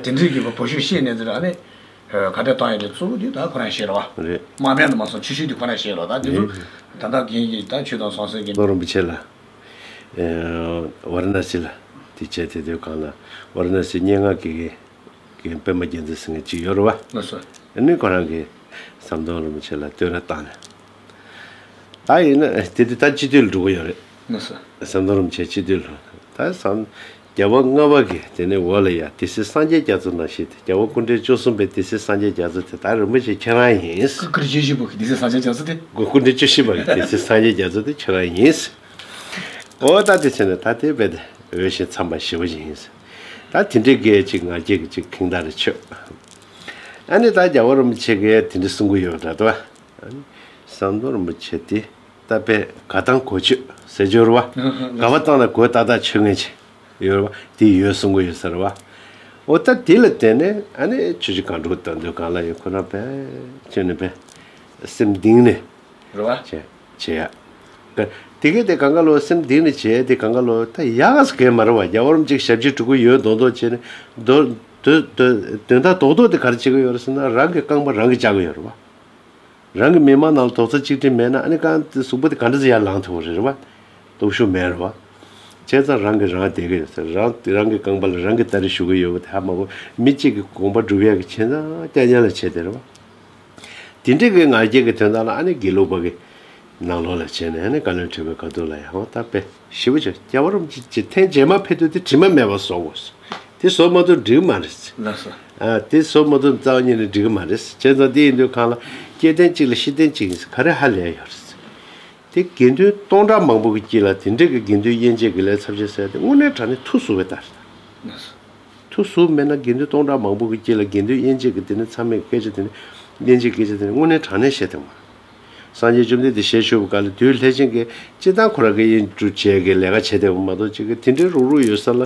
དེ་འདྲའི་གི་བ་བོ་ཤུགས་ཤེས་ནས་ཟེར་ཨ་ནི། ཨ། ག་འདྲ་བཏང་ཡག་དེ་གཙོ་བོ་དེ་ད་ཁོ་རང་ཤེས་རེད་བ། རེད། དམག་དཔོན་དུ་མ་སོང་ཆེ་ཤོས་དེ་ཁོ་རང་ཤེས་རེད་བ། ད་དེ་ཚོ་རེད། ད་ལྟ་རྒན་གྱི་ད་ཆོས་དང་ཟང་ཟིང་གི། རིན་པོ་ཆེ་ལ། ཨ། ཝཱ་ར་ཎ་སི་ལ་དེ་བྱས་དེ་དུས་གང་ལ་ཝཱ་ར་ཎ་སི་སྙན་ངག་གི་གི་པདྨ་རྒྱལ་མཚན་ཟེར་མཁན་གཅིག་ཡོད་རེད་བ། ལགས་སོ། ཨ་ནི་ཁོ་རང་གིས་ཟམ་གདོང་རིན་པོ་ཆེ་ལ་བསྟོད་ར་བཏང་ནས། ད་ཡིན་ན་དེ་དུས་ད་སྤྱི་འཐུས་ལ་འགྲོ་གི་ཡོད་རེད། ལགས་སོ། ཟམ་གདོང་རིན་པོ་ཆེ་སྤྱི་འཐུས་ལ། ད་ཟམ། རྒྱལ་བ་ལྔ་པ་གི་དེ་ནས་འོག་ལ་ཡ་སྡེ་སྲིད་སངས་རྒྱས་རྒྱ་མཚོ་ནང་བཞིན་དེ། རྒྱལ་བ་སྐུ་ཕྲེང་བཅུ་གསུམ་པའི་སྡེ་སྲིད་སངས་རྒྱས་རྒྱ་མཚོ་དེ་ད་རིན་པོ་ཆེ་ཁྱེད་རང་ཡིན། སྐུ་ཕྲེང་བཅུ་བཞི་པ་གི་སྡེ་སྲིད་སངས་རྒྱས་རྒྱ་མཚོ་དེ། སྐུ་ཕྲེང་བཅུ་བཞི་པ་གི་སྡེ་སྲིད་སངས་རྒྱས་རྒྱ་མཚོ་དེ་ཁྱེད་རང་ཡིན། འོ་ད་དེ་བྱས་ན་ད་དེ་རྦད་དེ་འོས་ཤིང་འཚམས་པ་ཞེ་པོ་ཅིག་ཡིན། ད་དེ་འདྲའི་སྐད་ཅིག་ང་རྒྱལ་གྱི་ཅིག་ཁེངས་དར་ཆོད། ཨ་ནི་ད་རྒྱལ་བ་རིན་པོ་ཆེ་གིས་དེ་འདྲ་གསུང་གི་ཡོད་འདྲ་འདུག་ཨ་ནི་ཟམ་གདོང་རིན་པོ་ཆེ་དེ་ད་དཔེ་དགའ་ཐང་གོ་ཆོད་ཟེར་རྒྱུ་རེད་བ། ཨ་ཧ། ག་བ་བཏང་ན་གོ་ཏག་ཏག་ཆོད་མཁན་ཅིག་ཡོད་རེད་བ། དེ་ཡོད་གསུང་གི་ཡོད་ས་རེད་བ། འོ་ད་དེ་ལ་བརྟེན་ནས་ཨ་ནི་ཆུ་བཞི་སྒང་དྲུག་ད་དུང་གང་ལ་ཡོད་ཁོ་རང་དཔེ་ཁྱོད་ནི་དཔེ་སེམས་གཏིང་ནས། རེད་བ། བྱེད་བྱེད་ཡ། ད་དེ་གས་དེ་གང་ག་ལོ་སེམས་གཏིང་ནས་བྱེད་ཡ་དེ་གང་ག་ལོ་ད་ཡག་ག་ས་གས་མ་རེད་བ། རྒྱལ་བ་རིན་པོ་ཆེ་ཞབས་ཕྱི་སྒྲུབ་ཀྱི་ཡོད་མདོག་མདོག་བྱས་ནས་དོ་དོ་དོ་དོན་དག་རྡོག་རྡོག་དེ་ག་རེ་བྱེད་ཀྱི་ཡོད་རེད་ཟེར་ན་རང་གི་རྐང་པ་རང་གིས་བཅག་གི་ཡོད་རེད་བ། རང་གི་མི་མང་ནང་ལ་རྡོག་རྩ་གཅིག་སྒྲིལ་མེད་ན་ཨ་ནི་རྐང་དེ་གཟུགས་པོ་དེ་ག་འདྲ་ཟེར་ཡར་ལངས་ཐུབ་ཀྱི་རེད་བ། སྟོབས་ཤུགས་མེད་རེད་བ། བྱས་ཙང་རང་གིས་རང་བསྡད་ཀྱི་ཡོད་ཟེར། རང་རང་གི་རྐང་པ་ལ་རང་གིས་སྟ་རེ་གཞུ་གི་ཡོད་པ་དེ་ཧ་མ་གོ། མི་གཅིག་གི་དགོངས་པ་སྒྲུབ་ཡག་གི་བྱས་ཙང་རྐྱང་རྐྱང་ལ་བྱས་དེ་རེད་བ། དེ་འདྲའི་གི་ང་རྒྱལ་གྱི་དོན་དག་ལ་ཨ་ནི་དགེ་ལུགས་པ་གི་ནང་ལོགས་ལ་བྱས་ནས་ཨ་ནི་བཀའ་བློན་ཁྲི་པའི་ཁ་ཐུག་ལ་ཡང་འོ་ད་དཔེ་ཞེ་པོ་ཅིག་རྒྱལ་བ་རིན་པོ་ཆེ་ཐེངས་རྗེས་མ་ཕེབས་དུས་དེ་དྲི་མ་མེད་པ་བཟོ་དགོས། དེ་བཟོ་མ་ཐུབ་འགྲིག་གི་མ་རེད། ལགས་སོ། ཨ་དེ་བཟོ་མ་ཐུབ་རྩ་བ་ཉིད་ནས་འགྲིག་གི་མ་རེད། བྱས་ཙང་དེ་ཡིན་དུས་གང་ལ་སྐྱེ་ལྡན་གཅིག་ལ་ཤི་ལྡན་གཅིག་ཡིན་ཟེར་ག་རེ་ཧ་ལས་ཡོད་རེད། དེ་དགེ་འདུན་སྟོང་ཕྲག་མང་པོ་གི་དཀྱིལ་ལ་དེ་འདྲའི་གི་དགེ་འདུན་དབྱེ་འབྱེད་ཀྱི་ལས་ཚབས་ཆེ་ཟེར་དེ་དངོས་གནས་དྲང་གནས་ཐུགས་ཟུག་པའི་ལྟར། ཐུགས་སུ་མེད་ན་དགེ་འདུན་སྟོང་ཕྲག་མང་པོ་གི་དཀྱིལ་ལ་དགེ་འདུན་དབྱེ་འབྱེད་ཀྱི་དེ་ནི་མཚམས་མེད་སྐད་ཆ་དེ་ནི་དབྱེ་འབྱེད་སྐད་ཆ་དེ་ནི་དངོས་གནས་དྲང་གནས་བཤད་ཐུབ་མ། སངས་རྒྱས་བཅོམ་ལྡན་འདས་ཞལ་བཞུགས་པའི་སྐབས་ལ་དུས་ལྷས་བྱིན་གྱིས་སྤྱིར་བཏང་ཁོ་རང་གི་དབྱེན་དཀྲུག་བྱས་ཀྱི་ལས་ཀ་བྱས་བསྡད་པ་མ་གཏོགས་ཅིག་གི་དེ་འདྲའི་རུག་རུག་ཡོད་ས་ལ་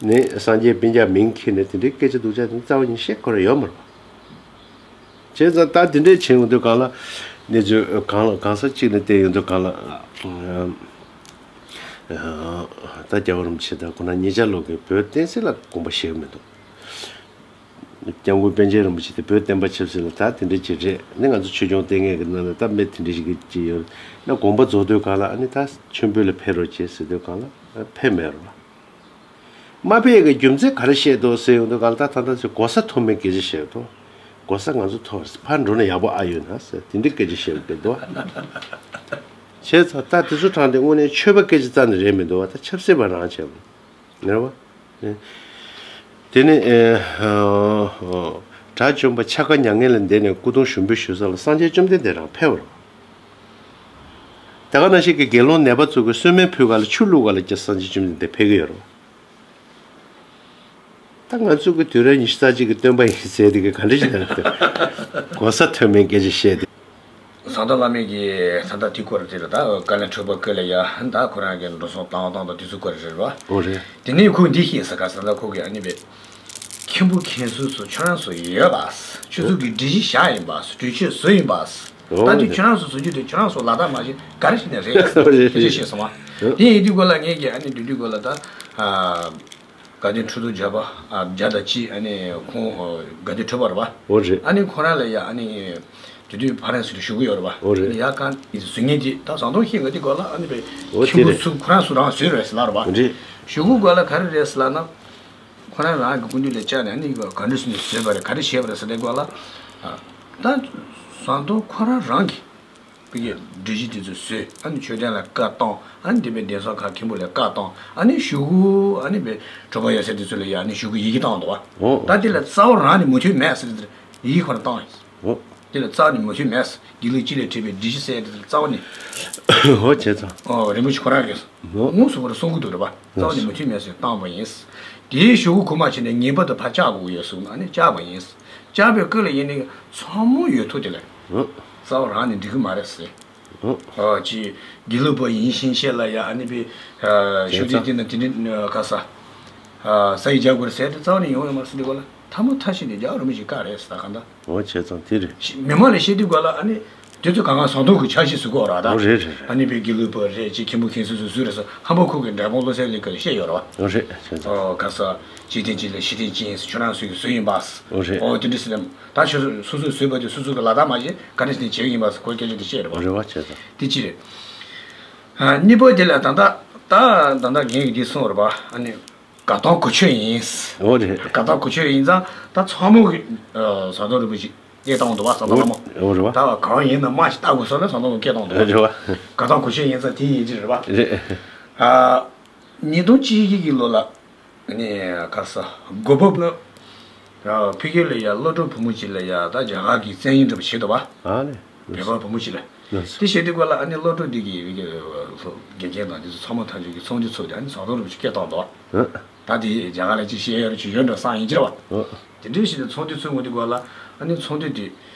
ནི་སངས་རྒྱས་སྤུན་ཀྱག་མིང་འཁྱེར་ནས་དེ་འདྲའི་སྐད་ཆ་སྡུག་ཅག་དེ་ནི་རྩ་བ་ཉིད་བཤད་ཁོ་རང་ཡོད་མ་རེད། བྱས་ཙང་ད་དེ་འདྲའི་བྱེད་ཡོང་དུས་གང་ལ་གནས་ཚུལ་གང་ལ་གང་ས་གཅིག་ནས་བལྟས་ཡོང་དུས་གང་ལ། ད་རྒྱལ་བ་རིན་པོ་ཆེ་དང་ཁོ་ན་ཉེ་ཆར་ལོག་གི་བོད་བསྟན་སྲིད་ལ་དགོངས་པ་བཞེས་ཀྱི་མི་འདུག་སྐྱབས་མགོན་པཎ་ཆེན་རིན་པོ་ཆེ་དེ་བོད་བསྟན་པ་ཆབ་སྲིད་ལ་ད་དེ་འདྲ་ཅིག་རེད། ནི་ང་ཚོ་ཆོས་སྐྱོང་ལྟས་ངན་གྱི་ནང་ལ་ད་མི་དེ་འདྲ་ཞིག་གི་ཅིག་ཡོད་ན། དགོངས་པ་རྫོགས་དུས་གང་ལ་ཨ་ནི་ད་ཆོས་འབོད་ལ་ཕེབས་རོགས་བྱེད་ཟེར་དུས་གང་ལ་ཕེབས་མེད་རོགས། མ་ཕེབས་ཀྱི་རྒྱུ་མཚན་ག་རེ་བཤད་འདུག་ཟེར་ཡོང་དུས་གང་ལ་ད་ད་ད་ཟེར་གོ་ས་མཐོ་དམན་སྐད་ཆ་བཤད་འདུག་གོ་ས་ང་ཚོ་མཐོ་བ་རེད། ཕར་འགྲོ་ན་ཡག་པོ་ཨ་ཡོད་ན་ཟེར་དེ་འདྲའི་སྐད་ཆ་བཤད་འདུག་གས་འདུག་བྱས་ཙང་ད་དེ་ཚོ་དྲངས་ཏེ་དངོས་གནས་ཆོས་པ་སྐད་ཆ་རྩ་ནས་རེད་མི་འདུག་བ། ད་ཆབ་སྲིད་པ་རང་བྱས་པ་རེད་བ། དེ་ནི་དགྲ་བཅོམ་པ་འཆར་ཀ་མྱ་ངན་ལས་འདས་ནས་སྐུ་གདུང་ཞུགས་འབུལ་ཞུ་ས་ལ་སངས་རྒྱས་བཅོམ་ལྡན་འདས་རང་ཕེབས་པ་རེད། དེ་ག་ནང་བཞིན་གྱི་དགེ་སློང་ནད་པ་ཚོ་གི་གསོལ་སྨན་ཕུལ་ག་ལ་ཆུ་བླུགས་ག་ལ་ཀྱང་སངས་རྒྱས་བཅོམ་ལྡན་འདས་ཕེབས་ཀྱི་ཡོད་རེད། ད་ང་ཚོ་གི་དུས་རབས་ཉི་ཤུ་རྩ་གཅིག་གི་སྟོན་པ་ཡིན་ཟེར་དེ་གི་ག་འདྲ་ཞིག་ན་གོ་ས་མཐོ་དམན་སྐད་ཆ་བཤད་དེ། ཟམ་གདོང་བླ་མའི་གི་ད་ལྟ་དེ་སྐོར་དེ་ལ་ད་བཀའ་བློན་ཁྲི་པ་ཀུན་ལ་ཡ་ད་ཁོ་རང་གི་འགྲོ་སོང་བཏང་བཏང་དང་དེ་ཚོ་སྐོར་རེད་བ། ཨོ་རེད། དེ་ནས་ཁོས་འདི་ཤེས་ས་ག་ཟམ་གདོང་ཁོ་གི་ཨ་ནི་བས། མཁན་པོ་མཁན་ཟུར་ཚོ་ཁྱོད་རང་ཚོ་ཡོད་པ། ཁྱོད་ཚོ་གི་སྒྲིག་གཞི་བཞག་ཡིན་པ། གྲོས་ཆོད་བཟོས་ཡིན་པ། ད་དུང་ཁྱོད་རང་ཚོ་བཟོ་རྒྱུ་དེ་ཁྱོད་རང་ཚོ་ལག་བསྟར་མ་བྱེད་ག་རེ་བྱས་ནས་རེད། ཨོ་རེད། དེ་འདྲ་བཤད་སོང་བ། དེ་ཡིན་དུས་སྐོར་ལ་ངས་ཀྱི་ཨ་ནི་དེ་དུས་སྐོར་ལ་ད། དགའ་ལྡན་ཁྲི་ཐོག་བརྒྱ་པ། ཨ། བརྒྱ་དང་གཅིག་ཨ་ནི་ཁོང་། ཨ། དགའ་ལྡན་ཁྲི་པ་རེད་པ། འོ་རེད། ཨ་ནི་ཁོ་རང་ལ་ཡ་ཨ་ནི་དེ་དུས་ཕ་རན་སི་དུ་བཞུགས་ཀྱི་ཡོད་རེད་པ། འོ་རེད། ཡ་གང་བཟོ་མཁན་དེ་ད་ཟམ་གདོང་ཤེས་ང་དེ་སྐོར་ལ་ཨ་ནི་པའི་འོ་ཁྱིམ་དེ་པོ་རེད། ཚུར་ཁོ་རང་ཚུར་རང་བཟོས་རེད་ཟེར་ལབ་རེད་པ། རེད། གཞུག་གུ་སྐོར་ལ་ག་རེ་རེད་ཟེར་ལབ་ན། ཁོ་རང་རང་གི་སྐུ་མདུན་ལ་བཅར་ནས་ཨ་ནི་ག་འདྲ་ཟེར་ནས་བཟོས་པ་རེད། ག་རེ་བྱས་པ་རེད་ཟེར་དེ་སྐོར་ལ། ཨ། ད་ཟམ་གདོང་ཁོ་རང་རང་གི་བོད་ཀྱི་སྒྲིག་གཞི་དེ་ཚོ་བཟོས། ཨ་ནི་མཆོད་རྟེན་ལ་བཀའ་བཏང་། ཨ་ནི་འདི་པའི་གདན་ས་ཁག་མཁན་པོ་ལ་བཀའ་བཏང་། ཨ་ནི་གཞུག་གུ་ཨ་ནི་པའི་གྲོགས་པོ་ཡོད་ས་དེ་ཚོ་ལ་ཡ་ཨ་ནི་གཞུག་གུ་ཡི་གེ་བཏང་འདུག་བ། འོ། ད་དེ་ལ་རྩ་བ་རང་ནས་མོས་མཐུན་མེད་ཟེར་ཏེ་ཡི་གེ་ཁོ་རང་བཏང་ཡིན། འོ། དེ་ལ་རྩ་བ་ནས་མོས་མཐུན་མེད། དགེ་ལུགས་སྤྱི་ལས་ཁྲི་པའི་སྒྲིག་གཞི་ཟེར་དེ་ལ་རྩ་བ་ནས། འོ་བྱས་ཙང་། ཨོ་རིན་པོ་ཆེ་ཁོ་རང་གིས། འོ། དངོས་སུ་ཁོ་རང་གསུང་གི་འདུག་རེད་པ། རྩ་བ་ནས་མོས་མཐུན་མེད་ཟེར་བཏང་བ་ཡིན། དེའི་གཞུག་གུ་ཁོ་མ་བྱས་ནས་ངེས་པར་དུ་ཕར་བཅར་དགོས་ཀྱི་ཡོད་གསུངས་ནས་ཨ་ནི་བཅར་བ་ཡིན། བཅར་བའི་སྐབས་ལ་ཡིན་ནའི་ཚང་མ་ཡོད་ཐུག་དེ་ལ། འོ། རྩ་བ་རང་ནས་འགྲིག་གི་མ་རེད་ཟེར། ཨོ། ཨ་ཅི། དགེ་ལུགས་པ་ཡིན་ཕྱིན་ཆད་ལ་ཡ་ཨ་ནི་པའི། ཨ། ཤུགས་ལྡན་དེ་ན་དེ་འདྲའི་ཁ་ས། ཨ། ས་ཡིག་རྒྱག་དགོས་རེད་ཟེར་དེ་རྩ་བ་ནས་ཡོང་ཡོད་མ་རེད་ཟེར་དུས་སྐོར་ལ་ཐ་མ་ཐ་ཤི་ནས་རྒྱག་རུ་མི་ཞིག་བཀག་རེད་ཟེར་ད་གང་ལྟར། འོ་བྱས་ཙང་དེ་རེད། ཤི། མི་མང་ལ་བཤད་དུས་སྐོར་ལ་ཨ་ནི། དེ་ཚོ་གང་གང་ཟམ་གདོང་གི་འཆར་གཞི་བཟོ་གི་ཡོད་རེད་ད། འོ་རེད་རེད་རེད། ཨ་ནི་པའི་དགེ་ལུགས་པ་རེད་ཅེས་མཁན་པོ་མཁན་ཟུར་ཚོ་བཟོས་རེད་ཟེར་ཧམ་པ་ཁུག་གི་འབྲས་སྤུངས་བློ་གསལ་གླིང་གིས་བཤད་ཡོད་རེད་བ། འོ་རེད་བྱས་ཙང་། ཨོ་ག་ས། འཇིག་རྟེན་སྤྱི་ལ་ཤི་རྟེན་ཅི་ཡིན་ཟེར་ཁྱོད་རང་ཚོས་ཀྱིས་བཟོས་ཡིན་པ། འོ་རེད། ཨོ་དེ་འདྲ་ཟེར་ནས་ད་ཁྱོད་ཚོ་སོ་སོས་བཟོས་པ་དེ་སོ་སོ་གི་ལག་བསྟར་མ་བྱེད་ག་འདྲ་ཟེར་ནས་བྱེད་ཀྱི་ཡིན་པ་ཟེར་ཁོའི་སྐད་ཆ་དེ་བཤད་རེད་བ། འོ་རེད་བ་བྱས་ཙང་། དེ་ཅི་རེད། ཨ། གཉིས་པ་དེ་ལ་ད་ལྟ་ད་ད་ལྟ་ངས་ཀྱི་འདི་གསུངས་རེད་པ། ཨ་ནི་དགའ་སྟོན་གོ་ཆོད་ཡིན། འོ་རེད། དགའ་སྟོན་གོ་ཆོད་ཡིན་ཙང་ད་ཚང་མ་གི་ཨ། ཟམ་གདོང་རིན་པོ་ཆེ་སྐད་བཏང་འདུག་བ། ཟམ་གདོང་ལྷ་མོ། འོ་རེད་བ། ད་གང་ཡིན་ན་མ་ཞིག་ལྟ་དགོས་སོང་ན་ཟམ་གདོང་ལ་སྐད་བཏང་འདུག་བ། རེད་བ། དགའ་སྟོན་གོ་ཆོད་ཡིན་ཙང་དེ་ཡིན་གྱི་རེད་བ། རེད། ཨ། ཉིས་སྟོང་གཅིག་གི་ལོ་ལ། ནས་ག་ས་གོ་བབ་ལ། ཕ་གི་ལ་ཡ་སློབ་གྲོགས་བུ་མོ་གཅིག་ལ་ཡ་ད་རྒྱ་གར་གྱི་བཙན་གཡེམ་འདྲ་པོ་བྱས་འདུག་བ། ཨ་ལེ། བོད་པ་བུ་མོ་གཅིག་ལ། ལགས་སོ། དེ་བྱས་དུས་སྐབས་ལ་ཨ་ནི་སློབ་གྲོགས་འདི་གི་དགེ་རྒན་དང་འདི་ཚོ་ཚང་མ་ཐམས་ཅད་ཀྱི་ཚོགས་འདུ་ཚོགས་ཏེ་ཨ་ནི་ཟམ་གདོང་རིན་པོ་ཆེ་སྐད་བཏང་འདུག་བ། ཨ། ད་དེ་རྒྱ་གར་ལ་ཅིག་བཤད་ཡ་རུ་ཅིག་ཡོད་འདྲ་བསམ་ཡིན་གྱི་རེད་བ། ཨ། དེ་འདྲའི་ཞིག་ནས་ཚོགས་འདུ་ཚོགས་འོང་དུས་སྐབས་ལ་ཨ་ནི་ཚོགས་འདུ་དེ་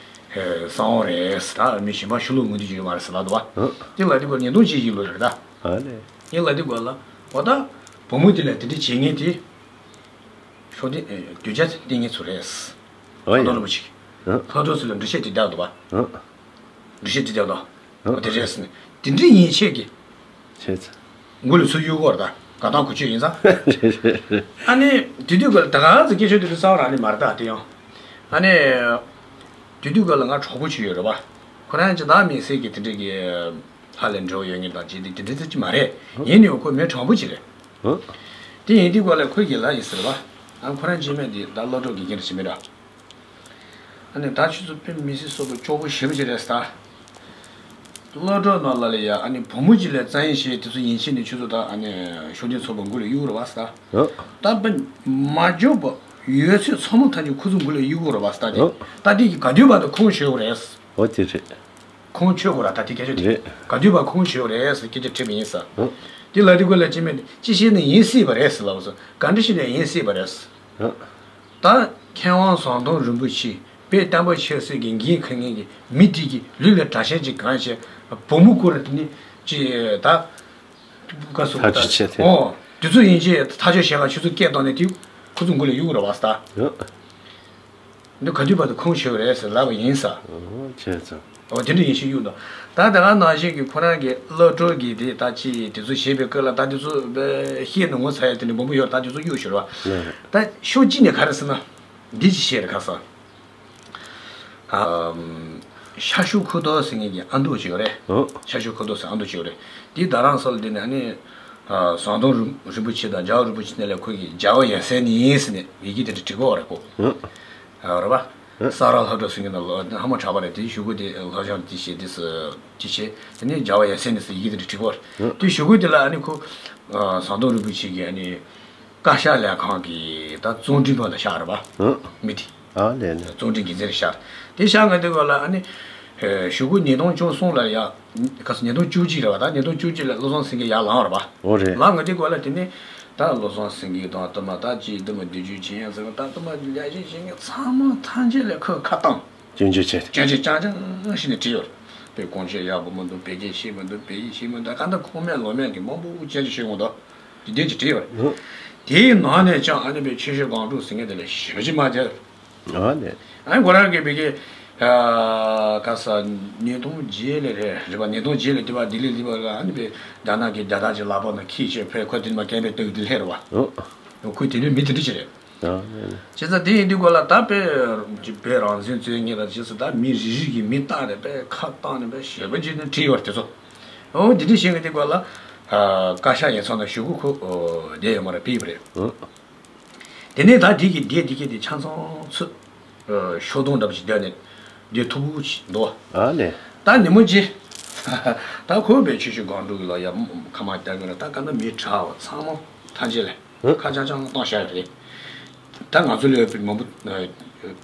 གསང་བ་རེད། ད་མི་གཞན་པ་ཕྱི་ལོགས་ངོས་འཛིན་བྱེད་ཡོད་མ་རེད་ཟེར་ལབ་འདུག་བ། ཨ། དེ་ལ་དེ་སྐོར་ཉིས་སྟོང་གཅིག་གི་ལོ་རེད་ད། ཨ་ལེ། ངས་ལབ་དུས་སྐབས་ལ། འོ་ད། བུ་མོ་དེ་ལ་དེ་འདྲ་བྱེད་མཁན་དེ། ཤོག་དེ། གདུལ་བྱ་བསྟེན་མཁན་ཚོ་རེད། ཨོ་ཡ། ཨ་ནོར་རིན་པོ་ཆེ། ཨ། ལྷག་འཕྲོ་ཚོ་ལ་འགྲེལ་བཤད་དེ་བརྒྱབ་འདུག་བ། ཨ། འགྲེལ་བཤད་དེ་བརྒྱབ་འདུག་ཨ། འོ་དེ་རེད་ཟེར་ནས། དེ་འདྲ་ཡིན་ཆེད་ཀྱི། བྱས་ཙང་། མགོ་ལ་ཚུར་གཡུག་གོ་ར་ད། དགའ་སྟོན་གོ་ཆོད་ཡིན་ཙང་། རེད་རེད་རེད། ཨ་ནི། དེ་དུས་སྐབས་ལ་ད་ག་ཚོད་སྐད་ཆ་དེ་ཚོ་རྩ་བ་རང་ནས་མ་རེད་ད་དེ་ཡང་། ཨ་ནི། དེ་དུས་སྐབས་ལ་ང་གྲོགས་པོ་ཅིག་ཡོད་རེད་བ། ཁོ་རང་ཅིག་བདག་མེད་ཟེར་གྱི་དེ་འདྲ་གི། ཧ་ལས་འབྲེལ་བ་ཡོད་ངེས་དང་ཅི་དེ་དེ་འདྲ་ཅིག་མ་རེད། ཡིན་ནའང་ཁོ་མི་དྲང་པོ་ཅིག་རེད། ཨ། དེ་ཡིན་དུས་སྐབས་ལ་ཁོས་ཀྱི་ལ་ཡིན་ཟེར་བ། ཨ་ཁོ་རང་རྗེས་མ་དེ་ད་སློབ་གྲོགས་དགེ་རྒན་རེད་ཟེར་མི་འདྲ། ཨ་ནི་ད་ཁྱོད་ཚོ་དཔེ་མི་སྲིད་སོ་པ་སྐྱོ་པོ་ཞེ་པོ་ཅིག་རེད་ཟེར་ད། སློབ་གྲོགས་ནང་ལ་ལ་ཡ་ཨ་ནི་བུ་མོ་ཅིག་ལ་བཙན་གཡེམ་བྱས་དེ་ཚོ་ཡིན་ཕྱིན་ནས་ཁྱོད་ཚོ་ད་ཨ་ནི་ཤུགས་ལྡན་ཚོགས་པ་མགོ་ལ་གཡུག་རེད་བ་ཟེར་ད། ཨ། ད་དཔེ་མ་འཇོག་པ་ཡོད་ཚད་ཚང་མ་ཐམས་ཅད་ཁོ་ཚོ་མགོ་ལ་གཡུག་རེད་བ་ཟེར་ད་དེ། ཨ། ད་དེ་གི་ག་དུས་བར་དུ་ཁུངས་འཁྱོལ་དགོས་རེད། ཨོ་དེ་རེད། ཁུངས་འཁྱོལ་དགོས་ར་ད་དེ་སྐད་ཆ་དེ། རེད། ག་དུས་བར་ཁུངས་འཁྱོལ་རེད་ཟེར་སྐད་ཆ་དྲིས་པ་ཡིན་ས། ཨ། དེ་ལ་དེ་ཁོ་ལ་ཅི་མེད་ཅི་བྱས་ནས་ཡིན་སྲིད་པ་རེད་ཟེར་ལབ་སོང་། ག་འདྲ་བྱས་ནས་ཡིན་སྲིད་པ་རེད་ཟེར། ཨ། ད་མཁས་དབང་ཟམ་གདོང་རིན་པོ་ཆེ་བོད་བསྟན་པ་ཆབ་སྲིད་ཀྱི་འགན་འཁུར་མཁན་གྱི་མི་དེ་གི་ལུས་ལ་དྲག་ཤན་ཅིག་གང་བྱས། བུ་མོ་སྐུ་ར་དེ་ནི་ཅི་ད། བཀའ་ཟུར་ཐག་གཅོད་བྱས་ཏེ། ཨོ། དེ་ཚོ་ཡིན་ཅི་ཐག་གཅོད་བྱས་ག་ཆུ་ཚོད་སྐད་བཏང་ནས་དེ་ཁོ་ཚོ་མགོ་ལ་གཡུག་ར་བ་ས་ད། ཨ། འདི་ག་དུས་བར་དུ་ཁུངས་འཁྱོལ་རེད་ཟེར་ལབ་པ་ཡིན་ས། ཨོ་བྱས་ཙང་། ཨོ་དེ་འདྲ་ཡིན་ཞིག་གཡུག་འདུག་ད་ད་ག་ནང་བཞིན་གྱི་ཁོ་རང་གི་སློབ་གྲོགས་ཀྱི་དེ་ད་ཅི་དེ་ཚོ་བྱས་པའི་སྐབས་ལ་ད་དེ་ཚོ་བཤད་ནས་ངོ་ཚ་ཡ་དེ་འདྲ་མང་པོ་ཡོད་ད་དེ་ཚོ་གཡུག་ཞོར་བ། ད་ཤོག་གཅིག་ནས་ག་རེ་ཟེར་ན། འདི་ཅི་བཤད་རེད་ཁ་སང་། ཨ། ཤར་ཕྱོགས་ཁུ་ཏོ་ཟེར་མཁན་གྱི་ཨ་མདོ་ཅིག་ཡོད་རེད། ཨོ། ཤར་ཕྱོགས་ཁུ་ཏོ་ཟེར་ཨ་མདོ་ཅིག་ཡོད་རེད། དེའི་རྡ་རམ་ས་ལ་དེ་ནས་ཨ་ནི། ཨ། ཟམ་གདོང་རིན་རིན་པོ་ཆེ་དང་རྒྱལ་བ་རིན་པོ་ཆེ་གཉིས་ལ་ཁོ་གིས་རྒྱལ་བ་ཡབ་སྲས་ནི་ཡིན་ཟེར་ནས་ཡི་གེ་དེ་འདྲ་བྲིས་ཀྱི་ཡོད་རེད་ཁོ། ཨོ། ཨ། རེད་པ། ཨོ། ས་ར་ལྷ་བྲག་ཟེར་མཁན་ནང་ལ་ཧ་མ་གྲགས་པ་རེད། དེའི་གཞུག་གུ་དེ་ལྷ་བྱང་དེ་བྱས་དེ་སུ་དེ་བྱས་དེ་ནས་རྒྱལ་བ་ཡབ་སྲས་ནི་ཟེར་ཡི་གེ་དེ་འདྲ་བྲིས་ཀྱི་ཡོད་རེད། ཨོ། དེའི་གཞུག་གུ་དེ་ལ་ཨ་ནི་ཁོ། ཨ། ཟམ་གདོང་རིན་པོ་ཆེ་གིས་ཨ་ནི། བཀའ་ཤག་ལས་ཁང་གི་ད་རྩོམ་སྒྲིག་པ་ལ་བཞག་རེད་པ། ཨ། མི་དེ། ཨ་ལས་ལས། རྩོམ་སྒྲིག་འགན་འཛིན་ལ་བཞག་དེ་བཞག་ང་དེ་ག་ལ་ཨ་ནི། ཨེ། གཞུག་གུ་ཉིས་སྟོང་བཅུ་གསུམ་ལ་ཡ། ག་ས་ཉིས་སྟོང་བཅུ་གཅིག་རེད་པ། ད་ཉིས་སྟོང་བཅུ་གཅིག་ལ་བློ་བཟང་སེང་གེ་ཡར་ལངས་རེད་པ། འོ་རེད། ལངས་ང་དེ་ག་ལ་དེ་ནས་ད་བློ་བཟང་སེང་གེ་དང་ད་མ་ད་ཅི་ད་མ་བདུད་རྒྱུད་ཆེན་ཡང་ཟེར་བ་ད་ད་མ་ལས་བྱེད་བྱེད་མཁན་ཚང་མ་ཐམས་ཅད་ལ་ཁོས་ཁ་བཏང་། སྐྱོན་བརྗོད་བྱས། སྐྱོན་བརྗོད་རྐྱང་རྐྱང་ཞིག་ནས་བྲིས་ཡོད་རེད། དཔེ་གོང་ཆེ་ཡག་པོ་མི་འདུག་བོད་སྐད་ཤེས་མི་འདུག་བོད་ཡིག་ཤེས་མི་འདུག་ག་འདྲ་ཁུངས་མེད་ལུང་མེད་ཀྱི་མང་པོ་དབུ་ཅན་ཅིག་ཤོད་འོང་དོ། དེ་འདྲ་ཅིག་བྲིས་ཡོད་རེད། ཨོ། དེའི་ནང་ནས་ཀྱང་ཨ་ནི་པའི་ཆོས་ཞུ་སྒང་དྲུག་ཟེར་མཁན་དེ་ལ་ཞེ་པོ་ཅིག་མ་མཇལ། ཨ་ནི། ཨ་ནི་ཁོ་རང་གིས་བོད་སྐད། ཨ། ག་ས་ཉིས་སྟོང་བརྒྱད་ལ་རེད་རེད་པ། ཉིས་སྟོང་བརྒྱད་ལ་དེ་བ་ལྡི་ལི་སླེབས་པ་ལ་ཨ་ནི་པའི་རྒྱ་ནག་གི་རྒྱལ་དར་ཅིག་ལག་པ་ནང་འཁྱེར་བྱས་ཕེབས། ཁོ་དེ་ནས་མར་སྐད་འབོད་གཏོང་གི་དེ་སླེབས་རེད་པ། ཨོ། ཁོ་དེ་འདྲའི་མི་དེ་འདྲ་ཅིག་རེད། ཨ། བྱས་ཙང་དེ་ཡིན་དུས་ག་ལ་ད་དཔེ་བོད་རང་བཙན་རྩོད་མཁན་དང་བྱས་ཙང་ད་མི་རེ་རེ་གི་མིང་བཏགས་ནས་དཔེ་ཁ་བཏང་ནས་དཔེ་ཞེ་པོ་ཅིག་ནས་བྲིས་ཡོད་རེད་དེ་ཚོ། འོ་དེ་འདྲ་བྱེད་མཁན་དེ་ག་ལ། ཨ། བཀའ་ཤག་ཡིག་ཚང་དང་གཞུག་གུ་ཁོ། ཨོ། བསྡད་ཡོད་མ་རེད། ཕུད་པ་རེད། ཨོ། དེ་ནས་ད་དེ་གི་དེ་དེ་གི་དེ་ཆ་ཚང་ཚུར། ཨོ། ཤོག་དོང་འདྲ་པོ་ཞིག་བསྡད་ནས་བསྡད་ཐུབ་ཀྱི་འདུག་ཨ་ལས། ད་ཉིན་མོ་གཅིག་ད་ཁོ་བོད་ཆོས་ཞུ་སྒང་དྲུག་གི་ལ་ཡ་ཁ་མ་བརྒྱབ་ཡོད་ན་ད་ག་ན་མི་གྲྭ་བ་ཚང་མ་ཐམས་ཅད་ལ། ཨ། ཁ་རྐྱང་རྐྱང་བཏང་བཞག་ཡོད་རེད། ད་ང་ཚོ་ལ་ཡོད་པའི་མང་པོ་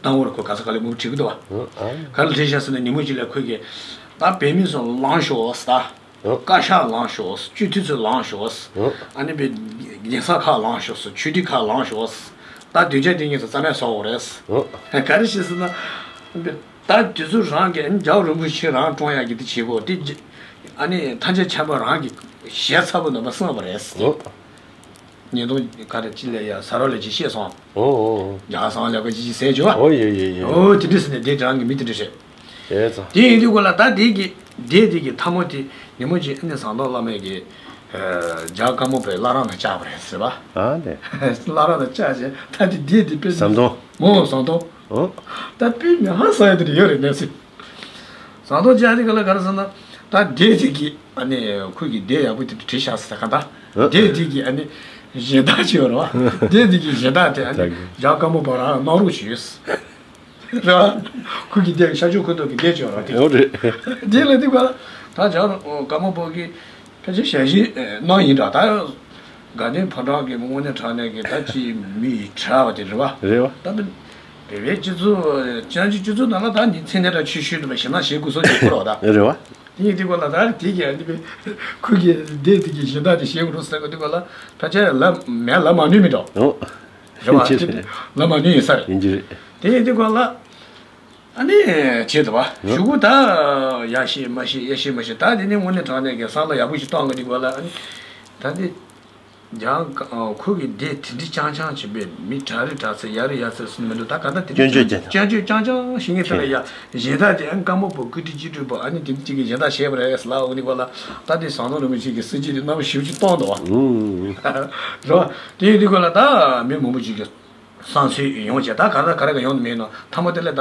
བཏང་བར་ཁོ་ག་ས་ག་ལ་མང་པོ་བྲིས་ཀྱི་འདུག་བ། ཨ། ག་ལ་བྲིས་བཞག་ཟེར་ན་ཉིན་མོ་གཅིག་ལ་ཁོས་ཀྱིས་ད་བོད་མི་ཚོ་ལངས་ཤོག་ཟེར། ཨ། བཀའ་ཤག་ལངས་ཤོག་སྤྱི་འཐུས་ཚོ་ལངས་ཤོག་ཨ། ཨ་ནི་པའི་གདན་ས་ཁག་ལངས་ཤོག་ཆོས་ཁྲི་ཁག་ལངས་ཤོག་ད་དུས་ཆེན་དེ་ངེད་ཚོ་རྩ་མེད་བཟོ་དགོས་རེད། ཨ། ག་རེ་བྱས་ཟེར་ན། ད་དེ་ཚོ་རང་གི་རྒྱལ་བ་རིན་པོ་ཆེ་རང་བཀྲོངས་ཡག་གི་དེ་བྱེད་དགོས་དེ། ཨ་ནི་ཐམས་ཅད་མཁྱེན་པ་རང་གི་ཞལ་ཚ་པོ་ནང་པ་གསུངས་པ་རེད། ཨོ། ཉིས་སྟོང་ག་རེ་གཅིག་ལ་ཡ་ཟ་རོ་ལ་ཅིག་བཤད་སོང་། ཨོ་ཨོ་ཨོ། རྒྱ་སང་ལ་ཀ་ཅིག་ཅིག་ཟེར་བྱོས། ཨོ་ཡོ་ཡོ་ཡོ། ཨོ་དེ་འདྲ་ཟེར་ནས་དེ་རང་གི་མི་དེ་འདྲ་བཤད། དེ་ཚོ། དེ་ཡིན་དུས་ག་ལ་ད་དེ་གི་དེ་དེ་གི་མཐའ་མོ་དེ་ཉིན་མོ་གཅིག་ཨ་ནི་ཟམ་གདོང་བླ་མས་ཀྱི། ཨ། རྒྱ་དཀར་མོ་པའི་བླ་བྲང་ལ་བཅར་བ་རེད་ཟེར་བ། ཨ་ནི། བླ་བྲང་ལ་བཅར་བྱས་ད་དེ་དེ་དེ་དཔེ། ཟམ་གདོང་། མོ་ཟམ་གདོང་། ཨོ། ད་དཔེ་མི་ཧ་ས་ཡ་དེ་འདྲ་ཡོད་རེད་ནས་ཟེར། ཟམ་གདོང་བཅར་དེ་ག་ལ་ག་རེ་ཟེར་ན། ད་དེ་དེ་གི་ཨ་ནི་ཁོས་ཀྱི་དེ་ཡག་པོ་དེ་འདྲ་བྲིས་བཞག་ཟེར་ག་ད། ཨ། དེ་དེ་གི་ཨ་ནི་གཞན་དག་ཅིག་ཡོད་རེད་བ། དེ་དེ་གི་གཞན་དག་དེ་ཨ་ནི་རྒྱ་དཀར་མོ་པ་རང་གནང་རོགས་བྱོས། རེད་བ། ཁོ་གི་དེ་ཤར་ཕྱོགས་ཁུ་ཏོ་གི་དེ་ཅིག་ཡོད་རེད་བ། དེ། འོ་རེད། དེ་ལ་དེ་ག་ད་རྒྱ་དཀར་མོ་པ་གི་ཕལ་ཆེར་ཞལ་བཞེས་གནང་ཡིན་འདྲ་ད། དགའ་ལྡན་ཕོ་བྲང་གི་དངོས་གནས་དྲང་གནས་ཀྱི་ད་ཅི་མི་ཡི་གྲྭ་བ་དེ་རེད་བ། རེད་བ། ད་བོད་པའི་སྤྱི་ཚོགས་བྱང་ཆུབ་སྤྱི་ཚོགས་ནང་ལ་ད་ཉིན་མཚན་ནས་ད་ཆོས་ཞུས་འདུག་པ་ཞེ་ན་ཞེ་དགུ་སོགས་ཀྱི་སྐོར་བ་ད། རེད་བ། དེ་ཡིན་དུས་ག་ལ་ད་དེ་གི་ཨ་ནི་པའི་ཁོ་གི་སྡེ་དེ་གི་གཞན་དག་དེ་ཞེ་དགུ་རུ་ཟེར་གི་དུས་ག་ལ་ཕལ་ཆེར་ལ་མེད་ལ་མ་ནུས་མི་འགྲོ། ཨོ། རེད་བ། ཡིན་གྱི་རེད། ལ་མ་ནུས་ཡིན་ས་རེད། ཡིན་གྱི་རེད། དེ་ཡིན་དུས་ག་ལ། ཨ་ནི་བྱེད་དུ་བ། ཨ། གཞུག་གུ་ད་ཡ་ཤེས་མ་ཤེས་ཡ་ཤེས་མ་ཤེས་ད་དེ་ནི་དངོས་གནས་དྲང་གནས་ཀྱི་བསམ་བློ་ཡག་པོ་ཞིག་གཏོང་གི་འདུག་བ་ལ། ཨ་ནི་ད་འདི་ཡང་ཁོ་གི་སྡེ་དེ་འདྲི་རྐྱང་རྐྱང་བྱེད་པའི་མི་གྲ་རེ་གྲ་ཚད་ཡ་རེ་ཡ་ཚད་སུ་མི་འདུག་ད་ག་ད་དེ་སྐྱོན་བརྗོད་ཅན། སྐྱོན་བརྗོད་རྐྱང་རྐྱང་ཞིག་ངེས་ཐལ་ཡ་གཞན་དག་དེ་ཨ་ནི་ཀ་མོ་པོ་ཀུ་ཏི་ཅི་ཏུ་པོ་ཨ་ནི་དེ་འདྲ་ཅིག་གི་གཞན་དག་བྱས་པ་རེད་ལ། འོ་ནི་བ་ལ་ད་དེ་ཟམ་གདོང་རིན་པོ་ཆེ་གི་སྲིད་ཇུས་དེ་རྣམ་པ་ཞིབ་ཅིག་གཏོང་འདུག་བ། རེད་བ། དེ་ཡིན་དུས་ག་ལ་ད་མི་མང་པོ་ཅིག་གི་བསམ་ཚུལ་ཡོང་བྱས་ད་ག་རེ་ག་རེ་ག་ཡོང་མེད་ནོ་ཐ་མ་དེ་ལས་ད་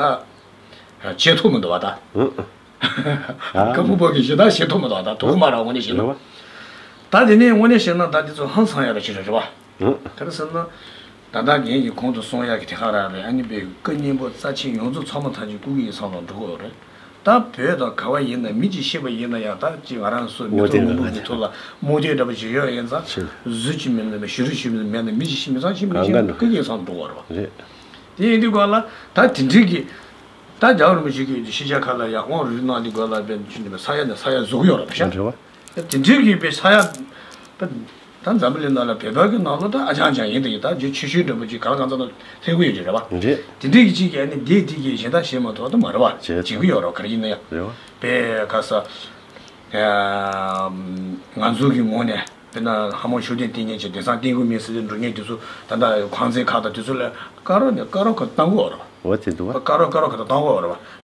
བྱེད་ཐུབ་མི་འདུག་བ་ད། ཀ་མོ་པོ་གི་ཞེ་ད་བྱེད་ཐུབ་མི་འདུག་བ་ད། དོགས་མ་ར་དངོས་གནས་བཤད་ན། ད་དེ་ནས་དངོས་གནས་བཤད་ན་ད་དེ་ཚོ་ཧང་སང་ཡ་ར་ཅིག་རེད་བ། ག་རེ་ཟེར་ན། ད་ལྟ་ངས་ཀྱི་གོང་དུ་གསུང་ཡ་གི་དེ་ག་ར་རེད། ཨ་ནི་པའི་སྐུ་མཉེན་པོ་རྩ་ཆེན་ཡོངས་རྫོགས་ཚང་མ་ཐམས་ཅད་སྐུ་གི་ཡིག་ཚང་ལ་འགྲོ་གི་ཡོད་རེད། ད་བོད་དང་ག་བ་ཡིན་ན་མི་གཅིག་ཤི་བ་ཡིན་ན་ཡང་ད་ཅིག་ང་རང་ཚོ་མི་ཐོག་མང་པོ་གི་ཐོག་ལ་རྨོངས་དད་འདྲ་པོ་ཞིག་ཡོད་ཡིན་ཙང་གཟུགས་ཅིག་མིན་ན་མི་ཤི་རུ་ཤི་མིན་ན་མི་གཅིག་ཤི་མི་ཚང་ཤི་མི་ཤི་སྐུ་གི་ཡིག་ཚང་འགྲོ་བ་རེད་བ། དེ་ཡིན་དུས་ག་ལ་ད་དེ་འདྲའི་གི་ད་རྒྱལ་བ་རིན་པོ་ཆེ་གི་ཤེས་བྱ་ཁ་ལ་ཡང་དབང་རུ་གནང་དུས་ག་ལ་བས་ཆུ་ནི་ས་ཡ་ནས་ས་ཡ་ཟུག་ཡོད་རེད་བ་ཤ། དེ་འདྲའི་གི་བས་ས་ཡ། ད་འཛམ་བུ་གླིང་ནང་ལ་བོད་པ་གི་ནང་ལོ་ད་ཨ་ཅང་ཅང་ཡིན་དེ་ཡིན་ད་རྒྱུ་ཆེ་ཤོས་འདྲ་པོ་ཅིག་ག་ལ་གང་ཚ་ན་ཐེ་གུ་ཡོད་ཀྱི་རེད་བ། རེད། དེ་འདྲའི་གི་ཅིག་གི་ཨ་ནི་སྡེ་དེ་གི་གཞན་དག་བྱེད་མ་ཐུབ་ད་མ་རེད་བ། བྱེད་ཀྱི་ཡོད་རེད་བ་ག་རེ་ཡིན་ན་ཡང་། རེད་བ། པའི་ཁ་ས། ང་ཚོ་གི་ངོས་ནས་དཔེར་ན་ཧ་མོ་ཤུགས་ལྡན་བསྟེན་མཁན་གྱི་དེང་སང་བསྟེན་གི་མིན་ཟེར་ཏེ་འགྲོ་མཁན་དེ་ཚོ་ད་ལྟ་ཁང་ཚན་ཁག་དང་དེ་ཚོ་ལ་དཀར་རོ་ནས་དཀར་རོ་ཁ་བཏང་གི་ཡོད་རེད་བ། འོ་དེ་འདུག་བ། དཀར་རོ་དཀར་རོ་ཁ་བཏང་གི་ཡོད་རེད་བ།